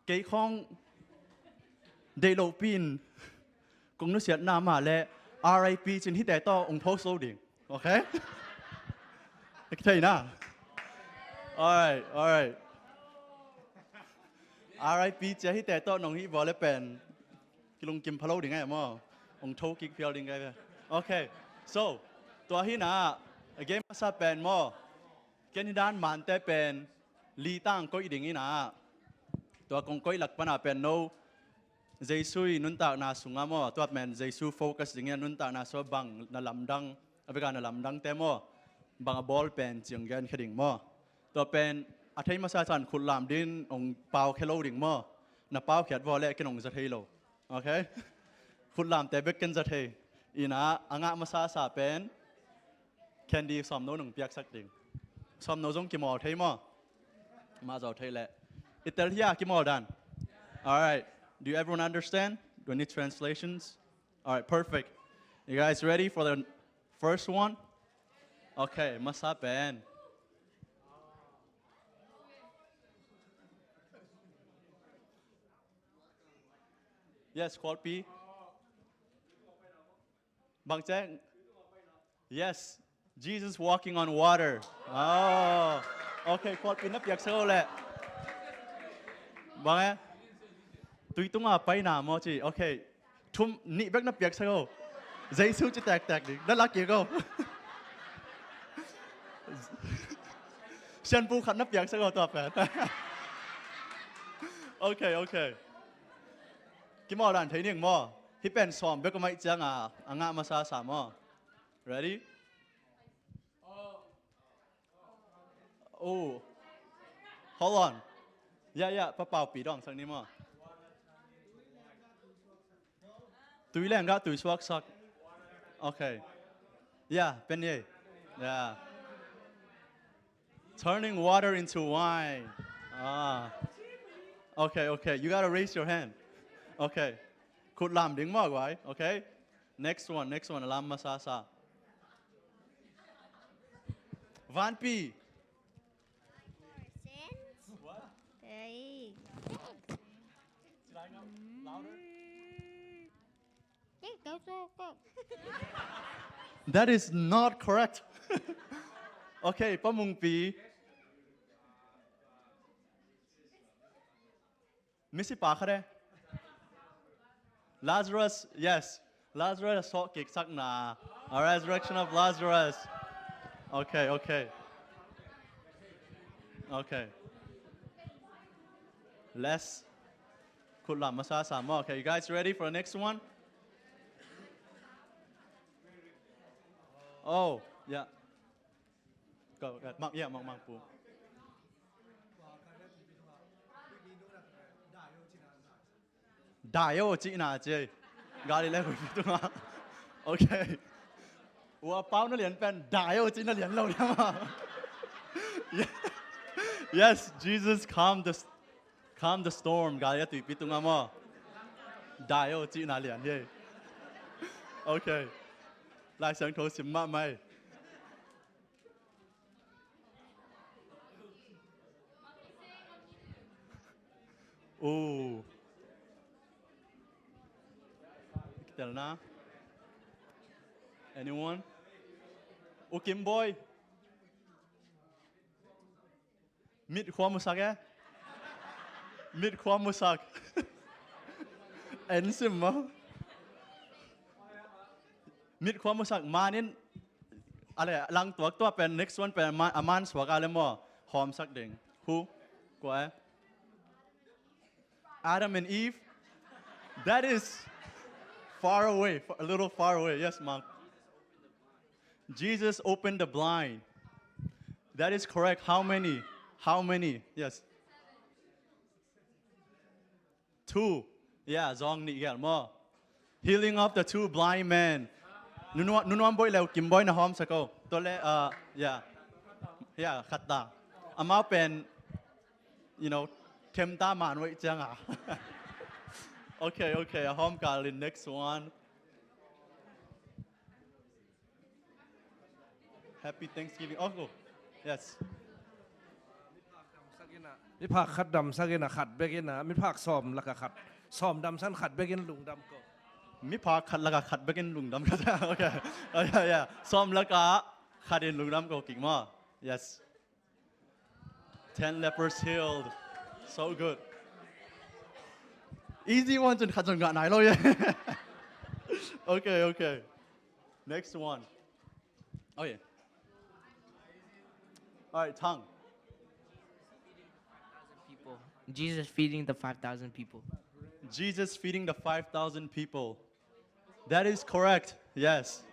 kei khawng deih lopi-in kong nusiatna mah leh R I P ci-in hihte tawh hong post lo ding. Okay? Thei na? Alright, alright. R I P ci-a hihte tawh nong hih vua le pen kilungkim pha lo ding e maw? Hong tho kik phial ding e. Okay. So, tua hi in ah a game masa pen maw? Ken hi dan mante pen li tang koih ding in ah, tua kong koih lak pan a pen no Jesu i nuntakna sungah maw, tua pen Jesu focus ding in ah nuntakna sungah bang na lamdang, a bek a na lamdangte maw, bang a bawl pen ci hong genkhia ding maw? Tua pen a thei masa san khut lam ding, hong pau khia lo ding maw? Na pau khiat vua leh ken hong za thei lo. Okay? Khut lamte bek ken za thei. In ah a ngah masa sa pen candy sawmno nong piaksak ding. Sawmno zong kimawl thei maw? Mah zaw thei leh. I tel hia kimawl dan? Alright. Do you everyone understand? Do I need translations? Alright, perfect. You guys ready for the first one? Okay, masa pen. Yes, Kualpi. Bang ceng? Yes. Jesus walking on water. Oh. Okay, Kualpi na piaksak o leh. Bang e? Tui tunga paina maw ci. Okay. Thum, nih bek na piaksak o. Jesu ci tektek ding. Na lak kik o. Sianpu khat na piaksak o tua pen. Okay, okay. Kimawl dan thei ning maw? Hih pen sawm bek om ahih ciang a, a ngah masa sa maw? Ready? Oh. Hold on. Yeah, yeah, pa paupi dong sak ni maw? Tui leng gah tui suaksak. Okay. Yeah, pen ye. Yeah. Turning water into wine. Ah. Okay, okay. You gotta raise your hand. Okay. Khut lam ding maw guai. Okay. Next one, next one. A lam masa sa. Vanpi. What? Hey. Louder. That is not correct. Okay, Pa Mungpi. Misi pa khat e. Lazarus, yes. Lazarus a sawh kiksakna. A resurrection of Lazarus. Okay, okay. Okay. Less. Khut lam masa sa maw. Okay, you guys ready for the next one? Oh, yeah. Go, go. Mang, yeah, mang, mang pu. Dai o cihna ci. Galilee huipi tunga. Okay. Ua pau na lian pen dai o cihna lian lo liang a. Yes, Jesus calm the, calm the storm. Galilee tuipi tunga maw. Dai o cihna lian hi. Okay. Lai Siangtho sim mahmah hi. Uh. Kitelna. Anyone? U Kim Boy. Mit khua musak e. Mit khua musak. En sim maw. Mit khua musak manin. Ale, lang tuak tuak pen, next one pen, a man, a man suak ale maw. Hawmsak ding. Who? Kua e? Adam and Eve. That is far away, fa-, a little far away. Yes, Mark. Jesus opened the blind. That is correct. How many? How many? Yes. Two. Yeah, zong nih gel maw. Healing of the two blind men. Nunu, nunu am boih leu Kim Boy na hawm sa ko. Tole, uh, yeah. Yeah, khat ta. Amau pen, you know, them ta man wei ciang a. Okay, okay. A hawm kal in next one. Happy Thanksgiving. Oh, oh. Yes. Miphak khat damsak in a khat bek in a, miphak sawm laka khat. Sawm damsan khat bek in lungdam ko. Miphak khat laka khat bek in lungdam ko. Okay. Oh, yeah, yeah. Sawm laka khat in lungdam ko kik maw. Yes. Ten lepers healed. So good. Easy one, cun khat zong ngah nai lo ye. Okay, okay. Next one. Oh, yeah. All right, Tang. People. Jesus feeding the five thousand people. Jesus feeding the five thousand people. That is correct. Yes.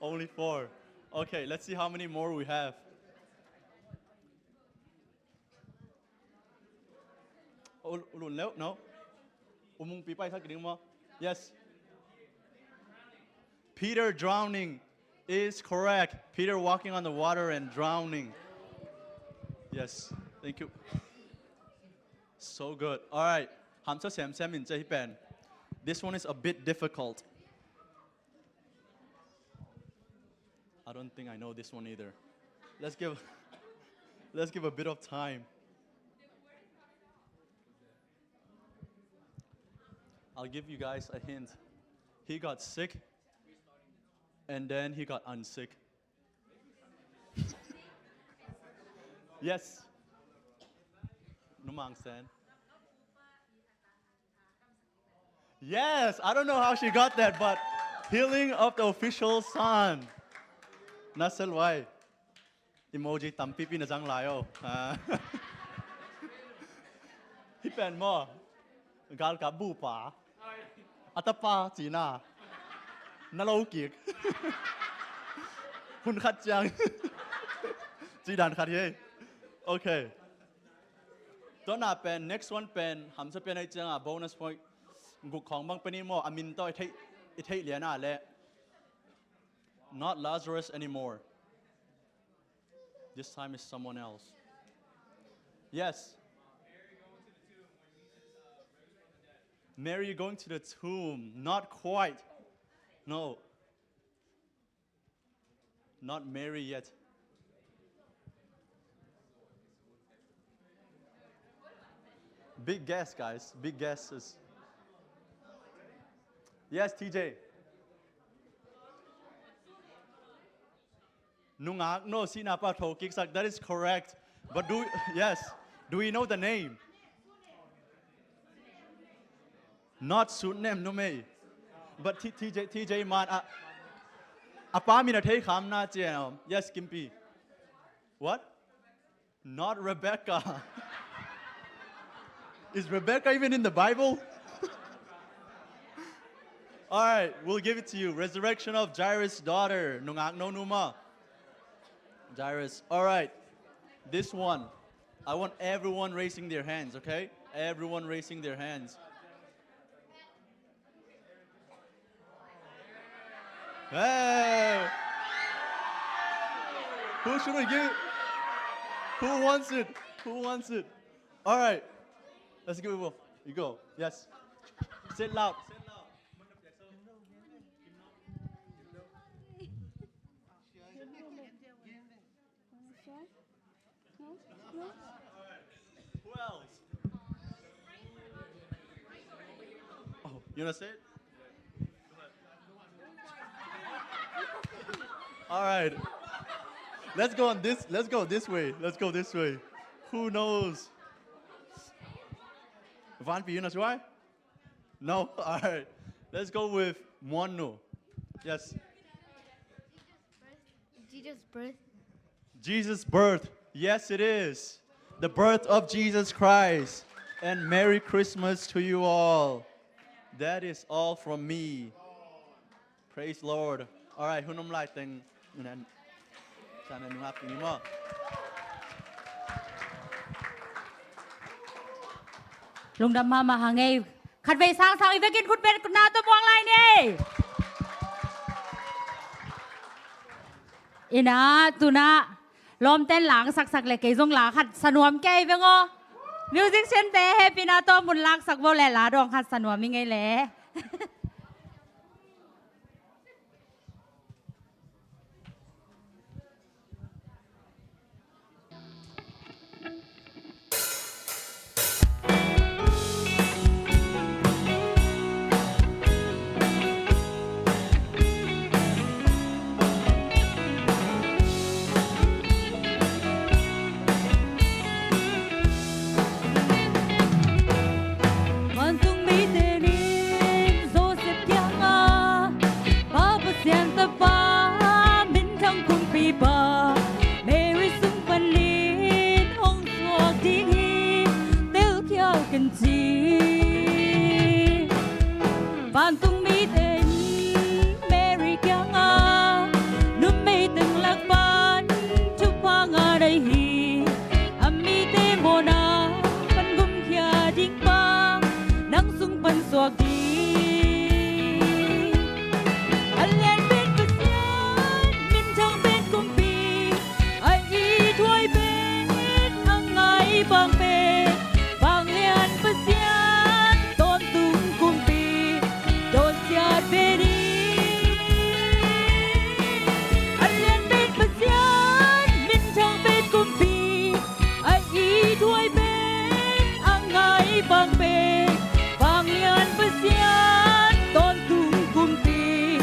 Only four. Okay, let's see how many more we have. U Lun Leu, no? U Mung Pi Pai khat ka ding maw? Yes. Peter drowning is correct. Peter walking on the water and drowning. Yes. Thank you. So good. All right. Hamsa semsem in ci hi pen. This one is a bit difficult. I don't think I know this one either. Let's give, let's give a bit of time. I'll give you guys a hint. He got sick, and then he got unsick. Yes. Nu Mang Sen. Yes, I don't know how she got that, but healing of the official's son. Na se luai. Emoji tampipi na zang lai o. Ah. Hi pen maw. Galkap bupa. A tapa cina. Na lo kik. Hun khat ciang. Ci dan khat hi. Okay. Tua na pen, next one pen, hamsa pen ai cianga bonus point guk khawng bang pen i maw, a min tawh i theih, i theih lian a leh. Not Lazarus anymore. This time is someone else. Yes. Mary going to the tomb. Not quite. No. Not Mary yet. Big guess, guys. Big guesses. Yes, T J. Nungak, no, sihna pa tho kiksak. That is correct. But do, yes. Do we know the name? Not Sutnem numei. But T-, T J, T J man, a, a pa min a thei kham na cian. Yes, Kimpi. What? Not Rebecca. Is Rebecca even in the Bible? All right, we'll give it to you. Resurrection of Jairus' daughter. Nungak no nu maw. Jairus. All right. This one. I want everyone raising their hands, okay? Everyone raising their hands. Hey! Who should we give? Who wants it? Who wants it? All right. Let's give it a go. You go. Yes. Say it loud. Say it loud. Who else? Oh, you wanna say it? All right. Let's go on this. Let's go this way. Let's go this way. Who knows? Van Pi, you know why? No? All right. Let's go with Muanu. Yes. Jesus' birth. Jesus' birth. Yes, it is. The birth of Jesus Christ. And Merry Christmas to you all. That is all from me. Praise Lord. All right, hun om lai teng. Nan. Sana nu hap ni mo. Lungdam mahmah hang ei. Khatvei sangsang i vekin khut beng na tawh muang lai ni. Ina, tuna lawmten la hong saksak le kei zong la khat sa nuam kei veng aw. Musician te hehpihna tawh mun laksak vo le la dawng khat sa nuam i ngei le. Vantung mite in Joseph kiangah, Pa Pasian Tapa, minthang kumpipa, Mary sung panin hong suak ding hi, telkhial ken ci. Vantung mite in Mary kiangah, numei teng lak pan thupha ngah na hi, a mite mawhna pan gumkhia ding pa, nang sung pan suak ding. A lian pen Pasian, minthang pen kumpi, a ithuai pen a ngai bang pen, vanglian Pasian, tawntung kumpi, dawnsiat pen hi. A lian pen Pasian, minthang pen kumpi, a ithuai pen a ngai bang pen, vanglian Pasian, tawntung kumpi,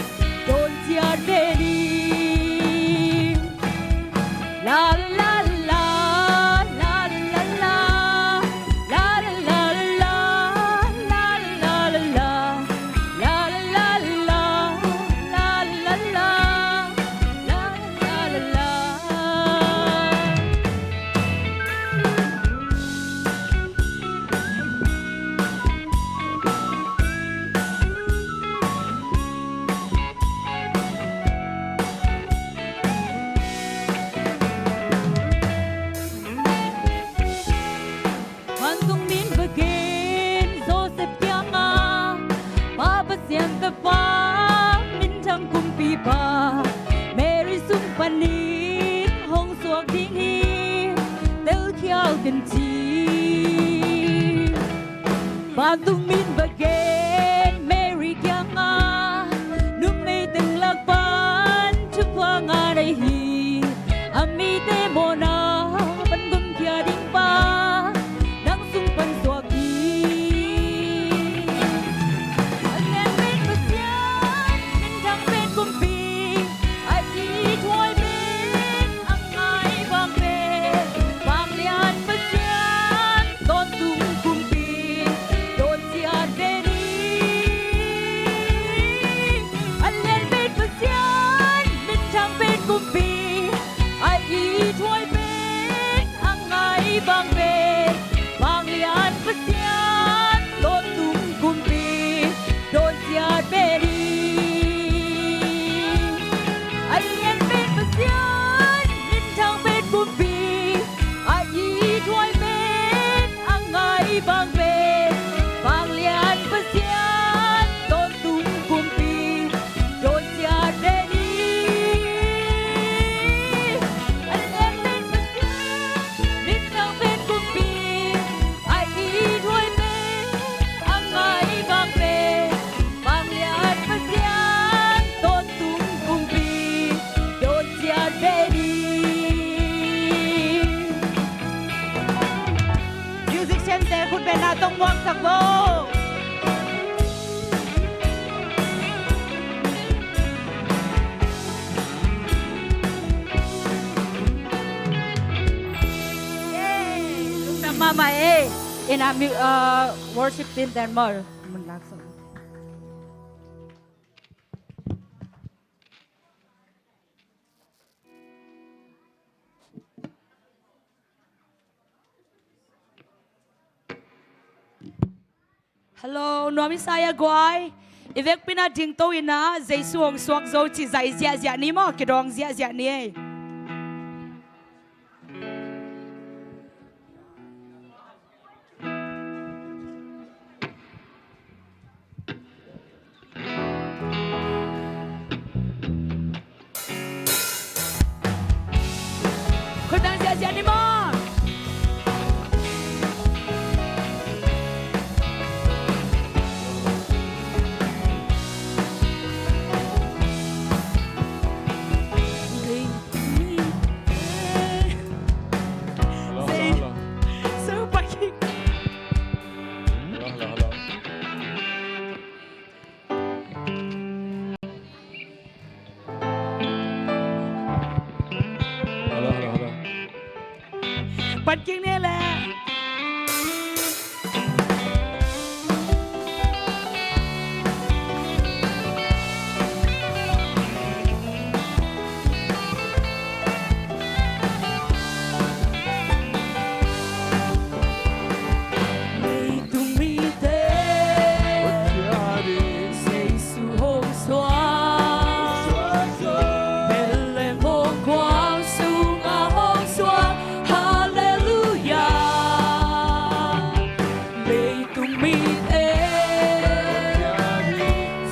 dawnsiat pen hi. La la la, la la la, la la la, la la la. Vantung min bek in Joseph kiangah, Pa Pasian Tapa, minthang kumpipa, Mary sung panin hong suak ding hi, telkhial ken ci. Vantung min bek in Mary kiangah, numei teng lak pan thupha ngah na hi, a mite mawhna pan gumkhia ding pa, nang sung pan suak hi. A lian pen Pasian, minthang pen kumpi, a ithuai pen a ngai bang pen, vanglian Pasian, tawntung kumpi, dawnsiat pen hi. A lian pen Pasian, minthang pen kumpi, a Bang pen vanglian Pasian tawntung kumpi dawn ciat ve ni. A lian pen Pasian, minthang pen kumpi, a ithuai pen a ngai bang pen vanglian Pasian tawntung kumpi dawn ciat ve ni. A lian pen Pasian, minthang pen kumpi, a ithuai pen a ngai bang pen vanglian Pasian tawntung kumpi dawn ciat ve ni. Musician te khut bengna tawh muaksak vo. Lungdam mahmah e. Inn ah, uh, worship team ten maw, mun lak sawm. Hello, nuam i sa hia guai? I vekpi-in ah dingto in ah, Jesu hong suak zo cih zai ziahziah ni maw, kidawng ziahziah ni ei. Khut beng ziahziah ni maw. Hello, hello, hello. Hello, hello, hello. Hello, hello, hello. Pan kik ni leh. Leitung mite, Jesu hong suak. Bethlehem hong kuang sungah hong suak. Halleluiah. Leitung mite,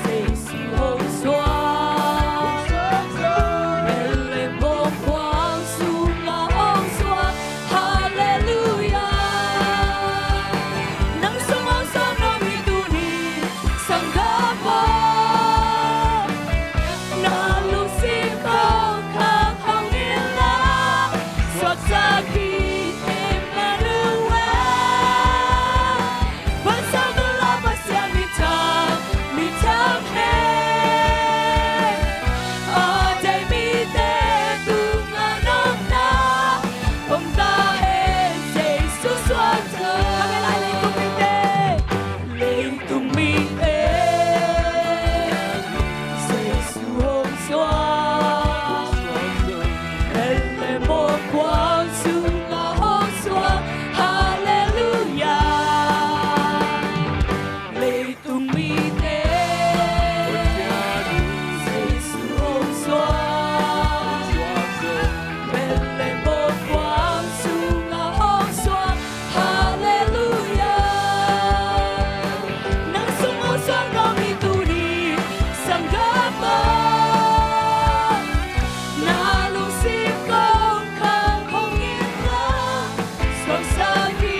Jesu hong suak. Bethlehem hong kuang sungah hong suak. Halleluiah. Nang sung hong suak nuam hi tuni, sanggam aw. Na lungsim kongkhak hong in la, suakta hi Emmanuel. Vanzat nuntak Pasian minthang, minthang hen. A deih mite tungah nopna hong ta hen, Jesu suakta. Leitung mite, leitung mite, Jesu hong suak. Bethlehem hong kuang sungah hong suak. Halleluiah. Leitung mite, Jesu hong suak. Bethlehem hong kuang sungah hong suak. Halleluiah. Nang sung hong suak nuam hi tuni, sanggam aw. Na lungsim kongkhak hong in la, suakta hi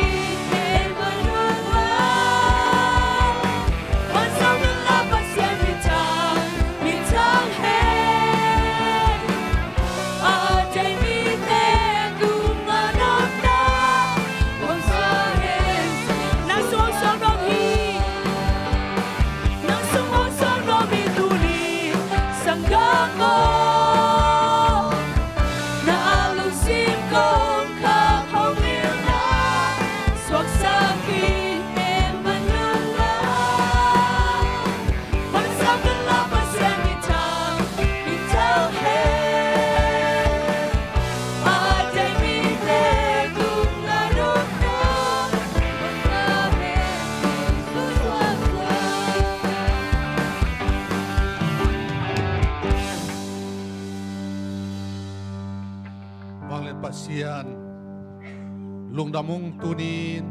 Emmanuel. Vanzat nuntak Pasian minthang, minthang hen. A deih mite tungah nopna hong ta hen. Nang sung hong suak nuam hi. Nang sung hong suak nuam hi tuni, sanggam aw. Na lungsim kongkhak hong in la, suakta hi Emmanuel. Vanzat nuntak Pasian minthang, minthang hen. A deih mite tung Vanglian Pasian, lungdam ung. Tunin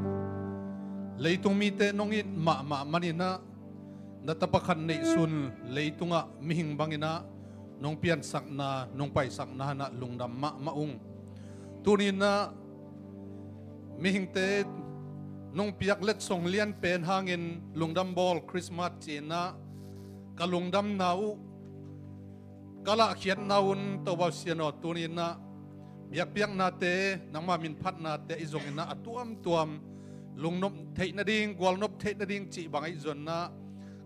leitung mite nong it mahmah maninah na tapa khat neihsun leitungah mihing banginah nong piansakna, nong paisakna hanah lungdam mahmah ung. Tuninah mihingte nong piak letsong lianpen hangin lungdam bawl Christmas cinah ka lungdamna uh ka lahkhiatna un Topa Pasian aw, tuninah biakpiaknate, nangma minphatnate ahi zonginah a tuamtuam lungnop theih nading, gualnop theih nading cih bang ahi zonnah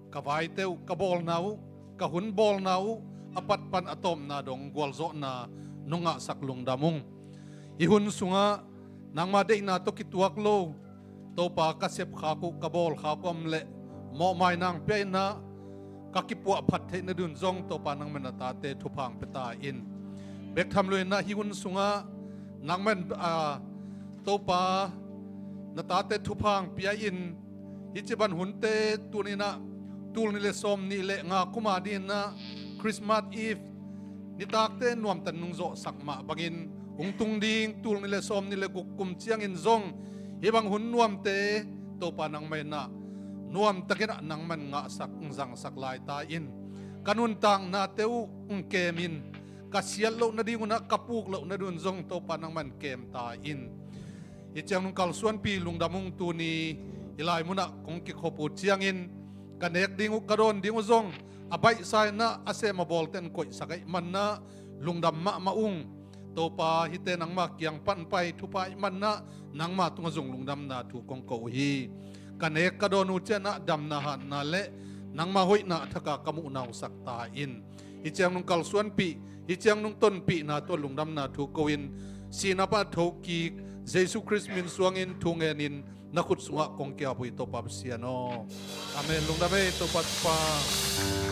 ka vaite uh, ka bawlna uh, ka hun bawlna uh a patpan a tawpna dong gualzawhna nong ngahsak lungdam ung. Hih hun sungah nangma deihna tawh kituak lo Topa, ka sepkhak uh, ka bawlkhak uh om leh mawhmai nang pia inah ka kipuahphat theih nadun zong Topa nangman na tate thupha hong pia ta in. Bek tham loinah hih hun sungah nangman a Topa na tate thupha hong pia in. Hih ciban hunte tuninah tul nih le sawm nih le nga kuma dinah Christmas Eve nitakte nuamtan nung zawhsak mah bangin hong tung ding tul nih le sawm nih le guk kum ciangin zong hih bang hun nuamte Topa nangmah inah nuamtakinah nangman ngahsak, hong zangsak lai ta in. Ka nuntaknate uh hong kemin ka siat loh nadingunah ka puk loh nadun zong Topa nangman kem ta in. Hih ciang nung kalsuanpi lungdam ung. Tuni hih lai munah kong kikhop uh ciangin ka nek ding uh, ka dawn ding uh zong a baihsa inah a sem a bawlten koihsak ahih manah lungdam mahmah ung. Topa, hihte nangma kiang pan pai thupha ahih manah nangma tungah zong lungdamna thu kong ko uh hi. Ka nek ka dawn uh cianah damna hatna le nangma hoihna a thaka ka muhna hong sak ta in. Hih ciang nung kalsuanpih, hih ciang nung tonpihna tawh lungdamna thu ko in, sihna pan thokik Jesu Khrist min suangin thu ngenin na khut sungah kong kiap uh hi Topa Pasian aw. Amen. Lungdam ei Topa thupha.